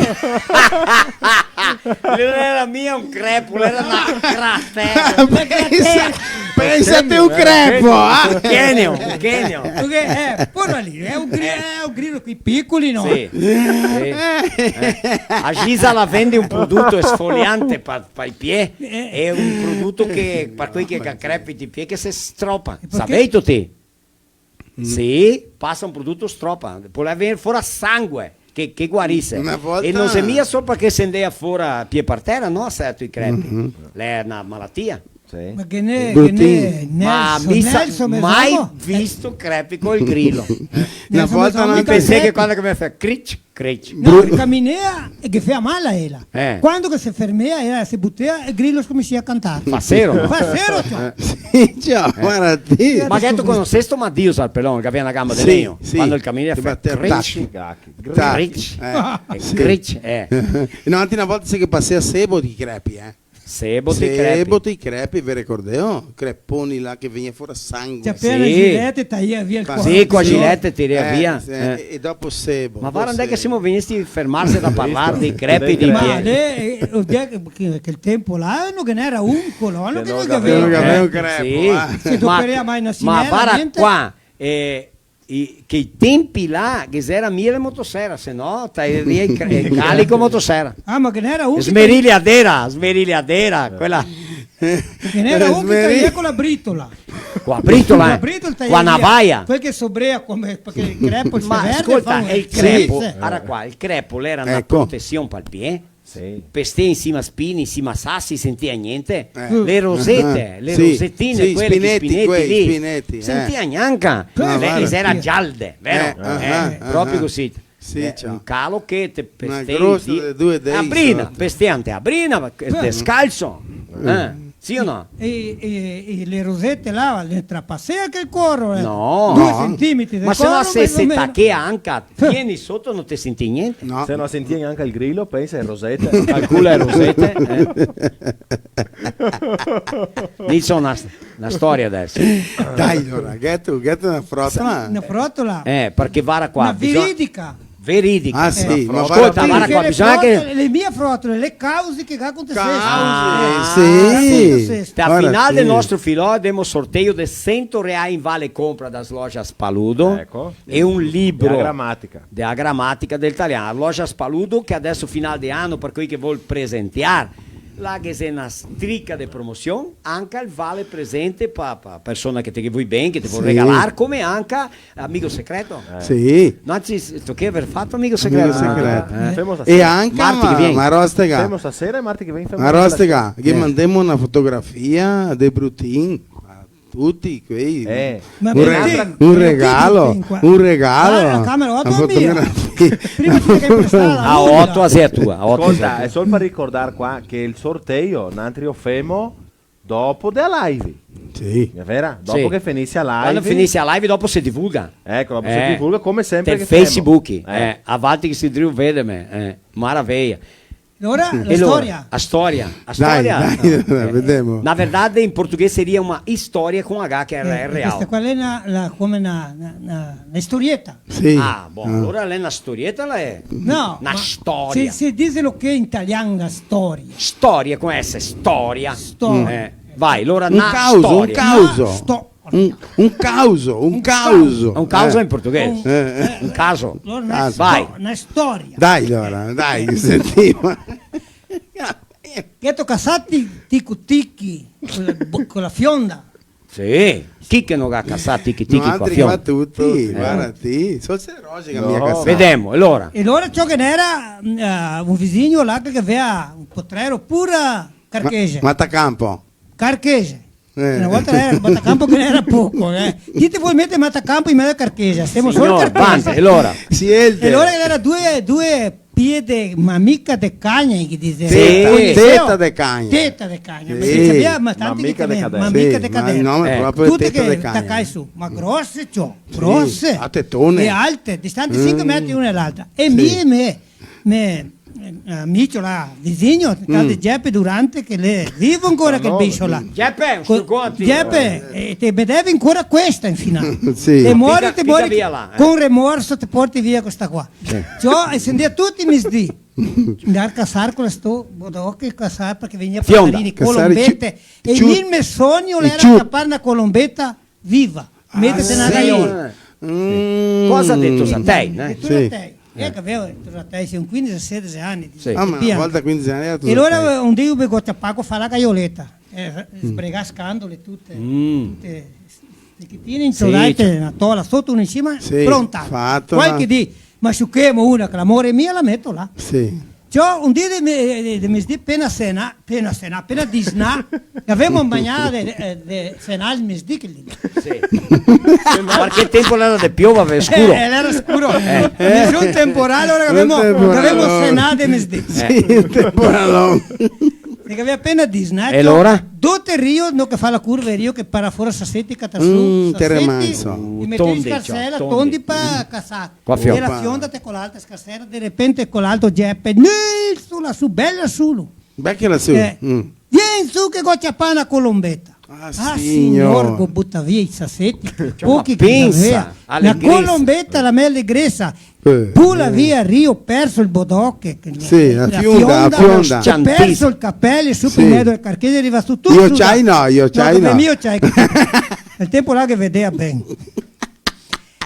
L'era mia un crepo, l'era na cratera. Pensa, pensa te un crepo, ah? Genio, genio. Parché, eh, pur lì, xe un gri-, xe un grilo coi picoli, no? Sì, sì, eh. A Gisa la vende un prodoto esfoliante pa, pa i piè, eh, xe un prodoto che, par quei che ga crepi ti piè, che se stropa. E parché? Saveito ti? Mm. Sì, pasa un prodoto stropa, pol vegner fora sangue, che, che guarise. Na volta. E no xe mia sol parché se ndea fora piè par tera, no, serto i crepi. Mhm. L'è na malatia. Sì. Ma che ne, che ne, Brutin. Ma Nelson, mi sa-, Nelson, mai visto crepi col grilo. Na volta no. Mi pensei che quando che me fa cric, cric. No, el caminea e che fea mal a ela. Eh. Quando che se fermea, ela se butea e el grilo scominsia a cantar. Fasero, no? Fasero, ciò. Sì, ciò, varda ti. Ma che te conosesto Madio Sarpelon, che gavea na gamba de legno? Sì, sì. Quando el caminea, che fea batea cric, tac, tac, cric, eh, e sì. Cric, eh. No, anca na volta se che pasea sebo dei crepi, eh. Sebo dei crepi. Sebo dei crepi, ve ricordeo? Creponi là che vegnea fora sangue. Te apena, sì. Gilete, taia via el coro. Sì, co la gilete tirea via. Eh, sì, eh. E, e dopo sebo. Ma varda, ndove che semo vegnesti fermarse da parlar dei crepi, dei piè. Ma, eh, eh, che, che el tempo là no ghe n'era un colono che no gavea. Che no gavea un crepo, eh. Sì. Se te operea mai na sinera, niente. Ma varda qua, eh, i, che i tempi là, che ghe gera mia le motosera, se no, taia via i cre-, i cali co motosera. Ah, ma ghe n'era un che smerigliadera, smerigliadera, quela. Ghe n'era un che taia co la britola. Co la britola, eh? Co la britola taia via. Co la navaia. Quel che sobrea come, parché el crepo, el... Ma scolta, el crepo, sì, sì. Ara qua, el crepo l'era na protesion pal piè. Sì. Pe star in sima a spini, in sima a sasi, sentia gnente. Eh. Le rosete, le rosetine, quele, spineti, spineti lì, spineti, eh. Sentia gnanca. Le, le era gialde, vero? Eh, proprio cusì. Sì, ciò. Un calo che te pestei. Na grosa de due dei. A brina, pestiante, a brina, ma che descalso. Eh. Sì o no? E, e, e le rosete là, le trapasea quel coro, eh. No. Due centimetri de coro. Ma se no se, se tachea anca, tieni soto, no te senti gnente. No. Se no sentia gnanca el grilo, pensa le rosete. Calcola le rosete, eh. Diso na, na storia deso. Dai, alora, gheto, gheto na frotola? Na frotola? Eh, parché vara qua, na bisogna veridica. Veridica. Ah, sì, ma scolta, varda qua, bisogna che... Le mie frotole, le cause che ga acontesesto. Cause, sì. Sta final del nostro filò, demo sorteio de sento reai in vale compra das Lojas Paludo. Eco. E un libro. De a gramatica. De a gramatica del talian. Lojas Paludo, che deso final de ano, par quei che vol presentear, là ghe xe na strica de promosion, anca el vale presente pa, pa persona che te, che te vol ben, che te vol regalar, come anca Amigo secreto? Eh. Sì. No, ci, toca aver fato amigo secreto. Amigo secreto. Eh. Femo stasera. E anca marti che vien. Ma, ma Rostega. Femo stasera e marti che vien femo... Ma Rostega, che mandemo na fotografia de Brutin a tuti quei. Eh. Un re-, un regalo, un regalo. Ah, la camera oto xe mia. Prima ti che prestala. A oto a xe tua, a oto a xe tua. Scolta, xe sol par ricordar qua che el sorteio, nantri o femo dopo de la live. Sì. Xe vera? Sì. Dopo che finise la live. Quando finise la live, dopo se divulga. Eco, dopo se divulga, come sempre che femo. Del Facebook, eh, a valtri che sì drio vedeme, eh, maraveia. Alora, la storia. A storia, a storia. Dai, dai, vedemo. Na verdade, in portoghese seria uma história com H, che xe real. Eh, questa qua xe na, la, come na, na, na, na storieta. Sì. Ah, bon, alora l'è na storieta, la xe? No, na storia. Se, se dixe lo che in italian, na storia. Storia, come se? Storia. Storia. Eh, vai, alora na storia. Un caoso, un caoso. Na sto- Un, un caoso, un caoso. Un caoso in portoghese. Eh. Un caso. Alora, na sto-, na storia. Vai. Dai, alora, dai, sentimo. Gheto casà ti-, tico tichi co la bo-, co la fionda? Sì. Chi che no ga casà tichi tichi co la fionda? Noaltri qua tuti, varda ti, sol se Rosi che mi ga casà. Vedemo, alora. E alora ciò che n'era, mm, eh, un visigno là che gavea un potrero pura carchese. Ma-, matacampo. Carchese. Eh. Na volta l'era, matacampo che n'era poco, eh. Ti te vol meter matacampo in mezo a carchese, semo solo carchese. Signor, basta, e alora? Sielte. E alora l'era due, due pie de, ma mica de cagna, che dixe. Sì. Cogneceo? Teta de cagna. Teta de cagna, sì. Ma se ciamea, ma tanti che ciamea, ma mica de cadera. Sì, ma el nome proprio teta de cagna. Tute che tacai su, ma grose, ciò, grose. Sì, a tetone. E alte, distante sinque metri una e l'altra. E mi, me, me, eh, amico là, visigno, casa de Gepe Durante, che l'è vivo ancora quel bicho là. Gepe, un strucon a ti. Gepe, eh, te vedevi ancora questa in finale. Sì. Te mori, te mori, con remorso te porti via questa qua. Sì. Ciò, e se ndea tuti i mesdì. Ndar casar co sto bodoche, casar, parché vegnea pastarini, colombete. E nel me sogno l'era capar na colombeta viva. Metete na gaiola. Mm. Cosa de tosatei, né? De tosatei. Sì. Eh, che gavea tosatei, sì, un quindese, sedese ani, sì. Ah, ma na volta quindese ani l'era tosatei. E alora un dì mi go ciapà co far la gaioleta. Eh, sbregà scandole, tute, tute, se che tien in ciodate, na tola soto, una in sima, pronta. Sì, fato. Qualche dì, ma sciuchemo una, che l'amore mio la meto là. Sì. Ciò, un dì de me-, de, de mesdì, pena senà, pena senà, pena disnà, che gavemo magnà de, de, de senà el mesdì, che lì. Sì. Parché el tempo l'era de piova, ve-, scuro. Eh, eh, l'era scuro. Eh. Nisun temporal, alora che gavemo, che gavemo senà de mesdì. Sì, un temporalon. Che gavea pena disnà, ciò. E alora? Dote Rio, no, che fa la curva de Rio, che para fora Saseti, cata su, mm, Saseti, Teremanso. E mete in scarsela, tondi, tondi pa casar. Qua fionda. E la fionda te co l'altra scarsela, de repente co l'altro Gepe, Nilso, là su, bela su. Bela là su. Eh, vien su che go ciapà na colombeta. Ah, signor. Signor, go butà via i saseti, pochi che gavea. Na colombeta, la me alegresa. Eh. Pula via Rio, perso el bodoche, che sì, la fionda, la fionda. Perso el capel, su par in mezo al carchese, riva su tuto sudà. Io ciai no, io ciai no. No, mi io ciai. El tempo là che vedea ben.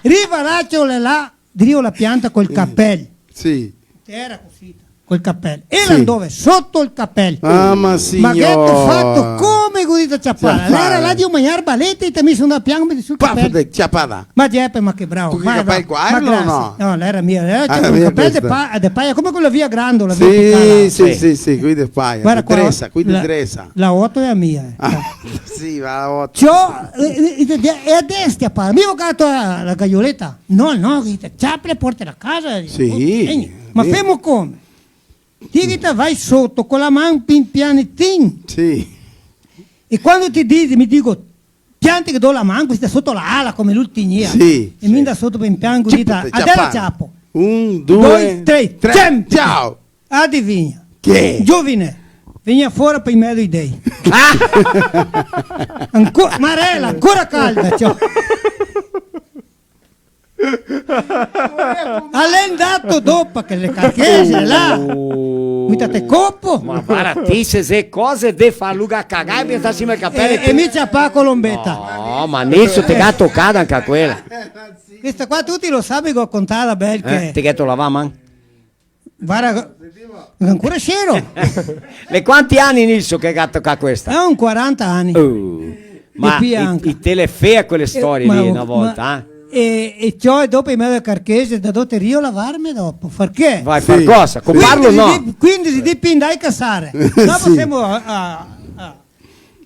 Riva là, ciò, là, Drio la pianta col capel. Sì. Tera cusì, col capel. E la ndove soto el capel. Ah, ma signor. Ma che te ga fato? Come che te ga ciapà? Ciapà. L'era là de magnar balete e te ga meso na pianta sul capel. Paf, te ciapada. Ma Gepe, ma che bravo. Con che capel qua, ma no? No, l'era mia, l'era un capel de pa-, de paia, come quela via Grandola, via Picala. Sì, sì, sì, sì, quei de paia. Varda qua, dresa, quei de dresa. La oto l'è mia, eh. Ah, sì, va la oto. Ciò, eh, eh, eh, e adeso te ciapa, mi go gato la, la gaioleta. No, no, che te ciape, porte a casa. Sì. Oh, vegni. Ma femo come? Ti che te va soto co la man pin pianitin. Sì. E quando ti disi, mi digo, piante che do la man, cusì da soto la ala come l'ultimia. Sì, sì. E mi da soto pin pian, cusì, ciapo, te adela ciapo. Un, due, tre, tre, ciampi. Ciao. Adivigna. Che? Giovine, vegnea fora par i me doi dei. Ah! Anco-, marela, ancora calda, ciò. L'è ndato dopo che le carchese là. Oh. Guida te copo. Ma varda ti, se xe cose de far luga cagar, e mi sta sima el capel. E, e mi ciapa colombeta. No, ma Nilso te ga tocà anca quela. Questa qua tuti lo sa, mi go contala bel che... Eh, te gheto lavà man? Varda, ancora xero. L'è quanti ani, Nilso, che ga tocà questa? L'è un quaranta ani. Uh, ma i, i te le fea quele storie lì, na volta, eh? E, e ciò, e dopo i me dei carchese, da dote rio lavarme dopo, parché? Vai, far cosa? Coparlo, no? Quindese dì, quindese dì pindai casare. Dopo semo a, a, a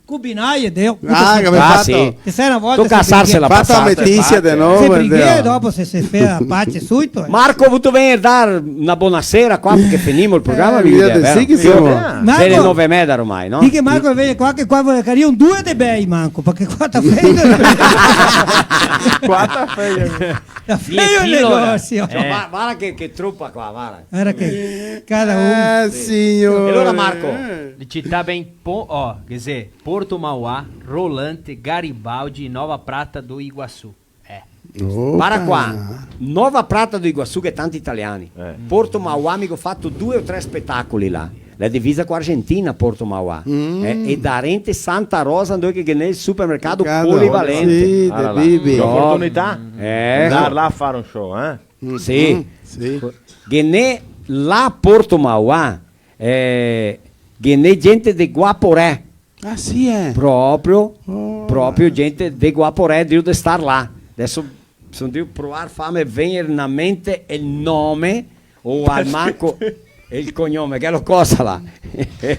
Cubinaie, deo. Ah, che fato? Sì. Che se na volta... Toca se alsarse la pasata. Fato ametisia de novo, se brighe, dopo se, se fea pace suito, eh. Marco, vuto vegner dar na bonasera qua, parché finimo el programa, eh, mi direi, vero? Sì, che semo. Marco, dele nove e meda ormai, no? Dì che Marco vegna qua, che qua voleria un due de bei, manco, parché qua ta feio. Qua ta feio. Ta feio el negosio. Cioè, va-, varda che, che trupa qua, varda. Varda che cada un. Eh, signore. E alora, Marco? Di cità ben Po-, oh, che xe, Porto Mauá, Rolante, Garibaldi, Nova Prata do Iguaçu. Eh. Opa. Para qua, Nova Prata do Iguaçu, che tanti italiani. Eh. Porto Mauá, mi go fato due o tre spetacoli là. La divisa co Argentina, Porto Mauá. Mm. Eh, e darente Santa Rosa, ndove che ghe n'è el supermercato Polivalente. Sì, de Bibi. Oportunità. Eh. Andar là a far un show, eh? Mm. Sì. Mm, sì. Ghe n'è là a Porto Mauá, eh, ghe n'è gente de Guaporé. Ah, sì, eh? Proprio, proprio gente de Guaporé, drio de star là. Deso son drio provar farme vegner in mente el nome o almanco el cognome, che lo cosa là.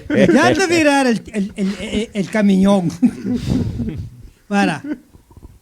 Andate a virar el, el, el, el, el camion. Varda,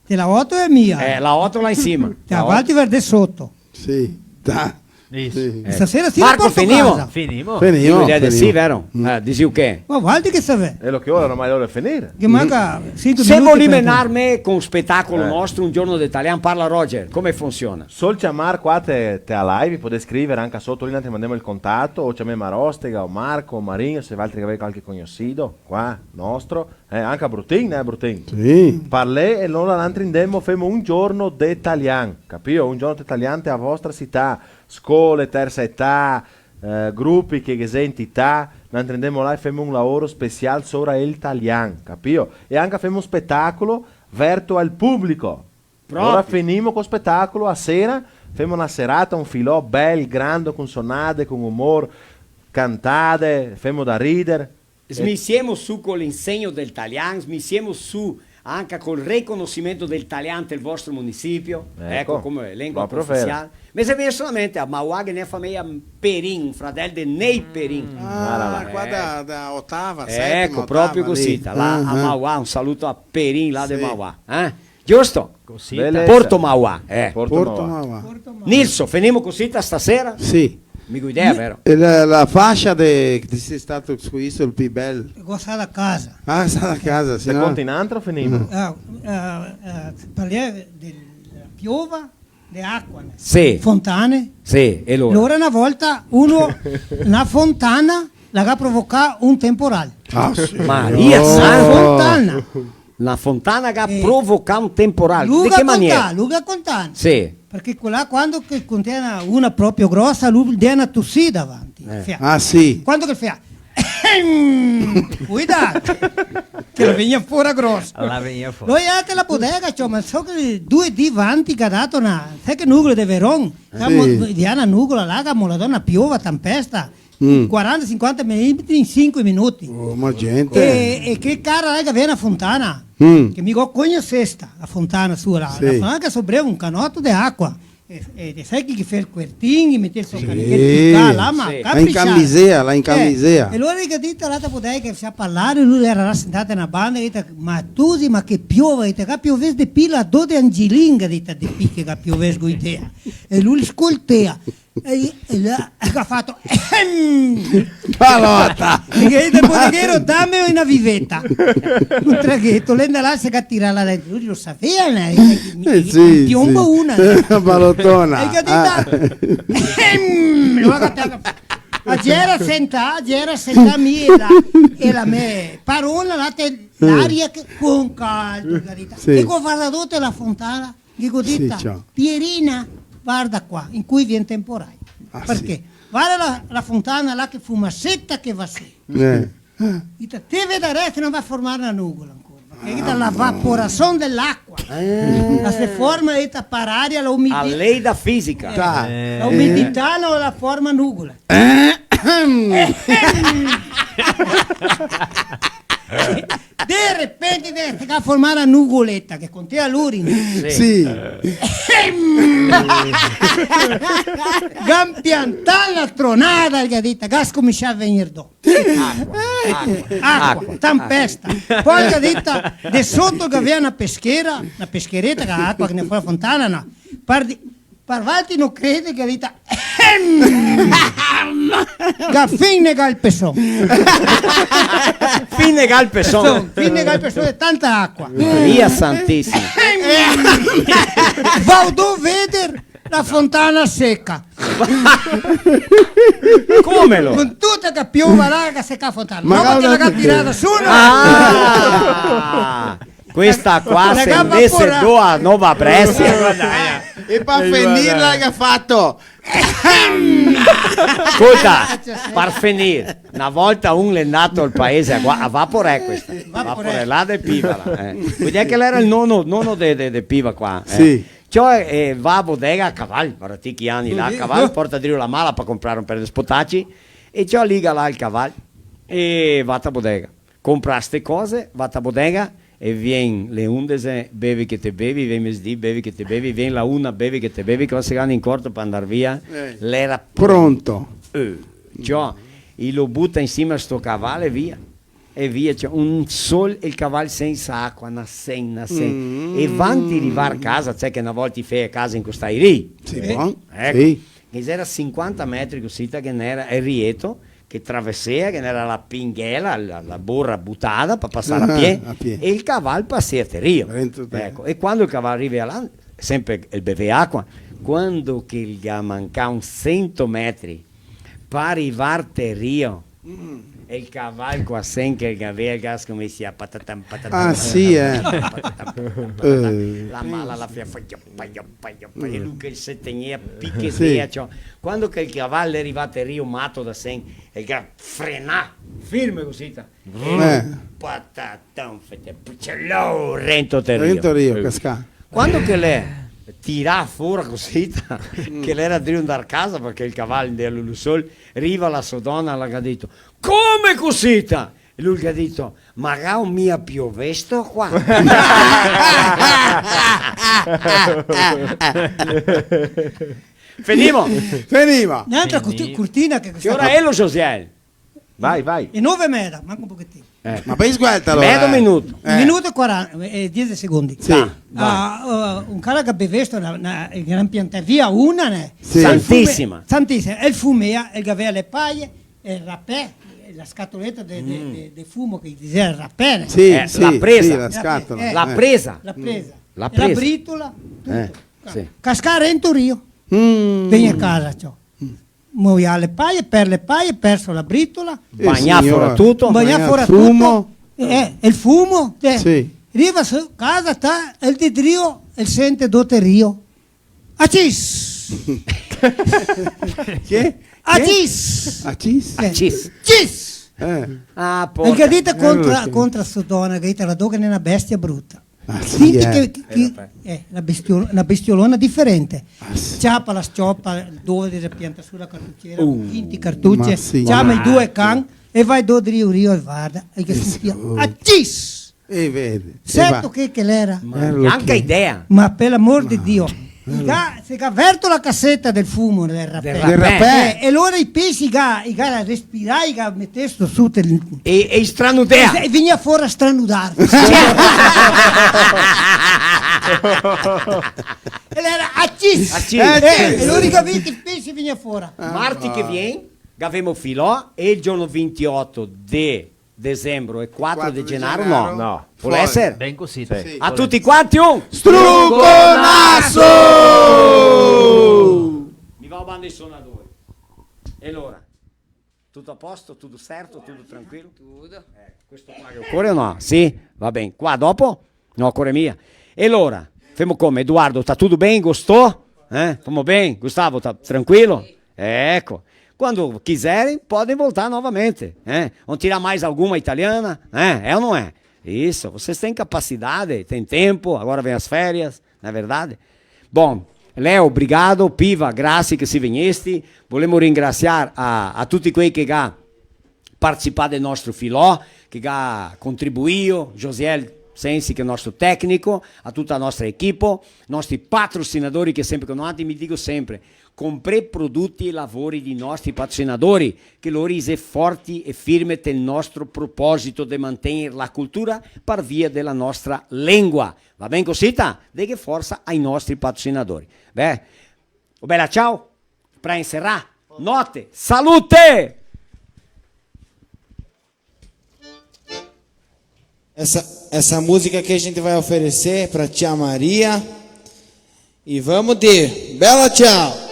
te la oto xe mia. Eh, la oto là in sima. Te la oto. Te la vardi soto. Sì, dai. Isso. Sì. Eh. Stasera sì, Marco, porto finimo? Casa. Finimo. Finimo, finimo. Direi de sì, vero? Mm. Eh, disi che? Ma varda che savè. Xe lo che ora, ormai xe ora de finir. Che manca sinque minuti. Se volì menar me co un spetacolo nostro, un giorno de talian, parla Roger, come funsiona? Sol ciamar qua te, te a live, podè scriver anca soto lì, te mandemo el contato, o ciamemo a Rostega, o Marco, o Marinho, se valtri che gavè qualche cognosito qua, nostro. Eh, anca Brutin, eh, Brutin? Sì. Parlè e alora noantri ndemo, femo un giorno de talian, capìo? Un giorno de talian te a vostra cità, scole, tersa età, eh, grupi che, che xe entità, noantri ndemo là e femo un laoro special sora el talian, capìo? E anca femo un spetacolo verto al publico. Proprio. Alora finimo co spetacolo, a sera, femo na serata, un filò bel, grando, con sonade, con umor, cantade, femo da rider. Smisiemo su co l'insegno del talian, smisiemo su anca col riconosimento del talian del vostro munisipio, eco, come lengua oficial. Proprio vero. Me xe vegnù solamente a Mauá ghe n'è fameja Perin, fradel de Ney Perin. Ah, là, là. Qua da, da otava, setima, otava, proprio cusì, lì. Là a Mauá, un saluto a Perin, là de Mauá, eh? Giusto? Cusì. Belesa. Porto Mauá, eh. Porto Mauá. Porto Mauá. Nilso, finimo cusì stasera? Sì. Mi go idea, vero? E la, la fasia de, de xe stato scuiso el pi bel. Go stà a casa. Ah, stà a casa, se no... Te conti n'antra o finimo? Ah, eh, eh, parlè de la piova, de acua, né? Sì. Fontane. Sì, e alora? Alora na volta uno, na fontana, la ga provocà un temporal. Ah, sì. Maria Santa! Na fontana. Na fontana che ga provocà un temporal. De che maniera? Lu ga contà, lu ga contà. Sì. Parché quela, quando che contea una proprio grosa, lu dea na tosida avanti. Eh. Fea. Ah, sì. Quando che fea, cuidà, che la vegnea fora grosa. La vegnea fora. Lu xe ndà te la bodega, ciò, ma so che due dì avanti che ga dato na, sa che nugolo de veron? Sì. Dea na nugola là, che ga molà na piova, tempesta. Mm. Quaranta, sinquanta milimetri in sinque minuti. Oh, ma gente. E, e che cara xe che gavea na fontana? Mm. Che mi go cognosesta, la fontana sua là. Sì. La fontana che sobreva un canoto de acua. E, e, e sa chi che fea el cuertin, che metea el so canichel, là, ma sì. La incamisea, la incamisea. Eh, e alora che ga dito, l'altra volta che se ga parlà, lu l'era là sentà in na banda, e ga dito, "Ma tu sì, ma che piova?" E ga dito, "Ga piovesto de pi là do de Angilinga", ga dito, "de pi che ga piovesto", ga dito. E lu li scoltea. E, e là, e ga fato, ehm! Palota! E ghe, de bodeghero, "Dame na viveta." Un tragheto, l'è ndà là, se ga tirà là dentro. Lu lo savea, né? Eh, sì, sì. Piombo una, né? Una palotona. E che ga dito, ehm! Lu ga taca-, a gera sentà, a gera sentà, mi e la, e la me parona, là te, l'aria che, con caldo, ga dito. Sì. E go vardà te la fontana. Ghe go dita, sì, ciò. "Pierina, varda qua, incoi vien temporai." Ah, sì. Parché? Varda la, la fontana là che fumaseta che va su. Eh. Dita, "Te vedarè se no va a formar na nugola ancora." Parché dita, la vaporasion de l'acua. Eh. La se forma, dita, par aria, la umidi-, a lei da fisica. Eh, ta, la umidità no la forma nugola. Eh. De repente, de, formar la nugoleta, che contea l'urina. Sì. Sì. Ga piantà la tronada, el ga dita, ga scominsià a vegner do. Aqua, aqua, aqua, aqua, tempesta. Po' el ga dita, de soto el gavea na peschera, na peschereta, che acua che ne fa la fontana, no? Par di-, par valtri no creder, el ga dita, ga fin negà el peson. Fin negà el peson. Peson, fin negà el peson de tanta acua. Maria Santisima. Vao do veder la fontana seca. Come lo? Con tuta che piova là, che seca la fontana. Ma no, parché la ga tirada su, no? Ah! Questa qua la se ga ndese evaporà. Do a Nova Bréscia. E par finir la ga fato. Scolta, par finir, na volta un l'è ndato al paese a, gua-, a Vaporè questa. Vaporè. Vaporè, là de Piva, là, eh. Vol dir che l'era el nono, nono de, de, de Piva qua, eh. Sì. Ciò, eh, va a bodega a caval, varda ti che ani là, a caval, porta drio la mala par comprar un per de spotaci, e ciò, liga là el caval, e va a bodega. Compra ste cose, va a bodega, e vien le undese, bevi che te bevi, vien mesdì, bevi che te bevi, vien la una, bevi che te bevi, cosa se ga incorto par ndar via, eh, l'era pronto. Eh, ciò, i lo buta in sima a sto caval e via. E via, ciò, un sol el caval sensa acua, na sen, na sen. Mm. E vanti rivar casa, ciò, che na volta i fea casa in costa i rii. Sì, eh, bon. Eco. Sì. Che ghe gera sinquanta metri cusì, che ghe n'era el rieto, che traversea, che ghe n'era la pinghela, la, la bora butada par pasar a pie, a pie. E el caval pasea te rio. Rento te. Eco, e quando el caval rivea là, senpre el bevea acua, quando che el ga mancà un sento metri par rivar te rio, e el caval qua senpre che el gavea el gas come sia patatam, patatam, ah, sì, eh. Patatam, patatam, patatam. Eh. La mala la fea, fa, pa, pa, pa, e lu che se tegnea, pichetea, sì, ciò. Quando che el caval l'è rivà te rio mato da sen, el ga frenà, firme cusì, ta. Eh. Patatam, fete, pucelou, rento te rio. Rento rio, cascà. Quando che l'è tirà fora cusì, ta, che l'era drio ndar casa, parché el caval ndea lu sol, riva la so dona, la ga dito: "Come cusì, ta?" E lu el ga dito: "Ma ga mia piovesto qua?" Fenimo? Fenimo. N'altra curti-, curtina che... Che ora xe lo, Josiel? Vai, vai. E nove e meda, manca un pochetin. Eh. Ma par sguelta, alora, meda, eh. Minuto. Eh. Minuto e quaranta, eh, diese secondi. Sì. Ah, vai. Ah, eh, un cara che ga bevesto na, na, che ga piantà via una, né? Sì. Santìsima. Santìsima. E el fumea, el gavea le paie, el rapè, la scatoleta de, de, de, de fumo che i disea rapè, né? Sì, eh, sì, la presa. Sì, la scatola, eh. La presa. La presa. La presa. E la britola, tuto. Eh, sì. Cascà rento rio. Mm. Vegner casa, ciò. Moià le paie, per le paie, perso la britola. Eh, signor. Bagnà fora tuto. Bagnà fora tuto. Bagnà el fumo. Eh, el fumo, eh. Sì. Riva su casa, ta, el de drio, el sente do te rio. Acis! Che? Acis! Acis? Eh. Acis. Cis! Eh. Ah, porca. El ga dito contra, eh, contra so dona, el ga dito: "La do che n'è na bestia bruta." Ah, sì, finti eh. Che, che, eh, la bestio-, na bestiolona diferente. Ah, sì. Ciapa, la s-ciopa, dove che se pianta su la cartucera, uh, vinti cartuce, ma sì, ciama i due can e va do drio rio e varda, e che eh, sentia, sì, oh. Acis! E vede, e certo va. Che, che l'era. Ma gnanca idea. Ma per l'amor de Dio. I ga, se ga verto la caseta del fumo, del rapè. Del rapè. Eh, e alora i pesi i ga, i ga respirà, i ga metesto su te... E, e stranudea. E, e vegnea fora stranudar. E l'era acis. Acis. Eh, e alora i ga visto i pesi vegnea fora. Marti che vien, gavemo filò, e el giorno vintioto de desembro e quatro de genaro, no. No. Vol eser? Ben cusì. Sì. A tuti quanti un struconaso! Mi vao a banda i sonadori. E alora? Tuto a posto? Tuto serto? Tuto tranquilo? Tuto. Eh, questo qua che ocore o no? Sì? Va ben. Qua dopo? No ocore mia. E alora, femo come? Eduardo, tá tudo bem? Gostou? Eh? Femo ben? Gustavo, tá tranquilo? Eco. Quando quiserem, podem voltar novamente, eh? Vão tirar mais alguma italiana, eh? É ou não é? Isso, vocês têm capacidade, têm tempo, agora vem as férias, não é verdade? Bom, Leo, obrigado, Piva, grazie che si vegnesti. Volemo ringrasiar a, a tuti quei che ga participà del nostro filò, che ga contribuìo, Josiel, Sensi, che xe el nostro tecnico, a tuta la nostra equipe, nostri patrocinadori che xe sempre co noi, mi digo sempre, comprè prodoti e lavori dei nostri patrocinadori, che lori i xe forti e firme del nostro proposito de mantegner la cultura par via dela nostra lengua. Va ben cosita? Deghe forsa ai nostri patrocinadori. Beh, o bela ciao, pra encerrar, note, salute! Essa, essa música que a gente vai oferecer pra tia Maria. E vamos de Bela Tchau!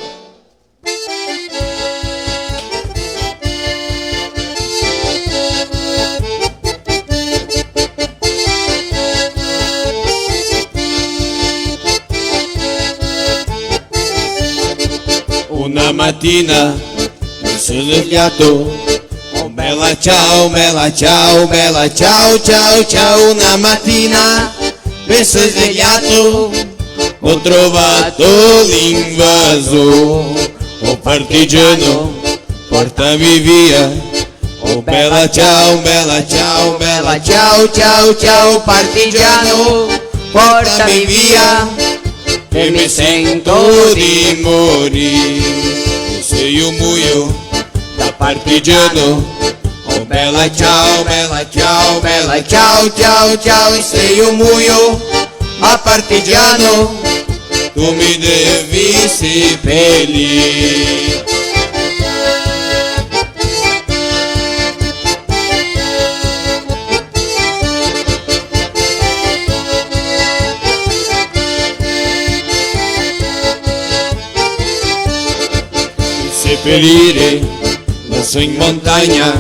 Una matina mi son svegliato, oh bela ciao, bela ciao, bela ciao, ciao, ciao. Una matina mi son svegliato, ho trovato l'invaso, oh partigiano, portami via. Oh bela ciao, bela ciao, bela ciao, ciao, ciao, partigiano, portami via, che mi sento di morir. Se io muoio da partigiano, oh bela ciao, bela ciao, bela ciao, ciao, ciao, se io muoio da partigiano, tu mi devi seppellir. Seppellire lassù in montagna.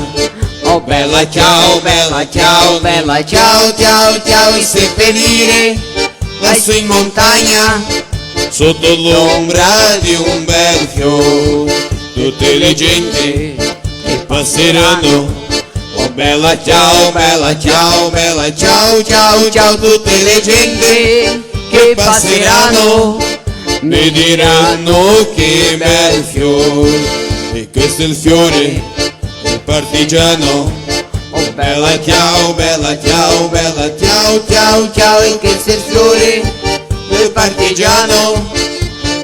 Oh bela ciao, bela ciao, bela ciao, ciao, ciao, e seppellire lassù in montagna, sotto l'ombra di un bel fior, tutte le gente che passeranno. Oh bela ciao, bela ciao, bela ciao, ciao, ciao, tutte le gente che passeranno mi diranno: che bel fior, e questo è il fiore del partigiano. Oh bela ciao, bela ciao, bela ciao, ciao, ciao, e questo è il fiore del partigiano,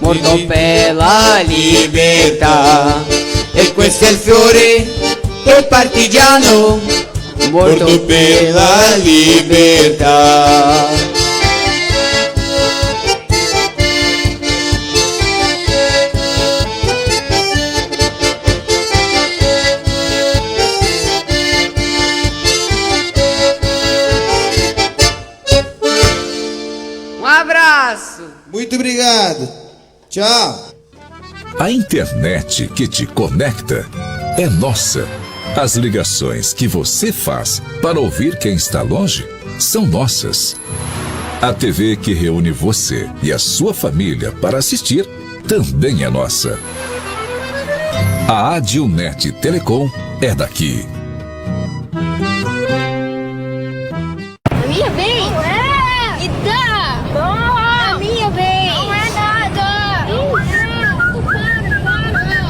morto per la libertà. E questo è il fiore del partigiano, morto per la libertà. Um abraço! Muito obrigado! Tchau! A internet que te conecta é nossa. As ligações que você faz para ouvir quem está longe são nossas. A T V que reúne você e a sua família para assistir também é nossa. A Adilnet Telecom é daqui. A minha vez? Não é! Me dá! Não! A minha vez! Não é nada! Não é! Para, para!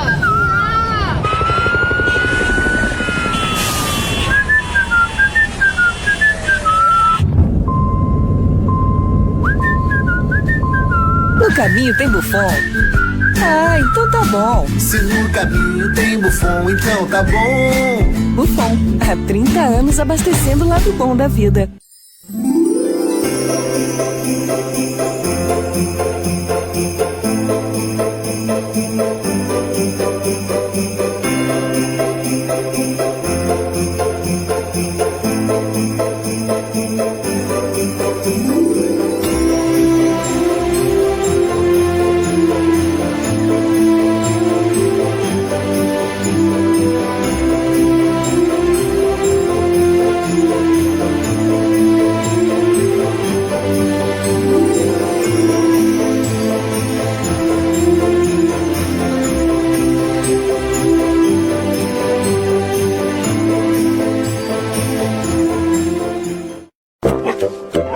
No caminho tem Buffon? Ah, então tá bom. Se no caminho tem Buffon, então tá bom. Buffon, há trinta anos abastecendo o lado bom da vida.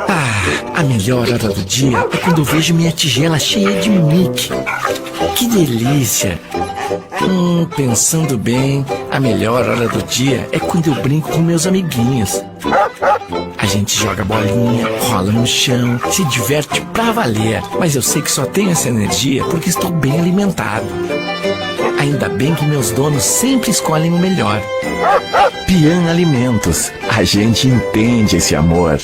Ah, a melhor hora do dia é quando eu vejo minha tigela cheia de Mickey. Que delícia! Hum, pensando bem, a melhor hora do dia é quando eu brinco com meus amiguinhos. A gente joga bolinha, rola no chão, se diverte pra valer. Mas eu sei que só tenho essa energia porque estou bem alimentado. Ainda bem que meus donos sempre escolhem o melhor. Pian Alimentos, a gente entende esse amor.